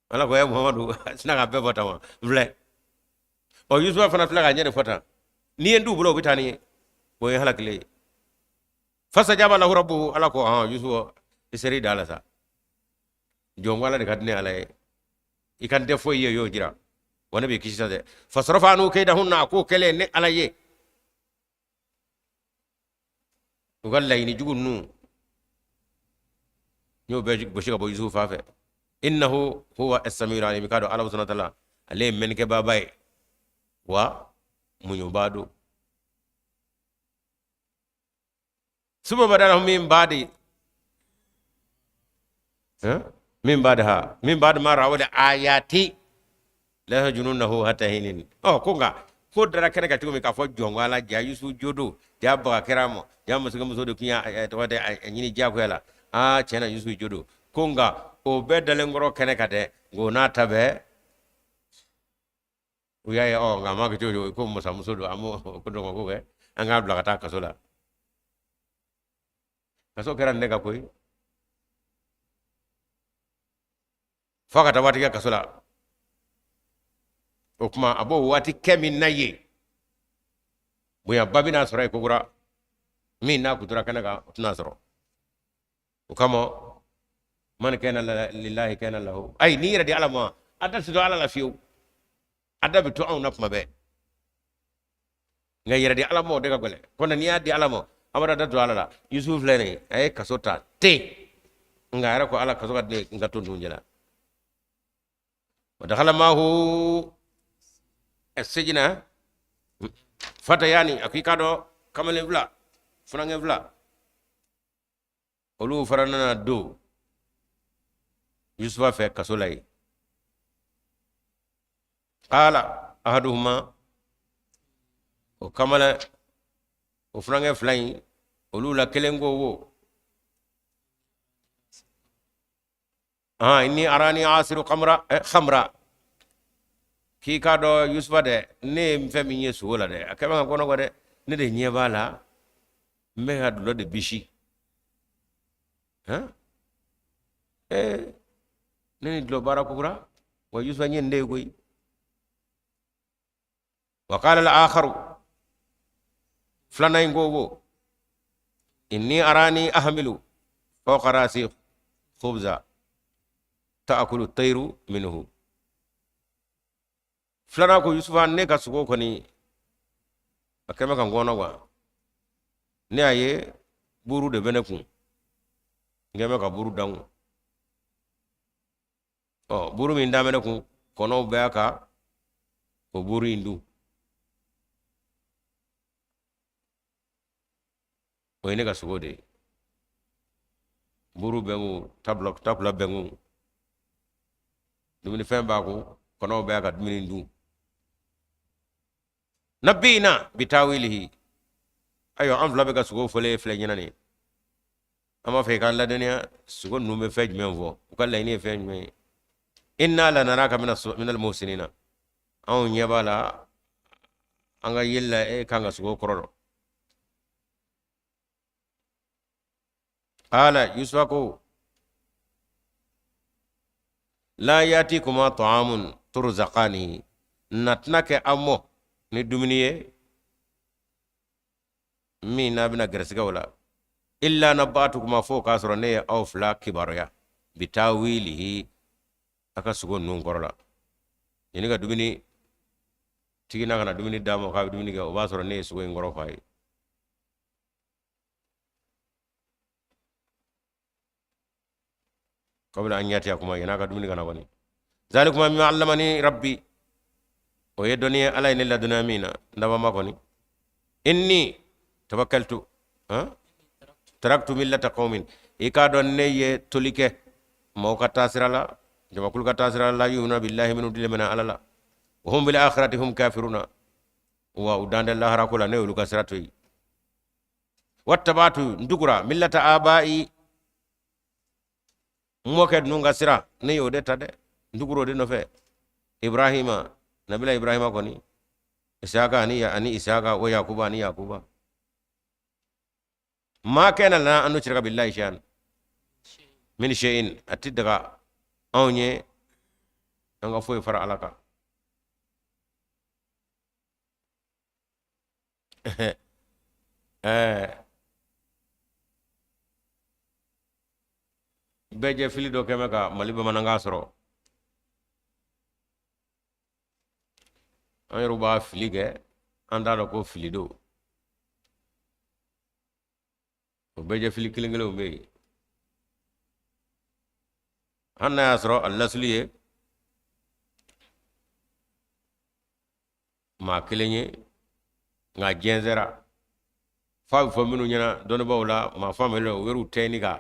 Ala ko ya Muhamadu, sina ka bɛɛ fɔ tan wa n filɛ. Ɔ, Yusufa fana filɛ k'a ɲɛ de fɔ tan, n'i ye n d'u bolo, u bɛ taa ni ye, o ye halakile ye. Fastajaba lahu rabbuhu, Ala ko hɔn, Yusufa, i ser'i da la sa. Jɔn ko Ala de ka di ne Ala ye, i kan tɛ foyi ye, y'o jira wa ne b'i kisi sa dɛ. Fasarafa anhu kaidahunna, a k'o kɛlen ne Ala ye, u ka laɲini jugu ninnu, n y'o bɛɛ gosi ka bɔ Yusufu fan fɛ. Innahu huwa as-samiul alim, k'a dɔn Ala subhanahu wa ta'ala ale ye mɛnnikɛbaaba ye wa muɲubaa don. Summa bada lahum min ba'di min ba'daha min ba'di ma ra'awul ayati la yasjununahu hatta hinin. Ɔ ko nka ko dara kɛnɛ kan cogo min k'a fɔ jɔn ko Ala ja Yusufu jo don, ja baga kɛra ma, ja masakɛmuso de tun y'a tɔgɔ de a ɲini diyagoya la. Aa tiɲɛ na Yusufu jo don. Ko nka o bɛɛ dalen kɔrɔ kɛnɛ kan dɛ, nka o n'a ta bɛɛ u y'a ye ɔ nka a ma kɛ cogo cogo ko masamuso don, an b'o ko dɔn ko kɛ an k'a bila ka taa kaso la. Kaso kɛra ne ka koyi, fo ka taa waati kɛ kaso la. O tuma a b'o waati kɛ min na yen, bonyaba bɛna sɔrɔ yen kokura min n'a kun tora kɛnɛ kan o tɛna sɔrɔ. O kama man kana lillahi kana lahu. Ayi n'i yɛrɛ di Ala ma, a da tɛ to Ala la fiyewu, a da bɛ to anw na tuma bɛɛ. Nka yɛrɛ di Ala ma o de ka gɛlɛn. Kɔnɔ n'i y'a di Ala ma, a b'a da to Ala la. Yusufu filɛ nin ye, a ye kaso ta ten, nka a yɛrɛ ko Ala kaso ka di ne ye, n ka to ninnu cɛla. Wa dakhala maahu as-sijna fatayani, a ko i k'a dɔn kamalen fila, funankɛ fila, olu fana nana don Yusufa fɛ kaso la yen. Qala ahaduhuma, o kamalen o funankɛ fila in olu la kelen ko wo inni arani asiru khamra, khamra, k'i k'a dɔn Yusufa dɛ, ne ye fɛn min ye sugo la dɛ, a kɛ bɛ ka kɔnɔ dɛ, ne de ɲɛ b'a la n bɛ ka dulɔ de bisi. Ne ni dulɔ baara kokura wa Yusufa n ye nin de ye koyi. Wa qala al-akharu, filanan in ko wo inni arani ahmilu fawqa rasi khubza ta'kulu tayru minhu. Filanan ko Yusufa ne ka sugo kɔni a kɛmɛ ka n kɔnɔ wa ne y'a ye buru de bɛ ne kun, n kɛmɛ ka buru da n kun. Ɔ buru min da bɛ ne kun, kɔnɔw bɛ a ka o buru in dun, o ye ne ka sogo de ye. Buru bɛ n kun, tabula bɛ n kun, dumunifɛn b'a kun, kɔnɔw bɛ a ka dumuni dun. Nabbi'na bitawilihi, ayiwa an fila bɛ ka sogo fɔlen filɛ ɲɛna nin ye, an b'a fɛ i k'an ladɔnniya sogo ninnu bɛ fɛn jumɛn fɔ, u ka laɲini ye fɛn jumɛn ye. Inna lanaraka minal muhsinina, anw ɲɛ b'a la an ka yeli la e kan ka sogo kɔrɔ dɔn. Qala Yusufa ko la yatikuma ta'amun turzaqani, na tɛna kɛ aw mɔ ni dumuni ye min n'a bɛna gɛrɛsɛgɛ o la, illa nabba'tukuma, fo k'a sɔrɔ ne ye aw fila kibaruya bitawilihi, a ka sogo ninnu kɔrɔ la. Yanni ka dumuni tigi n'a kana dumuni d'a ma k'a bɛ dumuni kɛ, o b'a sɔrɔ ne ye sogo in kɔrɔ fɔ a ye. Qabla an yatiyakuma, yan'a ka dumuni ka na kɔni. Zalikuma mimma allamani rabbi, o ye dɔnni ye Ala ye ne ladɔnniya min na, n dabama kɔni. Inni tawakkaltu, han, taraktu millata qaumin, i k'a dɔn ne ye toli kɛ maaw ka taasira la, jamakulu ka taasira la, la yu'minuna billahi, minnu tɛ limaniya Ala la, wa hum bil akhirati hum kafiruna, wa u dan tɛ lahara ko la, ne y'olu ka sira to yen. Wattabatu, n tugura millata abai, n mɔkɛ ninnu ka sira, ne y'o de ta dɛ, n tugura o de nɔfɛ. Ibrahima, nabila Ibrahima kɔni, Isaka ani Isaka, wa Yakuba ani Yakuba. Ma kana lana an nushrika billahi shay'an min shay'in, a ti daga anw ye an ka foyi fara Ala kan. Bɛɛ jɛ fili dɔ kɛmɛ ka Mali bamanankan sɔrɔ, an yɛrɛ b'a fili kɛ, an t'a dɔn ko fili don. O bɛɛ jɛ fili kelen kelenw bɛ yen. Hali n'a y'a sɔrɔ a lasili ye maa kelen ye, nka jɛnsɛra f'a bɛ fɔ minnu ɲɛna dɔnnibaaw la, maa faamuyalen o yɛrɛw tɛ ɲini ka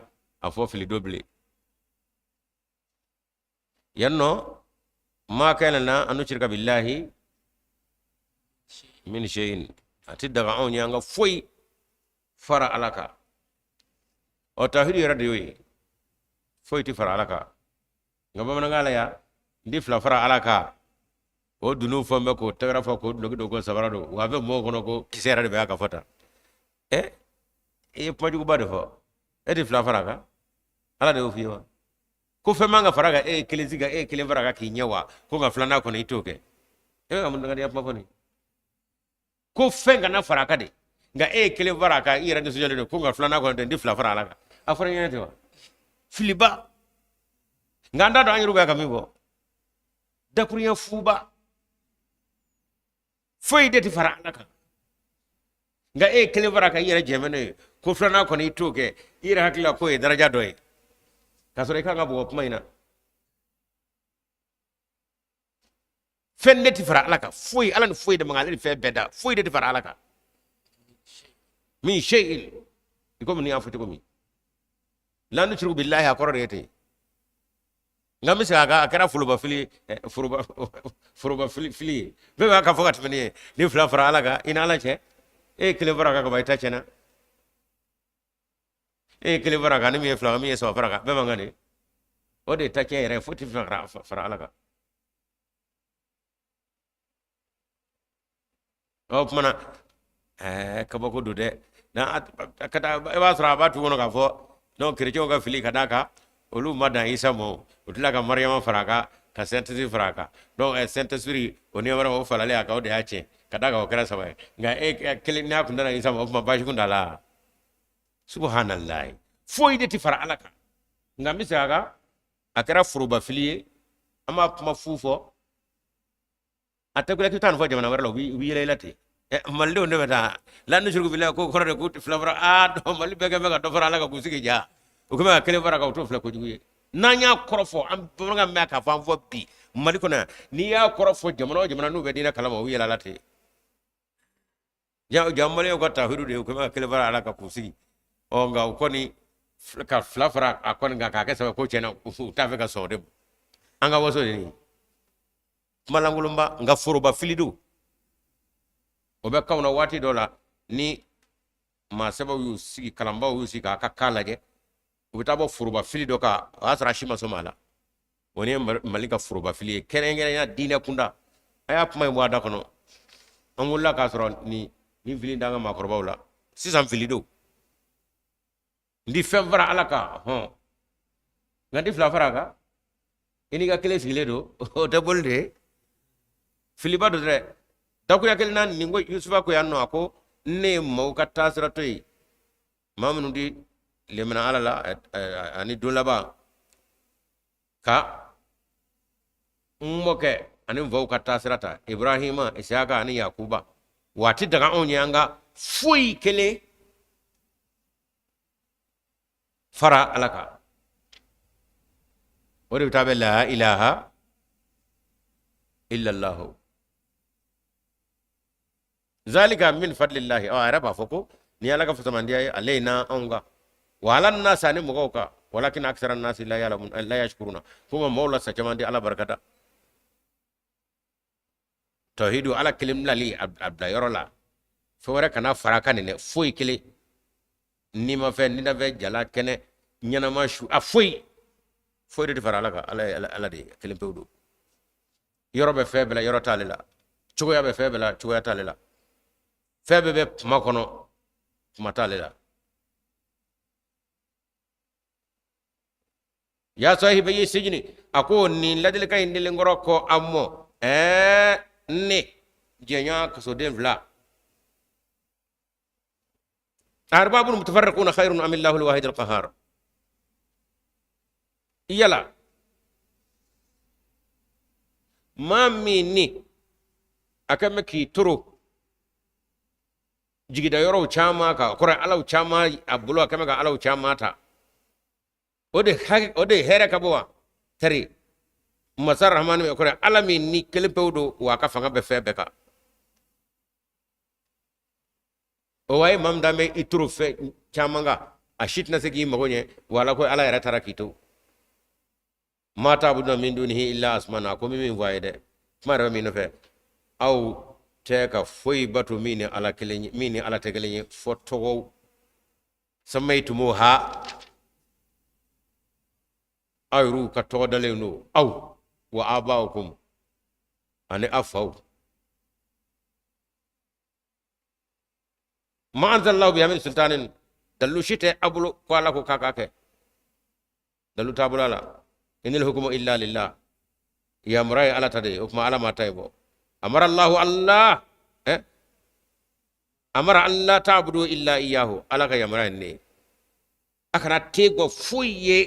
a fɔ fili don bilen. Yan nɔ ma kana lana an nushrika billahi min shay'in, a tɛ daga anw ye an ka foyi fara ala kan. Ɔ tawhidu yɛrɛ de y'o ye, foyi tɛ fara ala kan. Nka bamanankan la yan, n tɛ fila fara ala kan, o dunun fɛn bɛ k'o tɛgɛrɛ fɔ, k'o duloki don, k'o sabara don, wa a bɛ mɔgɔw kɔnɔ ko kisɛ yɛrɛ de bɛ a ka fɔ tan. Ɛ, i ye kuma juguba de fɔ, e tɛ fila fara a kan, ala de y'o f'i ye wa? Ko fɛn man ka fara kan, e ye kelen sigi, e ye kelen fara kan k'i ɲɛ wa, ko nka filanan kɔni i t'o kɛ. E bɛ ka mun dangadenya kuma fɔ nin? Ko fɛn kana fara a kan de, nka e ye kelen fara a kan, i yɛrɛ nisɔndiyalen don, ko nka filanan kɔni tɛ, n tɛ fila fara ala kan. A fɔra ɲɛna ten wa? Filiba. Nka an t'a dɔn an yɛrɛ bɛ ka min fɔ, dakuruɲɛ fuba, foyi de tɛ fara ala kan, nka e ye kelen fara a kan, i yɛrɛ jɛmɛ n'o ye, ko filanan kɔni i t'o kɛ, i yɛrɛ hakili la k'o ye daraja dɔ ye, k'a sɔrɔ i kan ka bugɔ kuma in na. Fɛn de tɛ fara ala kan, foyi, ala ni foyi de man kan, ale de fɛn bɛɛ da, foyi de tɛ fara ala kan. Min shay'in, i komi n'i y'a fɔ cogo min, la nushriku billahi, a kɔrɔ de ye ten. Nka n bɛ segin a kan, a kɛra foroba fili, foroba fili ye, bɛɛ b'a ka fɔ ka tɛmɛ ni ye, ni fila fara ala kan, i ni ala cɛ, e ye kelen fara a kan ka ban, i ta tiɲɛna. E ye kelen fara a kan, ni min ye fila, min ye saba fara a kan, bɛɛ man kan de. O de ye ta tiɲɛ yɛrɛ ye, foyi tɛ fara ala kan. O tuma na ɛɛ kabako don dɛ. N'a ka taa, i b'a sɔrɔ a b'a tu kɔnɔ k'a fɔ non, kerecɛnw ka fili ka d'a kan olu ma dan Isa ma, u tila ka Mariyama fara a kan, ka Saint-Esprit fara a kan. Donc Saint-Esprit o ni Mariyama o faralen a kan, o de y'a tiɲɛ, ka d'a kan o kɛra saba ye. Nka e kelen n'a kun danna Isa ma, o tuma baasi kun t'a la. Subahanallahi, foyi de tɛ fara ala kan. Nka n bɛ segin a kan, a kɛra foroba fili ye, an b'a kuma fu fɔ, a tɛ k'i bɛ taa nin fɔ jamana wɛrɛ la, u bɛ yɛlɛ i la ten. Malidenw de bɛ taa la nushriku billahi, ko kɔrɔ de ko fila fara. Aa, Mali bɛɛ kɛ bɛ ka dɔ fara ala kan k'u sigi ja, u kɛ bɛ ka kelen fara kan, u t'o filɛ kojugu ye. N'an y'a kɔrɔ fɔ, an bamanankan mɛn k'a fɔ an fɔ bi Mali kɔnɔ yan, n'i y'a kɔrɔ fɔ jamana o jamana n'u bɛ diinɛ kalama, u bɛ yɛlɛ a la ten. Ja ja, maliyɛnw ka tahidu de ye, u kɛ bɛ ka kelen fara ala kan k'u sigi. Ɔ nka u kɔni ka fila fara a kɔni kan k'a kɛ saba, ko tiɲɛna u t'a fɛ ka sɔn o de ma. An ka waso de ye kuma lankolonba, nka foroba fili don. O bɛ kanw na waati dɔ la, ni maa sɛbɛw y'u sigi, kalanbaaw y'u sigi k'a ka kan lajɛ, u bɛ taa bɔ foroba fili dɔ kan, o y'a sɔrɔ a si ma sɔn a la. O ni ye Mali ka foroba fili ye, kɛrɛnkɛrɛnya diinɛ kunda. A y'a kuma in bɔ a da kɔnɔ, an wulila k'a sɔrɔ nin fili d'an ka maakɔrɔbaw la. Sisan fili don, n ti fɛn fara ala kan hɔn, nka n ti fila fara a kan, i n'i ka kelen sigilen don, o tɛ boli de ye, filiba don dɛ. Dakuya kelen na nin ko Yusufa ko yan nɔ, a ko ne ye maaw ka taasira to yen, maa minnu ti lemina ala la ani don laban, ka n mɔkɛ ani n faw ka taasira ta, Ibrahima, Isiyaka ani Yakuba. Waati daga anw ye an ka foyi kelen fara ala kan. O de bɛ taa bɛ la ilaha illallahu, zalika min fadlillahi. Ɔ a yɛrɛ b'a fɔ ko ni ala ka fisamandiya ye alayna anw kan, wa ala nasi ani mɔgɔw kan, walakin aksara nasi la ya'lamun la yashkuruna. Ko nka mɔgɔw la sa caman tɛ ala barika da. Tawhidu, ala kelen bilali a bila yɔrɔ la, fɛn wɛrɛ kana fara a kan nin dɛ, foyi kelen, nimafɛn, ninafɛn, jala kɛnɛ, ɲɛnama, su, a foyi foyi de tɛ fara ala kan. Ala ye ala de ye, kelen pewu don. Yɔrɔ bɛ fɛn bɛɛ la, yɔrɔ t'ale la. Cogoya bɛ fɛn bɛɛ la, cogoya t'ale la. Fɛn bɛɛ bɛ kuma kɔnɔ, kuma t'ale la. Ya sahibayi sijini, a ko nin ladilikan in dilen kɔrɔ kɔ an mɔ, ɛɛ ne jɛɲɔgɔn kasoden fila, arbabun mutafarriquna khayrun am illahu alwahid alqahar. Yala maa min ni a kɛ bɛ k'i toro jigida yɔrɔw caman kan, kɔrɔ alaw caman a bolo, a kɛ bɛ ka alaw caman ta, o de hɛrɛ ka bon wa? tari masa rahmani min kɔrɔ ala min ni kelen pewu don wa a ka fanga bɛ fɛn bɛɛ kan o wa ye maa min dan bɛ i toro fɛn caman kan a si tɛna se k'i mago ɲɛ wala ko ala yɛrɛ taara k'i to ma ta'buduna min dunihi illa asma'un a ko min fɔ a ye dɛ kuma yɛrɛ bɛ min nɔfɛ aw tɛ ka foyi bato min ni ala kelen ye min ni ala tɛ kelen ye fɔ tɔgɔw sammaytumuha aw yɛrɛw ka tɔgɔ dalen don aw wa aba'ukum ani aw faw ma anzalallahu biha min sultanin dalilu si tɛ a bolo ko ala ko k'a k'a kɛ dalilu t'a bolo a la inil hukumu illa lillah yamaruya ye ala ta de ye o tuma ala m'a ta ye bɔ amara allahu allah eh? amara alla ta'budu illa iyyahu ala ka yamaruya ye nin de ye a kana te gɔ foyi ye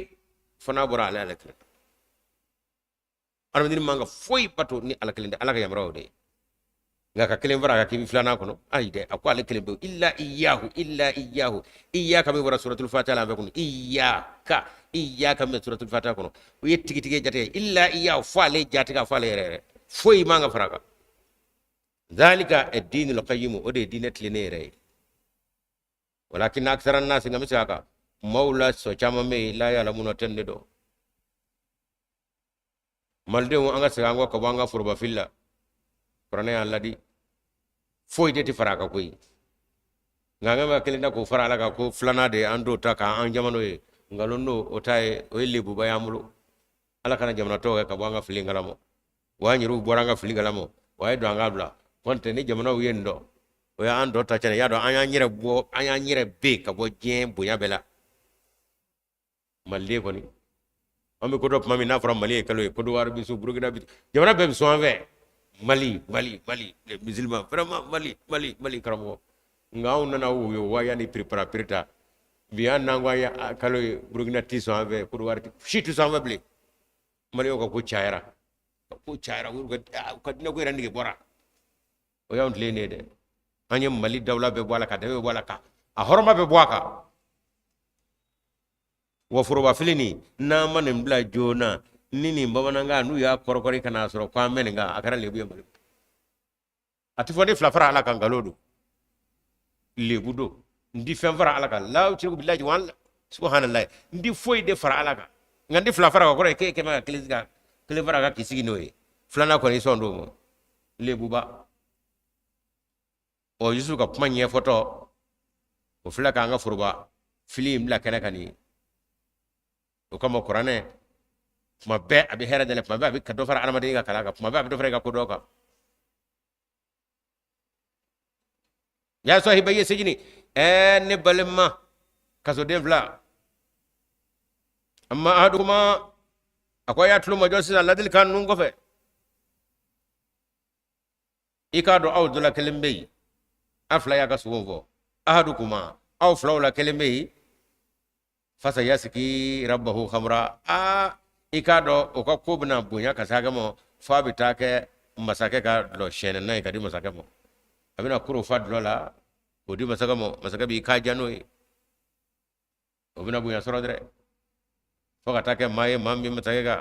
fo n'a bɔra ale ala kelen adamaden man ka foyi bato ni ala kelen tɛ ala ka yamaruya o de ye nka ka kelen fara a kan k'i bɛ filanan kɔnɔ ayi dɛ a ko ale kelen pewu illa iyyahu illa iyyahu iyyaka min bɔra suratul fatiha la an fɛ kun iyyaka iyyaka min bɛ suratul fatiha kɔnɔ o ye tigitigi jate ye illa iyyahu fo ale jate ka fo ale yɛrɛ yɛrɛ foyi man ka fara a kan zalika ad-dinul qayyim o de ye diinɛ tilennen yɛrɛ ye walakin aksara nasi nka n bɛ segin a kan maaw la sɔ caman bɛ yen la ya'lamuna tɛ nin de dɔn malidenw an ka segin an kɔ ka bɔ an ka forobafili la kuranɛ y'an ladi foyi de tɛ fara a kan koyi nka an ka kelen da k'o fara ala kan ko filanan de an t'o ta k'an jama n'o ye nkalon don o ta ye o ye lebuba y'an bolo ala kana jamana tɔw kɛ ka bɔ an ka fili kalama wa an yɛrɛw bɔra an ka fili kalama wa a ye don an k'a bila kɔntɛ ni jamanaw ye nin dɔn o y'an dɔ ta tiɲɛ y'a dɔn an y'an yɛrɛ bɔ an y'an yɛrɛ ben ka bɔ diɲɛ bonya bɛɛ la maliden kɔni an bɛ ko dɔ tuma min n'a fɔra mali ye kalo ye Côte d'Ivoire bɛ sun Burukina bɛ jamana bɛɛ bɛ sun an fɛ mali mali mali les musulmans vraiment mali mali mali karamɔgɔ nka anw nana woyo waya ni piripara pirita bi an n'an ko an ye kalo ye Burukina ti sɔn an fɛ Côte d'Ivoire si tɛ sɔn an fɛ bilen maliyɛnw ka ko cayara ka ko cayara u ka diinɛ ko yɛrɛ nege bɔra o y'anw tile ne ye dɛ an ye mali dawula bɛɛ bɔ a la ka dɛmɛ bɛɛ bɔ a la ka a hɔrɔma bɛɛ bɔ a kan wa forobafili nin n'an ma nin bila joona ni nin bamanankan n'u y'a kɔrɔkɔri ka n'a sɔrɔ ko an bɛ nin kan a kɛra lebu ye mali a tɛ fɔ ne fila fara ala kan nkalon don lebu don n ti fɛn fara ala kan la ushriku billahi wa subhanallahi n ti foyi de fara ala kan nka n ti fila fara ka kɔrɔ ye k'e kɛmɛ ka kelen sigi kelen fara kan k'i sigi n'o ye filanan kɔni i sɔn d'o ma lebuba ɔ yusufu ka kuma ɲɛfɔtɔ o filɛ k'an ka foroba fili in bila kɛnɛ kan nin ye o kama kuranɛ tuma bɛɛ a bɛ hɛrɛ dɛlɛ tuma bɛɛ a bɛ ka dɔ fara adamaden ka kalan kan tuma bɛɛ a bɛ dɔ fara i ka kodɔn kan ya sahibayi sijini ɛɛ ne balima kasoden fila amma ahadukuma a ko a y'a tulo majɔ sisan ladilikan ninnu kɔfɛ i k'a dɔn aw dɔ la kelen bɛ yen a fila y'a ka sugo fɔ ahadukuma aw filaw la kelen bɛ yen fasa yasiki rabbahu khamra aa i k'a dɔn o ka ko bɛna bonya ka se hakɛ ma f'a bɛ taa kɛ masakɛ ka dulɔ sɛnɛna ye ka di masakɛ ma a bɛna koro fa dulɔ la k'o di masakɛ ma masakɛ b'i ka diya n'o ye o bɛna bonya sɔrɔ dɛ fo ka taa kɛ maa ye maa min masakɛ ka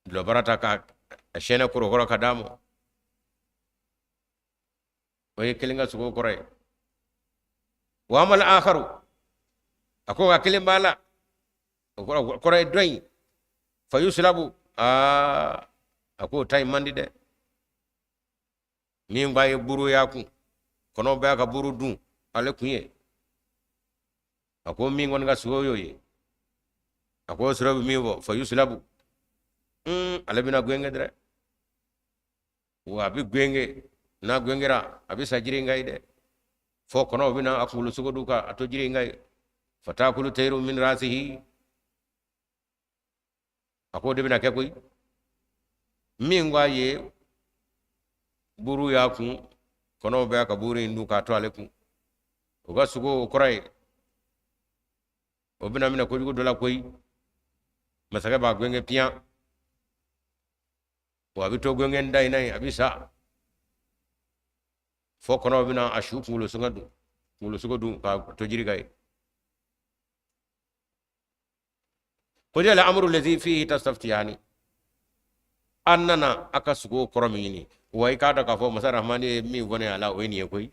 dulɔbara ta ka sɛnɛ koro kɔrɔ ka d'a ma o ye kelen ka sugo kɔrɔ ye wa amal akharu a ko ka kelen b'a la o kɔrɔ ye dɔ in fa yusulabu aa a k'o ta in man di dɛ min ba ye buru y'a kun kɔnɔw bɛ ka buru dun ale kun ye a ko min kɔni ka sugo y'o ye a ko sɔrɔ bɛ min fɔ fa yusulabu ale bɛna gwenge dɛ wa a bɛ gwenge n'a gwengera a bɛ sa jiri in kan yen dɛ fo kɔnɔw bɛna a kunkolo sogo dun ka a to jiri in kan yen fatakulu tayiru min rasihi a k'o de bɛna kɛ koyi min ko a ye buru y'a kun kɔnɔw bɛ ka buru in dun k'a to ale kun o ka sugo o kɔrɔ ye o bɛna minɛ kojugu dɔ la koyi masakɛ b'a gwenge piyan wa a bɛ to gwenge da in na yen a bɛ sa fo kɔnɔw bɛna a su kunkolo sogo dun kunkolo sogo dun k'a to jiri kan yen Qudiya al-amru allazi fihi tastaftiyani, an nana a ka sugo kɔrɔ min ɲini, wa i k'a dɔn k'a fɔ masa rahmani ye min fɔ ne a la, o ye nin ye koyi.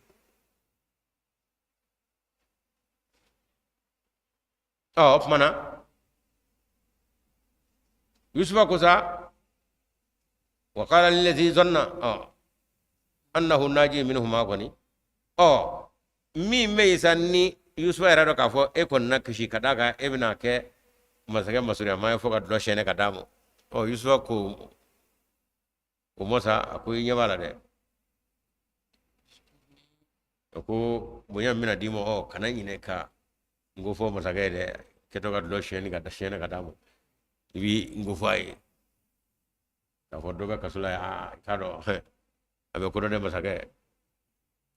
Ɔ, o tuma na Yusufa ko sa, wa qala lillazi zanna ɔ annahu naji minhuma kɔni, ɔ min bɛ yen sa, ni Yusufa yɛrɛ dɔn k'a fɔ e kɔni na kisi ka d'a kan e bɛna kɛ masakɛ masurunyama ye fo ka dulɔ sɛnɛ ka d'a ma. Ɔ, Yusufa ko o ma sa, a ko i ɲɛ b'a la dɛ, a ko bonya min bɛna d'i ma, ɔ kana ɲinɛ ka n ko fɔ masakɛ ye dɛ, kɛtɔ ka dulɔ sɛnɛ ka sɛnɛ ka d'a ma, i b'i n ko fɔ a ye k'a fɔ dɔ bɛ kaso la yan, aa i k'a dɔn a bɛ ko dɔn dɛ masakɛ.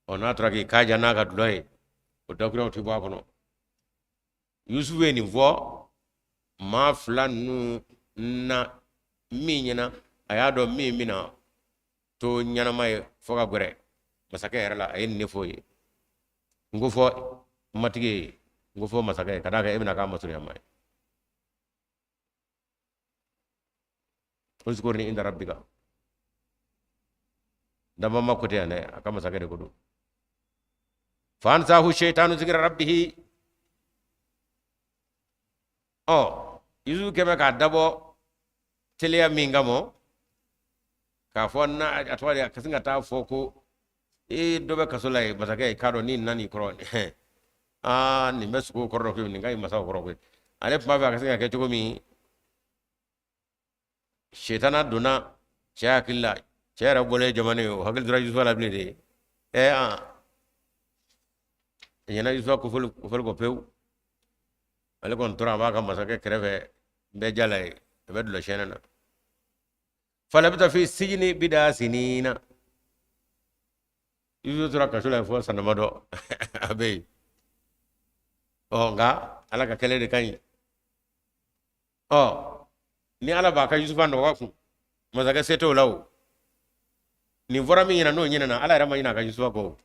Ɔ, n'a tora k'i k'a ja n'a ka dulɔ ye, o dakuruɲaw tɛ bɔ a kɔnɔ. Yusufu ye nin fɔ maa fila ninnu na min ɲɛna, a y'a dɔn min bɛna to ɲɛnama ye fo ka gɛrɛ masakɛ yɛrɛ la, a ye nin de fɔ ye, n ko fɔ matigi ye, n ko fɔ masakɛ ye, ka d'a kan e bɛna k'a masurunyama ye. Uzkurni inda rabbika, dama ma ko tɛ yan dɛ, a ka masakɛ de ko don. Fa ansahu shaitanu zikra rabbihi. Ɔ, Yusufu kɛmɛ k'a dabɔ teliya min kama k'a fɔ na a tɔgɔ de a ka sin ka taa fɔ ko ee dɔ bɛ kaso la yen masakɛ ye, k'a dɔn ni nana i kɔrɔ, aa nin bɛ sogo kɔrɔ dɔ koyi, nin ka ɲi masaw kɔrɔ koyi. Ale tun b'a fɛ a ka se ka kɛ cogo min, setana donna cɛ hakili la, cɛ yɛrɛ bɔlen jamana ye, o hakili tora Yusufa la bilen de. Ɛ aa a ɲinɛna Yusufa kofɔli kofɔli kɔ pewu. Ale kɔni tora a b'a ka masakɛ kɛrɛfɛ n bɛ jala ye, a bɛ dulɔ sɛnɛ na. Falabisa fi sijini bida sinina, Yusufu tora kaso la fo san damadɔ a bɛ yen. Ɔ, nka Ala ka kɛlɛ de ka ɲi. Ɔ, ni Ala b'a ka Yusufa nɔgɔ kun, masakɛ se t'o la. O nin fɔra min ɲɛna n'o ɲinɛna, Ala yɛrɛ ma ɲinɛ a ka Yusufa kɔ.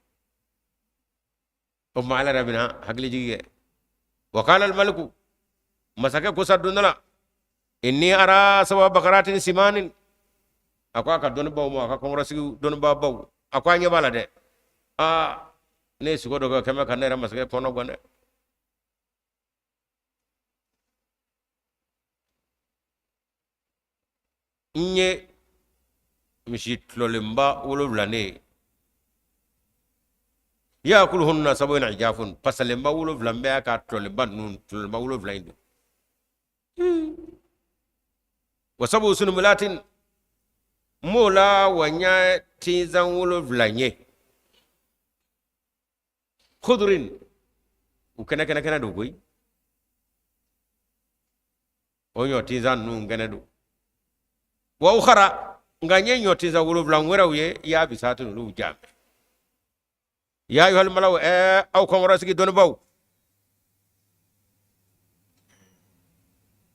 O tuma Ala yɛrɛ bɛna hakili jigi kɛ. Wa qala al-maliku, masakɛ ko sa don dɔ la, inni ara sab'a bakaratin simanin. A ko a ka dɔnnibaw ma, a ka kɔnkɔrɔsigi dɔnnibaabaw, a ko a ɲɛ b'a la dɛ, aa ne ye sugo dɔ kɛ kɛmɛ ka ne yɛrɛ masakɛ kɔnɔ gan dɛ. N ye misi tulɔlenba 7 ne ye, yakuluhunna sab'un ijafun, pasalenba 7 bɛ a ka tulɔlenba ninnu, tulɔlenba 7 in dun, wa sab'u sunbulatin, n b'o la wa n ye tinzan 7 ye, khudurin, u kɛnɛ kɛnɛ kɛnɛ don koyi, o ɲɔ tinzan ninnu kɛnɛ don. Wa ukhara, nka n ye ɲɔ tinzan 7 wɛrɛw ye, yabisatin, olu jaabi. Ya ayyuhal malaw, ɛɛ aw kɔnkɔrɔsigi dɔnnibaw,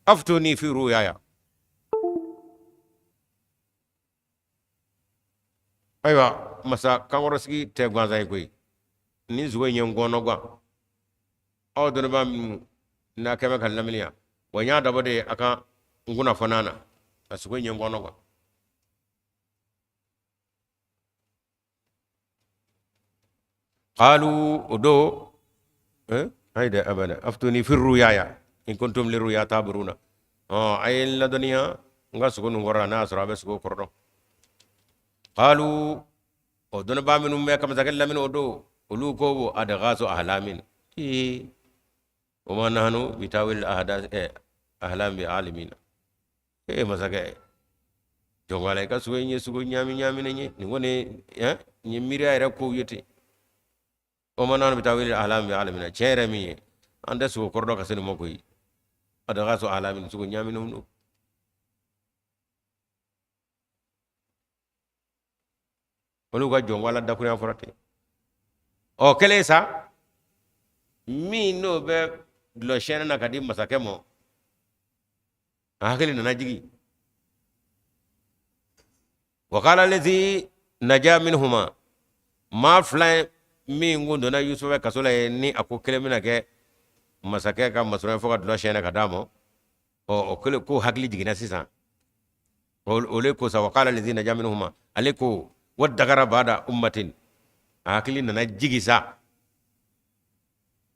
aftuni fi ruyaya. Ayiwa, masa kankɔrɔsigi tɛ gansan ye koyi, nin sugo in ye n kɔnɔ gan. Aw dɔnnibaa minnu n'a kɛmɛ ka lamini yan, wa n y'a dabɔ de a ka n kunnafoni na, a sugo in ye n kɔnɔ gan. Qalu, o don ayi dɛ, abada, aftuni fi ruyaya in kuntum liruya ta'buruna. Ɔ, a ye n ladɔnniya n ka sugo ninnu kɔrɔ la, n'a y'a sɔrɔ a bɛ sugo kɔrɔ dɔn. Qalu, o dɔnnibaa minnu bɛ ka masakɛ lamini o don, olu ko adghasu ahlamin, ee wa ma nahnu bitawil ahlam bi alimina. Ee masakɛ, jɔn ala, i ka sugo in ye sugo ɲaami ɲaaminen ye, nin kɔni nin ye miiriya yɛrɛ kow ye ten. Wa ma nahnu bitawil ahlam bi alimina, tiɲɛ yɛrɛ min ye, an tɛ sugo kɔrɔ dɔn ka se nin ma koyi. Adghasu ahlamin, sugo ɲaaminenw don. Olu ka jɔn ala dakurunya fɔra ten. Ɔ, kɛlen sa, min n'o bɛ dulɔ siyɛnɛ na ka di masakɛ ma, a hakili nana jigin. Wa qala lazi naja minhuma, maa fila ye min kun donna Yusufa kaso la ye, ni a ko kelen bɛna kɛ masakɛ ka masurunya fo ka dulɔ siyɛnɛ ka d'a ma. Ɔ, o kɛlen ko hakili jiginna sisan, o le ko sa, wa qala allazi naja minhuma, ale ko wa dakara bada ummatin, a hakili nana jigi sa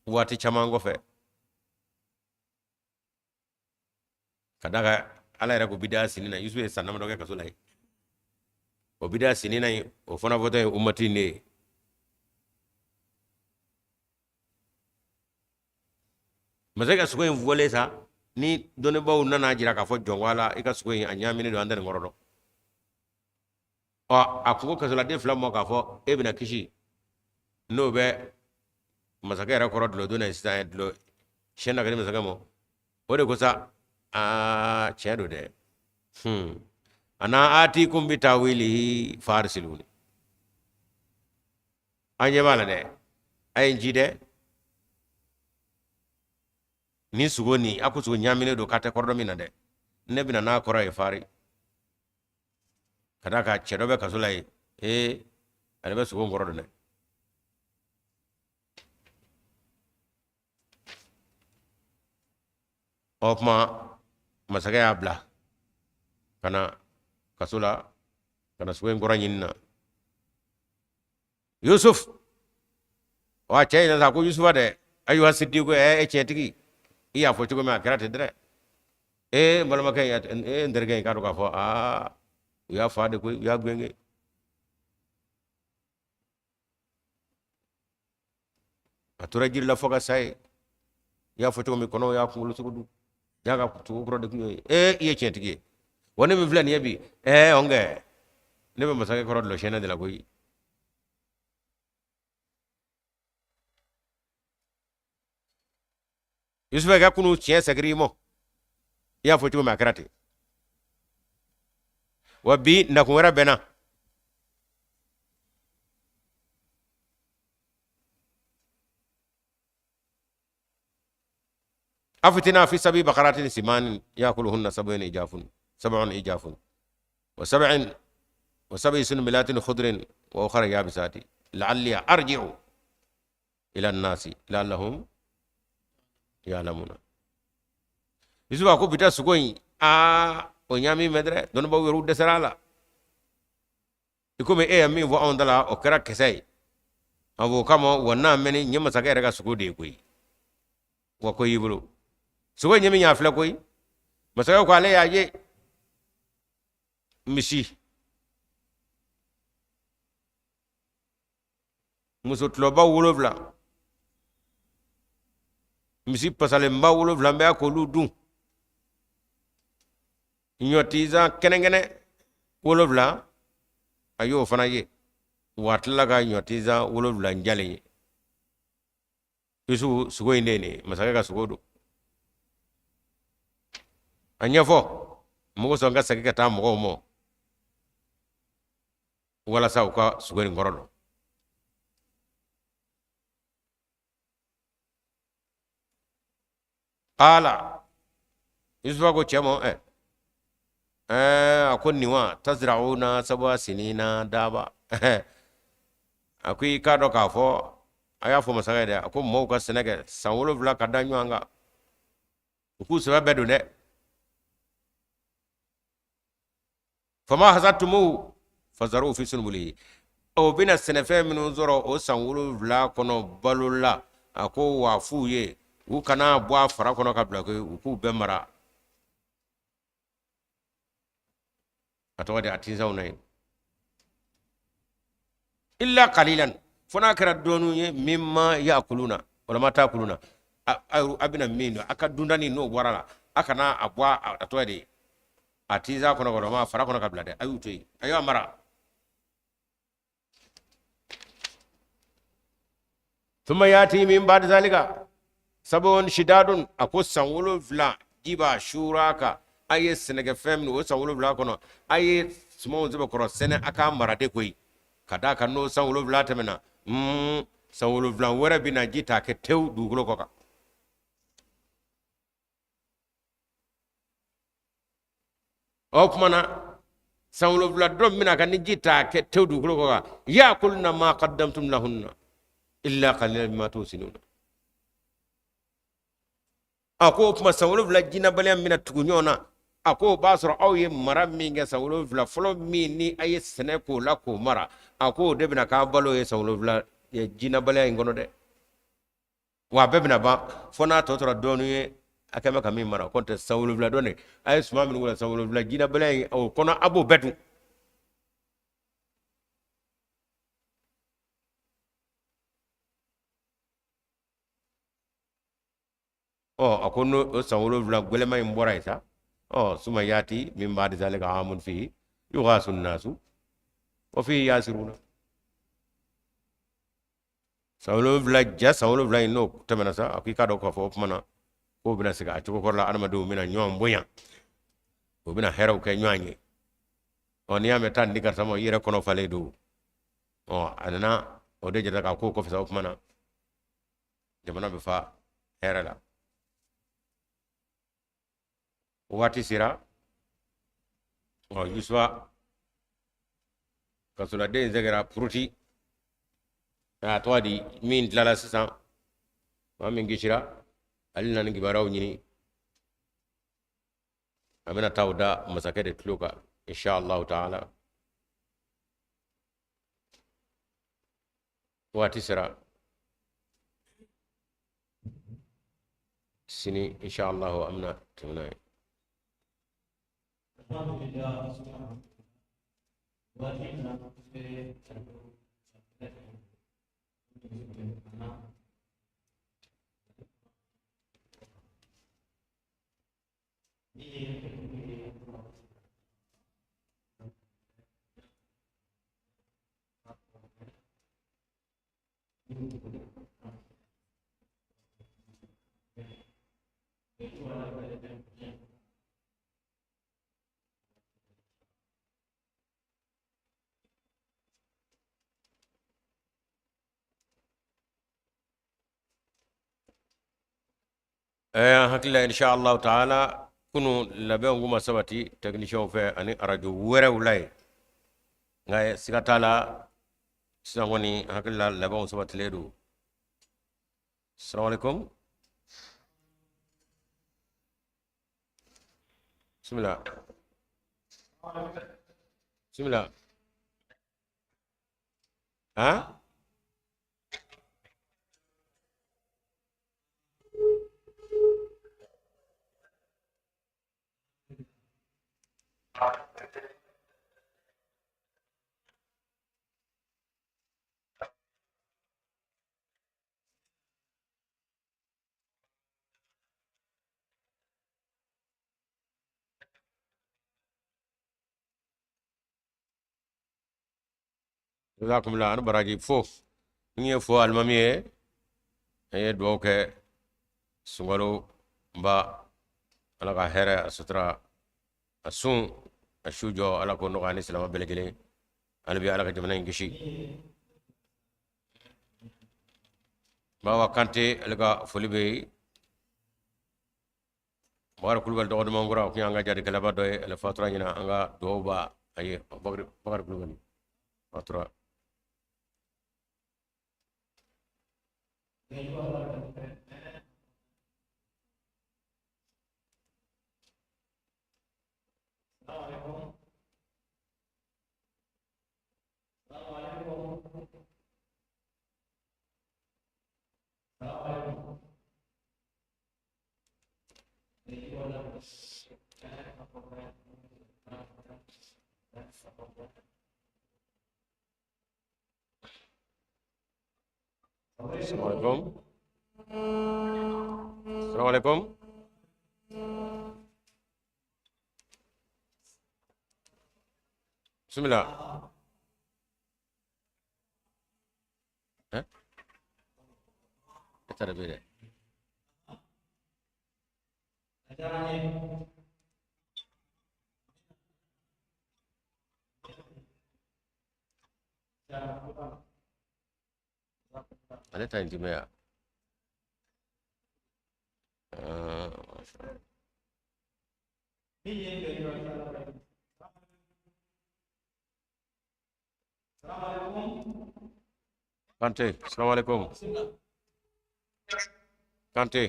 waati caman kɔfɛ, ka d'a kan Ala yɛrɛ ko bida sinina, Yusufu ye san damadɔ kɛ kaso la yen, o bida sinina in, o fana fɔtɔ ye ummatin de ye. Masakɛ ka sogo in fɔlen sa, ni dɔnnibaaw nana jira k'a fɔ jɔn ko Ala, i ka sogo in a ɲaaminen don, an tɛ nin kɔrɔ dɔn. Ɔ, a ko kasoladen fila ma k'a fɔ e bɛna kisi, n'o bɛ masakɛ yɛrɛ kɔrɔ dulɔ donna sisan, dulɔ siyɛn na ka di masakɛ ma. O de ko sa, aa, tiɲɛ don dɛ, ana atikum bi tawilihi farsiluni, an ɲɛ b'a la dɛ, a ye n ci dɛ, nin sogo nin, a ko sogo ɲaaminen don k'a tɛ kɔrɔ dɔn min na dɛ, ne bɛna n'a kɔrɔ ye fari, ka d'a kan cɛ dɔ bɛ kaso la yen, ee, ale bɛ sogo kɔrɔ dɔn dɛ. O tuma masakɛ y'a bila ka na kaso la, ka na sogo in kɔrɔ ɲini na. Yusuf, wa cɛ in sa ko Yusufa dɛ, ayiwa sidiku, ɛ, e tiɲɛtigi, i y'a fɔ cogo min a kɛra ten dɛrɛ. Ee, n balimakɛ in, ee, n terikɛ in, k'a dɔn k'a fɔ aa, u y'a fa de koyi, u y'a gɛn. A tora jiri la fo ka sa ye. I y'a fɔ cogo min, kɔnɔw y'a kunkolo sogo dun, y'a ka sogo kɔrɔ de kun y'o ye. Ee, i ye tiɲɛtigi ye wa, ne min filɛ nin ye bi, ɛɛ, ɔnkɛ, ne bɛ masakɛ kɔrɔ dulɔ siyɛnɛ de la koyi. Yusufa ka kunu tiɲɛ sɛgiri i mɔ, i y'a fɔ cogo min a kɛra ten wa. Bi nakun wɛrɛ bɛ n na. Aftina fi sabi bakaratin simanin yakuluhunna sab'un ijafun sab'un ijafun wa sab'in wa sab'i sunbulatin khudrin wa ukhra yabisati la'alli arji'u ila nasi la'allahum ya'lamuna. Yusufa ko bita sogo in, aa, o ɲaami mɛ dɛrɛ, dɔnnibaaw yɛrɛw dɛsɛra a la. I komi e ye min fɔ anw ta la, o kɛra kisɛ ye. A fɔ o kama wa n'a mɛnni n ye masakɛ yɛrɛ ka sogo de ye koyi. Wa ko y'i bolo sogo in ye min y'a filɛ koyi. Masakɛ ko ale y'a ye misi muso tulɔba 7, misi pasalenba 7 bɛ a k'olu dun, ɲɔtizan kɛnɛkɛnɛ 7 a y'o fana ye, wa a tilala ka ɲɔtizan 7 jalen ye. Yusufu, sogo in de ye nin ye, masakɛ ka sogo don. A ɲɛfɔ mɔgɔ sɔn ka segin ka taa mɔgɔw ma walasa u ka sogo nin kɔrɔ dɔn. Ala Yusufa ko cɛ ma, ɛ ɛɛ, a ko nin wa tazra'una sab'a sinina daba, a ko i k'a dɔn k'a fɔ a y'a fɔ masakɛ ye dɛ, a ko mɔgɔw ka sɛnɛ kɛ san 7 ka da ɲɔgɔn kan, u k'u sɛbɛ bɛɛ don dɛ. Fama hasatumuhu fazaruhu fi sunbulihi, o bɛna sɛnɛfɛn minnu sɔrɔ o san 7 kɔnɔ balo la, a ko wa f'u ye u kana bɔ a fara kɔnɔ ka bila koyi, u k'u bɛɛ mara a tɔgɔ de a tinsanw na yen, illa qalilan, fo n'a kɛra dɔɔnin ye, mimma yakuluna wala ma takuluna, a bɛna min dun a ka dundani n'o bɔra la, a kana a bɔ a tɔgɔ de a tinsan kɔnɔ kɔnɔ ma fara kɔnɔ ka bila dɛ, a y'u to yen, a y'a mara. Thumma yati min ba'di zalika sab'un shidadun, a ko san 7 ji b'a suura kan, a ye sɛnɛkɛfɛn minnu o san 7 kɔnɔ, a ye sumanw sɛbɛkɔrɔ sɛnɛ, a k'a mara de koyi, ka d'a kan n'o san 7 tɛmɛna, san 7 wɛrɛ bɛ na ji t'a kɛ tewu dugukolo kɔ kan. O tuma na san 7 dɔ bɛna ka ni ji t'a kɛ tewu dugukolo kɔ kan, yakulna ma qaddamtum lahunna illa qalilan mimma tuhsinuna. A ko o tuma san 7 jinabaliya min bɛna tugu ɲɔgɔn na, a ko o b'a sɔrɔ aw ye mara min kɛ san 7 fɔlɔ min ni a ye sɛnɛ k'o la k'o mara, a ko o de bɛna k'a balo ye san 7 jinabaliya in kɔnɔ dɛ. Wa a bɛɛ bɛna ban fo n'a tɔ tora dɔɔnin ye a kɛn bɛ ka min mara, k'o tɛ san 7 dɔɔnin a ye suman minnu k'o la san 7 jinabaliya in o kɔnɔ a b'o bɛɛ dun. Ɔ a ko n'o o san 7 gɛlɛman in bɔra yen sa, ɔ suma yati min ba'di zalika amun fihi yughasu nnasu wa fihi yasiruna. San 7 ja san 7 in n'o tɛmɛna sa, a ko i k'a dɔn k'a fɔ o tuma na k'o bɛna segin a cogo kɔrɔ la, adamadenw bɛna ɲɔgɔn bonya, u bɛna hɛrɛw kɛ ɲɔgɔn ye. Ɔ n'i y'a mɛn taa nin di karisa ma, i yɛrɛ kɔnɔ falen don. Ɔ a nana o de jira k'a ko kɔfɛ sa, o tuma na jamana bɛ fa hɛrɛ la. O waati sera, ɔ Yusufa kasoladen in sɛgɛra puruti, a tɔgɔ di min tilala sisan, maa min kisira, ale nana ni kibaruyaw ɲini, a bɛna taa o da masakɛ de tulo kan inshallah taala. Waati sera sini inshallah an bɛna tɛmɛ n'a ye. An hakili la insha Allah taala kunu labɛnw kun ma sabati technicienw fɛ ani arajo wɛrɛw la yen, nka siga t'a la sisan kɔni an hakili la labɛnw sabatilen don. Salamu alaikum. Bismillah. Bismillah. Han? Jazakumullah ani baraji fo n ye fo alimami ye, an ye dugawu kɛ sunkalo ba, ala ka hɛrɛ a sutura a sun a su jɔ, ala k'o nɔgɔya ni silamɛ bɛɛ lajɛlen, hali bi ala ka jamana in kisi. Bawa Kante ale ka foli bɛ yen. Bakari Kulubali dɔgɔ duman kura, o kun y'an ka jatikɛlaba dɔ ye, ale fatura ɲina, an ka dugawu b'a a ye. Bakari Kulubali fatura. Assalamualaikum. Assalamualaikum. Bismillah. Eh? E taara bɛ dɛ. Ale ta in jumɛn ya? Kante, assalamu alaikum. Kante.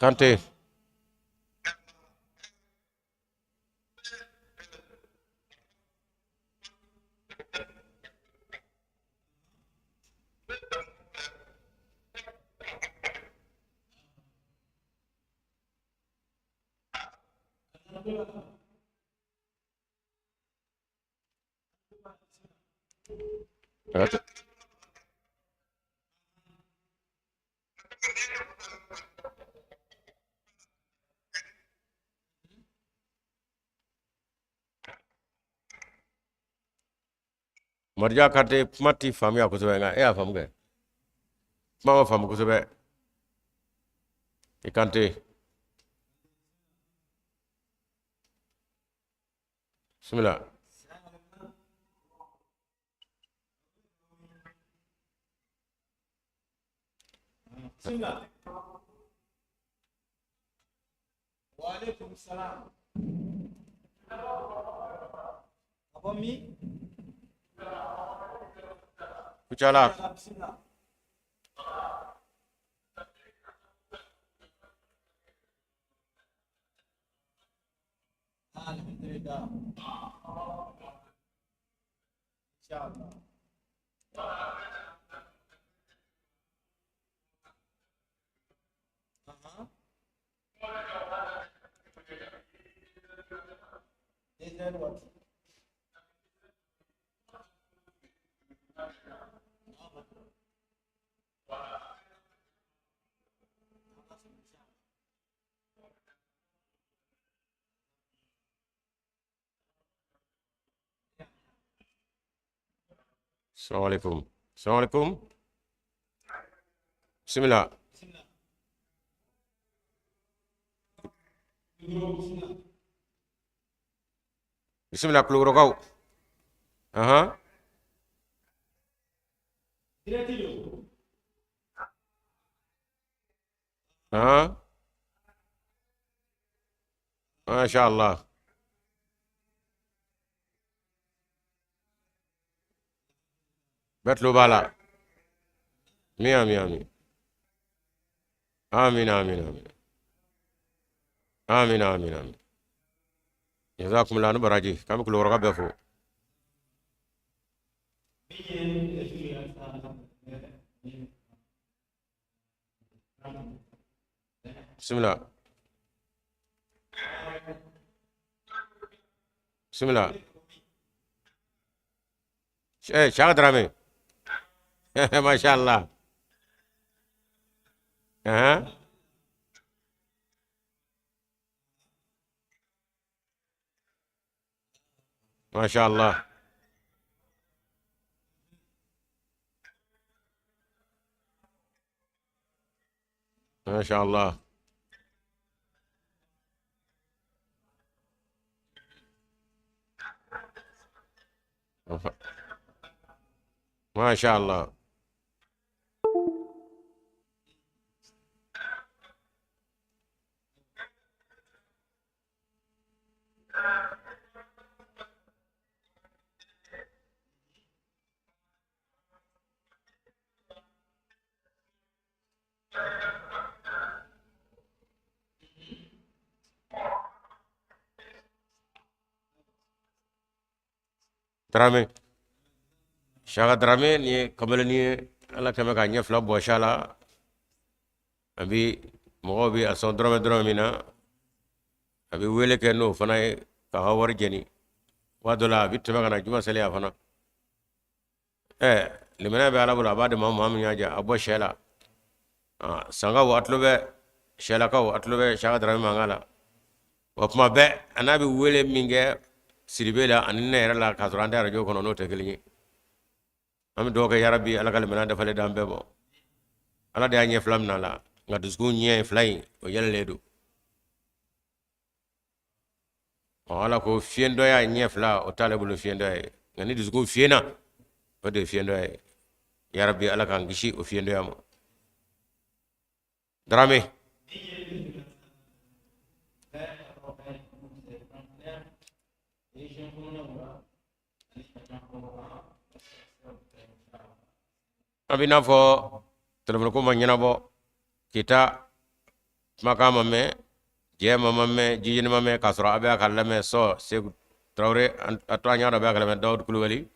Kante. Marija Kante kuma ti faamuya kosɛbɛ, nka e y'a faamu kɛ, kuma ma faamu kosɛbɛ. I Kante, bisimila. Bismillah. Wa alaikum salam. Ka bɔ min? Kucala. Bismillah. Alhamdulillah. Inshallah. Aha. 2 heures waati. Salaamaaleykum, salaamaaleykum, bisimila. Bismillah. Bismillah. Bisimila, Kulukorokaw. Ahan. Direct don. Ahan, masha Allah. Bɛɛ tulo b'a la. Amin, amin, amin, amin, amin, amin, amin, amin, amin. Jazakumullah, nu baraji k'an bɛ Kulukɔrɔka bɛɛ fo. Min ye su ye halisa. Bisimila, bisimila. Shaka Dramé, masha Allah. Ahan, masha Allah. Masha Allah. Masha Allah. Dramé, Shaka Dramé, nin ye kamalenin ye. Ala kɛmɛ k'a ɲɛ fila bɔsi a la. A bi mɔgɔw bi a sɔn dɔrɔmɛ dɔrɔmɛ min na, a bɛ wele kɛ n'o fana ye k'a ka wari jeni. Waati dɔ la a bɛ tɛmɛ ka na juma seli a fana. Limaniya bɛ Ala bolo, a b'a di maa min y'a ja a bɔ sɛ la. Sankaw a tulo bɛ, sɛlakaw a tulo bɛ Shaka Dramé mankan la. Wa kuma bɛɛ a n'a bɛ wele min kɛ Sidibe la ani ne yɛrɛ la, k'a sɔrɔ an tɛ arajo kɔnɔ, n'o tɛ kelen ye. An bɛ dugawu kɛ, yarabi, Ala ka limaniya dafalen d'an bɛɛ ma. Ala de y'a ɲɛ fila minɛ a la, nka dusukun ɲɛ fila in o yɛlɛlen don. Ɔ, Ala ko fiyɛntɔya ɲɛ fila o t'ale bolo fiyɛntɔya ye, nka ni dusukun fiyɛnna, o de ye fiyɛntɔya ye. Yarabi, Ala k'an kisi o fiyɛntɔya ma. Dramé. An bɛ n'a fɔ telefɔni ko ma ɲɛnabɔ, Kita Kumakan ma mɛn, jɛma ma mɛn, jijini ma mɛn, k'a sɔrɔ a bɛ a ka lamɛn. Sɔ Segu Tarawele, a to an y'a dɔn a bɛ a ka lamɛn. Dawudu Kulubali,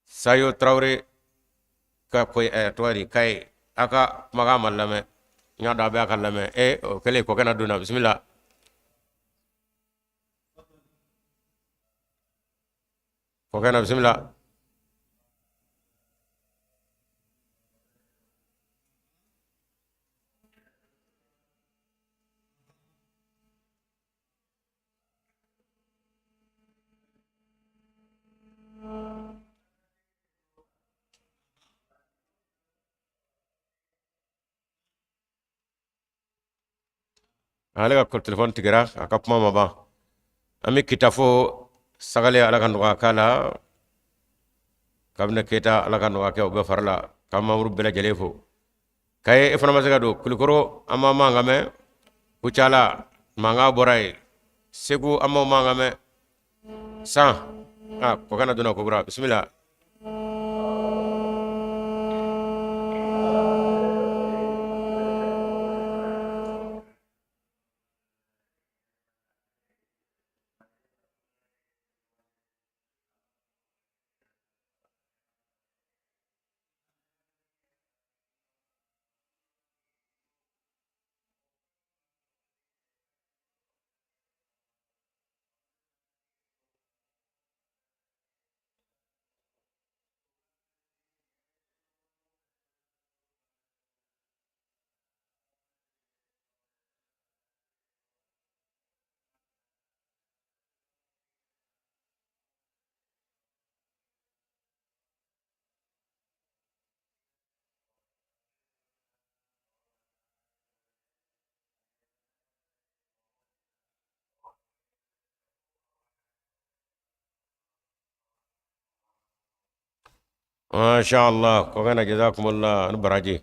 Sayo Tarawele ka ko tɔgɔ di Kaye, a ka kumakan ma lamɛn, n y'a dɔn a bɛ a ka lamɛn. O kɛlen kɔkɛna donna, bisimila. Kɔkɛna, bisimila. Ale ka telefɔni tigɛra, a ka kuma ma ban. An bɛ kita fo sagale, Ala ka nɔgɔya k'a la. Kabini Keyita, Ala ka nɔgɔya kɛ o bɛɛ fari la. K'an mamuru bɛɛ lajɛlen fo. Kaye, e fana ma se ka don. Kulukoro, an ma mankan mɛn. Kucala, mankan bɔra yen. Segu, an m'o mankan mɛn. San a kɔkɛna donna kokura, bisimila. Masha Allah, kɔkɛna, jazakumullah ani baraji.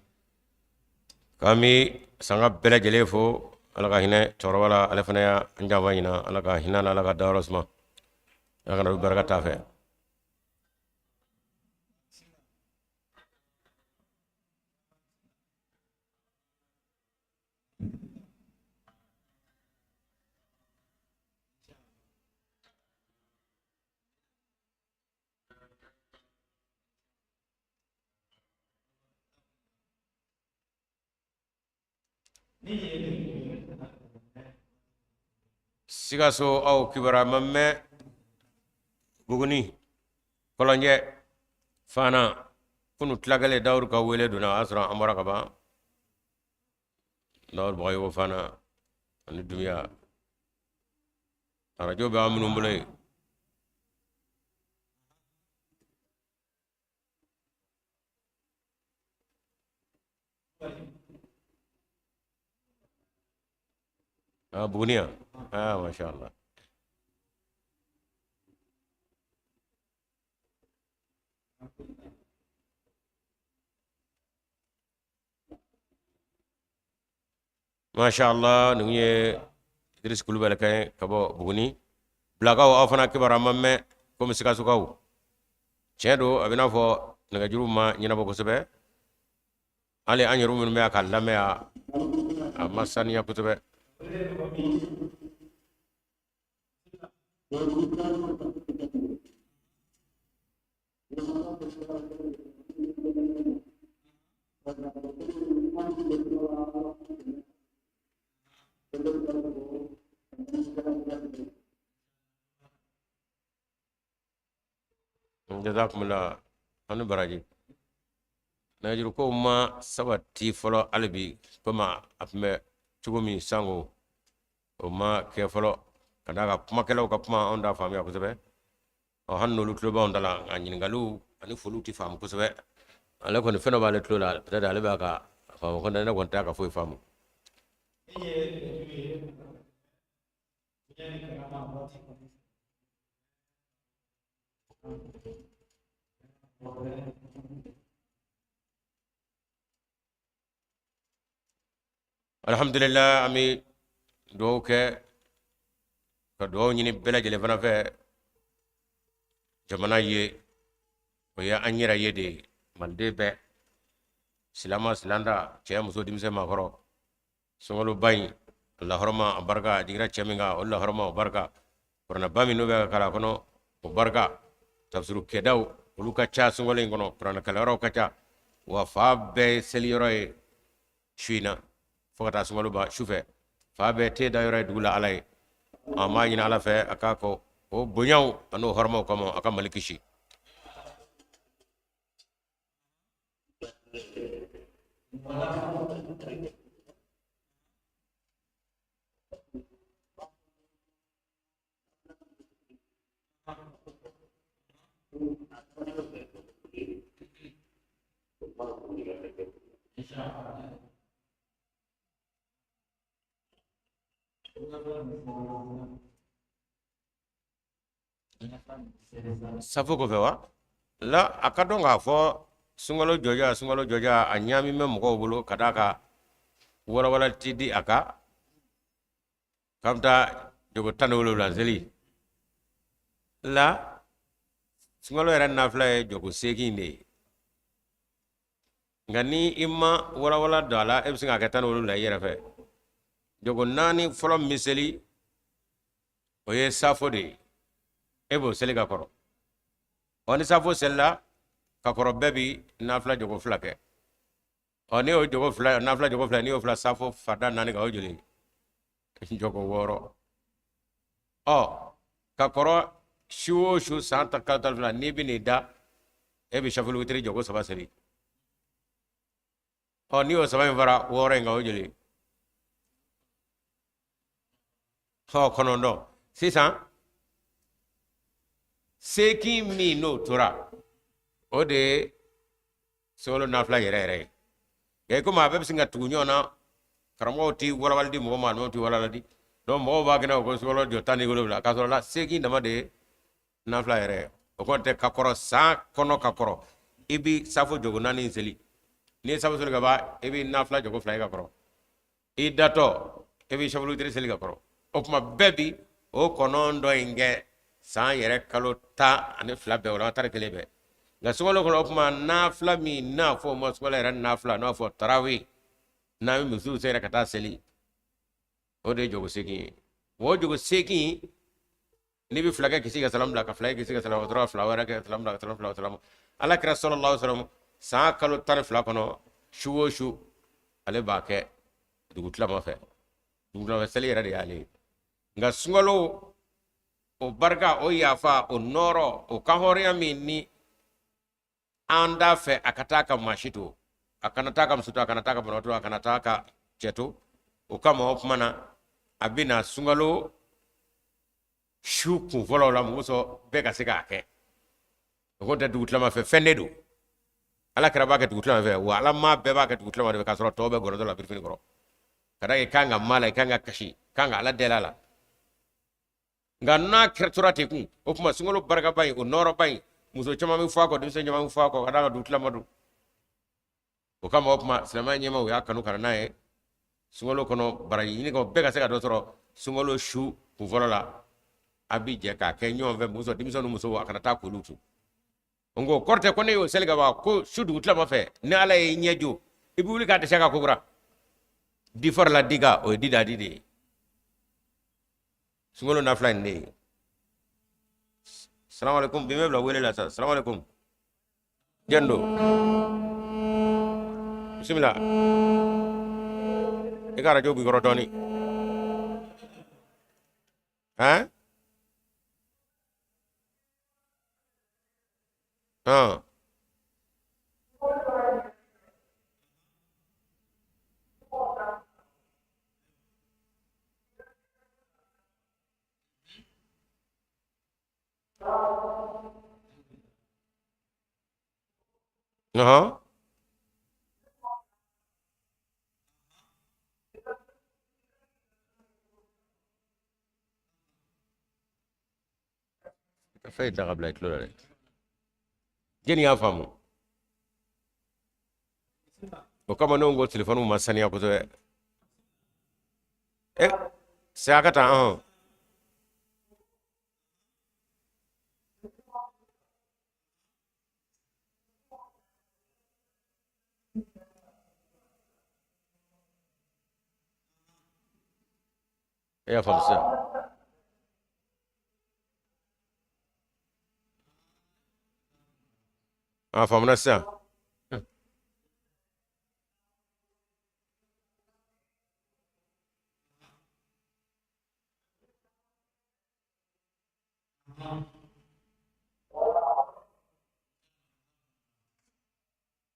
K'an bi sanga bɛɛ lajɛlen fo. Ala ka hinɛ cɛkɔrɔba la, ale fana y'an janfa ɲina. Ala ka hinɛ la, Ala ka dayɔrɔ suma, Ala ka na barika t'a fɛ. Sikaso, aw kibaruya ma mɛn. Buguni, Kɔlɔnjɛ, Fana, kunu tilakɛlen Dawudu ka wele donna, o y'a sɔrɔ an bɔra ka ban. Dawudu Bagayogo Fana ani Dunbiya, arajo bɛ an minnu bolo yen. Ah, Buguni yan. Ah, masha Allah. Masha Allah, nin ye Idris Kulubali kan ye ka bɔ Buguni. Bilakaw, aw fana kibaruya ma mɛn komi Sikasokaw. Tiɲɛ don, a bɛ n'a fɔ nɛgɛjuru ma ɲɛnabɔ kosɛbɛ. Hali an yɛrɛ minnu bɛ a ka lamɛn, a ma saniya kosɛbɛ. Jazakumullah ani baraji. Nɛgɛjuru kow ma sabati fɔlɔ hali bi, komi a tun bɛ cogo min sango, o ma kɛ fɔlɔ, ka d'a kan kumakɛlaw ka kuma anw t'a faamuya kosɛbɛ. Ɔ, hali n'olu tulo b'anw da la, nka ɲininkaliw ani foliw tɛ faamu kosɛbɛ. Ale kɔni, fɛn dɔ b'ale tulo la, peut-être ale b'a ka faamu, ko ne kɔni t'a ka foyi faamu. Alhamdulillah, an bɛ dugawu kɛ ka dugawu ɲini bɛɛ lajɛlen fana fɛ. Jamana ye, o ye an yɛrɛ ye de ye. Maliden bɛɛ, silama, silanta, cɛ, muso, denmisɛn, maakɔrɔ. Sunkaloba in a lahɔrɔma a barika, a jigira cɛ min kan o lahɔrɔma o barika, kuranɛba min n'o bɛ ka kalan a kɔnɔ o barika, tafsiru kɛdaw olu ka ca sunkalo in kɔnɔ, kuranɛ kalanyɔrɔw ka ca, wa fa bɛɛ ye seli yɔrɔ ye su in na fo ka taa sunkalo ban su fɛ, fa bɛɛ te da yɔrɔ ye dugu la Ala ye. An b'a ɲini Ala fɛ a k'a kɔ o bonyaw an'o hɔrɔmaw kama a ka Mali kisi. Safo kɔfɛ wa la a ka dɔn k'a fɔ sunkalo jɔja, sunkalo jɔja a ɲaami bɛ mɔgɔw bolo ka d'a kan walawala ti di a kan k'an bɛ taa jogo 17 seli la. Sunkalo yɛrɛ nafila ye jogo 8 de ye, nka ni i ma walawala don a la e bɛ se k'a kɛ 17 i yɛrɛ fɛ. Jogo 4 fɔlɔ min seli o ye safo de ye, e b'o seli ka kɔrɔ. Ɔ ni safo selila ka kɔrɔ, bɛɛ bi nafila jogo 2 kɛ. Ɔ n'i y'o jogo 2, nafila jogo 2, n'i y'o fila safo farida 4 kan, o joli jogo 6. Ɔ ka kɔrɔ su o su san ta kalo 12, n'i bɛ n'i da e bɛ safuli witiri jogo 3 seli. Ɔ n'i y'o 3 in fara 6 in kan, o joli ɔ 9. Sisan 8 min n'o tora, o de ye sunkalo nafila yɛrɛ yɛrɛ ye. Nka komi a bɛɛ bɛ sin ka tugu ɲɔgɔn na, karamɔgɔw ti walawali di mɔgɔ ma, alimamiw ti walawali di, donc mɔgɔw b'a kɛnɛ ko sunkalo jɔ 17, k'a sɔrɔ la 8 dama de ye nafila yɛrɛ ye. O kɔrɔ tɛ ka kɔrɔ san kɔnɔ, ka kɔrɔ i bɛ safo jogo 4 seli. N'i ye safo seli ka ban, i bɛ nafila jogo 2 ye ka kɔrɔ. I datɔ e bɛ safuli witiri seli ka kɔrɔ. O tuma bɛɛ bi o 9 in kɛ san yɛrɛ kalo 12 bɛɛ, o la 11 bɛɛ. Nka sunkalo kɔnɔ, o tuma nafila min n'a fɔ o ma sunkalo yɛrɛ nafila, n'a fɔ tarawi, n'an bɛ misiw sɛgɛrɛ ka taa seli, o de ye jogo 8 ye. O jogo 8, n'i bɛ 2 kɛ kisi ka salam bila, ka 2 kɛ kisi ka salam, o tora 2 wɛrɛ kɛ salam bila, ka salam fila salam. Ala kira sallallahu alaihi wasallam san kalo 12 kɔnɔ, su o su ale b'a kɛ dugutilama fɛ. Dugutilama fɛ seli yɛrɛ de y'ale ye. Nka sunkalo o barika, o yafa, o nɔɔrɔ, o kanhɔrɔnya min ni an t'a fɛ a ka taa ka maa si to, a kana taa ka muso to, a kana taa ka banabaatɔ to, a kana taa ka cɛ to, o kama o tuma na a bɛ na sunkalo su kun fɔlɔw la, mɔgɔ sɔn bɛɛ ka se k'a kɛ. O ko tɛ dugutilama fɛ fɛn de don. Ala kira b'a kɛ dugutilama fɛ, wa ala maa bɛɛ b'a kɛ dugutilama de fɛ, k'a sɔrɔ tɔw bɛ gɔrɔdɔ la birifini kɔrɔ. Ka d'a kan i kan ka ma la, i kan ka kasi, i kan ka ala deli a la. Nka n'a kɛra tora ten kun, o tuma sunkalo barikaba in, o nɔɔrɔba in, muso caman bɛ fɔ a kɔ, denmisɛn caman bɛ fɔ a kɔ, ka d'a kan dugutilama don. O kama o tuma silamɛya ɲɛmaaw y'a kanu ka na n'a ye sunkalo kɔnɔ, baraji ɲini kama, bɛɛ ka se ka dɔ sɔrɔ sunkalo su kun fɔlɔ la. A bi jɛ k'a kɛ ɲɔgɔn fɛ, muso, denmisɛnw ni musow, a kana taa k'olu to. Nka o kɔrɔ tɛ ko ne y'o seli ka ban ko su dugutilama fɛ ni Ala y'i ɲɛ jɔ i bɛ wuli k'a dɛsɛ ka ko kura di farala di kan, o ye di da di de ye. Sunkalo nafila in de ye. Salamu alaikum. Bi bɛ bila wele la sa. Salamu alaikum. Jɛn don, bisimila. I ka arajo b'i kɔrɔ dɔɔni. Han han ɔhɔn. Ka fɛn ta ka bila i tulo la dɛ. Jɛni y'a faamu. O kama ne ko telefɔniw ma saniya kosɛbɛ. E segin a ka taa. Ɔhɔn. E y'a faamu sisan? A faamuna sisan?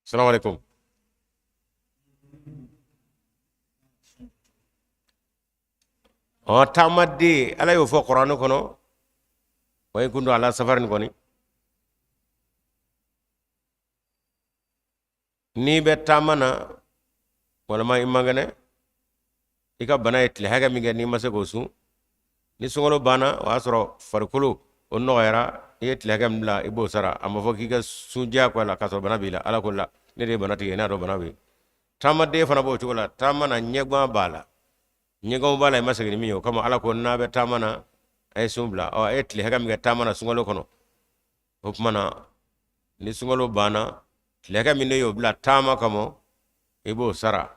Salamu alaikum. Ɔ, taamaden, Ala y'o fɔ kuranɛ kɔnɔ, wa in kuntum ala safarin kɔni, n'i bɛ taama na walima i man kɛnɛ, i ka bana ye tile hakɛ min kɛ, n'i ma se k'o sun, ni sunkalo banna, o y'a sɔrɔ farikolo o nɔgɔyara, i ye tile hakɛ min bila, i b'o sara. A ma fɔ k'i ka sun diyagoya la k'a sɔrɔ bana b'i la. Ala ko la, ne de ye bana tigi ye, n'a dɔn bana bɛ yen. Taamaden fana b'o cogo la. Taama na, ɲɛgan b'a la, ɲɛganw b'a la, i ma segin ni min ye. O kama Ala ko n'a bɛ taama na, a ye sun bila. Ɔ, a ye tile hakɛ min kɛ taama na sunkalo kɔnɔ, o tuma na ni sunkalo banna, tile hakɛ min ne y'o bila taama kama, i b'o sara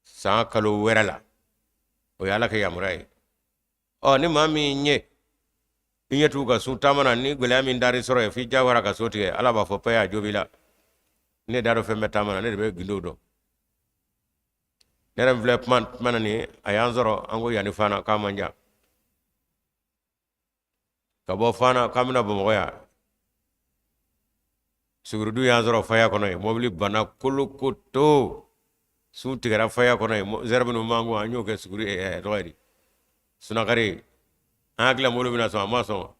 san kalo wɛrɛ la. O ye Ala ka yamaruya ye. Ɔ, ni maa min ye i ɲɛ tugu ka sun taama na, ni gɛlɛya min taar'i sɔrɔ yen f'i jagoyara ka sun tigɛ, Ala b'a fɔ paye, a jo b'i la. Ne da dɔn fɛn bɛ taama na, ne de bɛ gindow dɔn. Ne yɛrɛ filɛ kuma na nin ye, a y'an sɔrɔ an ko yanni Fana k'a man jan ka bɔ Fana k'an bɛna Bamakɔ yan, sugurudu y'an sɔrɔ faya kɔnɔ yen, mɔbili banna kolokoto, sun tigɛra faya kɔnɔ yen, zɛrɛ minnu b'an kun, an y'o kɛ suguri, tɔgɔ ye di, sunakari. An hakili la mobili bɛna sɔn, a ma sɔn,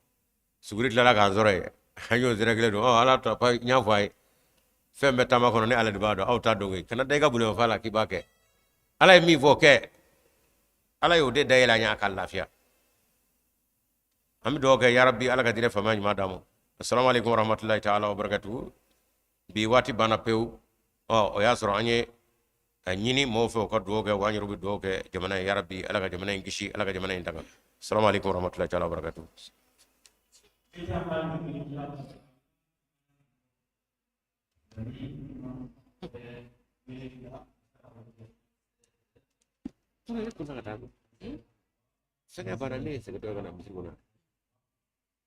suguri tilala k'an sɔrɔ yen, an y'o zɛrɛ kelen don. Ɔ, Ala ta n y'a fɔ a ye, fɛn bɛ taama kɔnɔ, ne Ala de b'a dɔn, aw t'a dɔn koyi. Kana da i ka bolimafɛn la k'i b'a kɛ. Ala ye min fɔ kɛ, Ala y'o de dayɛlɛ an ye a ka lafiya. An bɛ dugawu kɛ, yarabi Ala ka diinɛ faamuya ɲuman d'an ma. Assalamu alaikum warahmatullahi ta'ala wabarakatuhu. Bi waati banna pewu. Ɔ, o y'a sɔrɔ an ye a ɲini mɔgɔw fɛ u ka dugawu kɛ, wa an yɛrɛ bɛ dugawu kɛ jamana ye, yarabi Ala ka jamana in kisi, Ala ka jamana in tanga. Assalamu alaikum warahmatullahi ta'ala wabarakatuhu. Sɛgɛ banna, ne ye sɛgɛ dɔ ka na misiri kɔnɔ,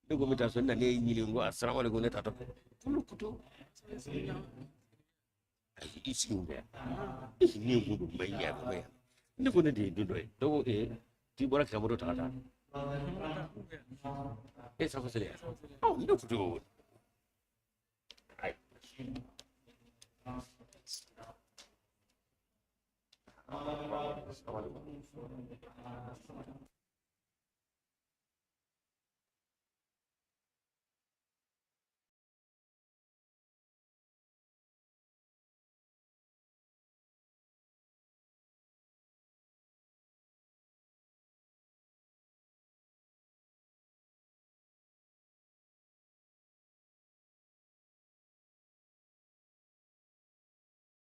ne ko n bɛ taa so, ne nana e ɲini, n ko asalamu aleykum, ne taatɔ kulu kutu, ayi, i sigi n fɛ yan ni kun don ma ɲɛ ma yan, ne ko ne de ye don dɔ ye, dɔw ko ee, k'i bɔra k'i ka moto ta ka taa e sago seli yan, ɔ, ne kutu ayi.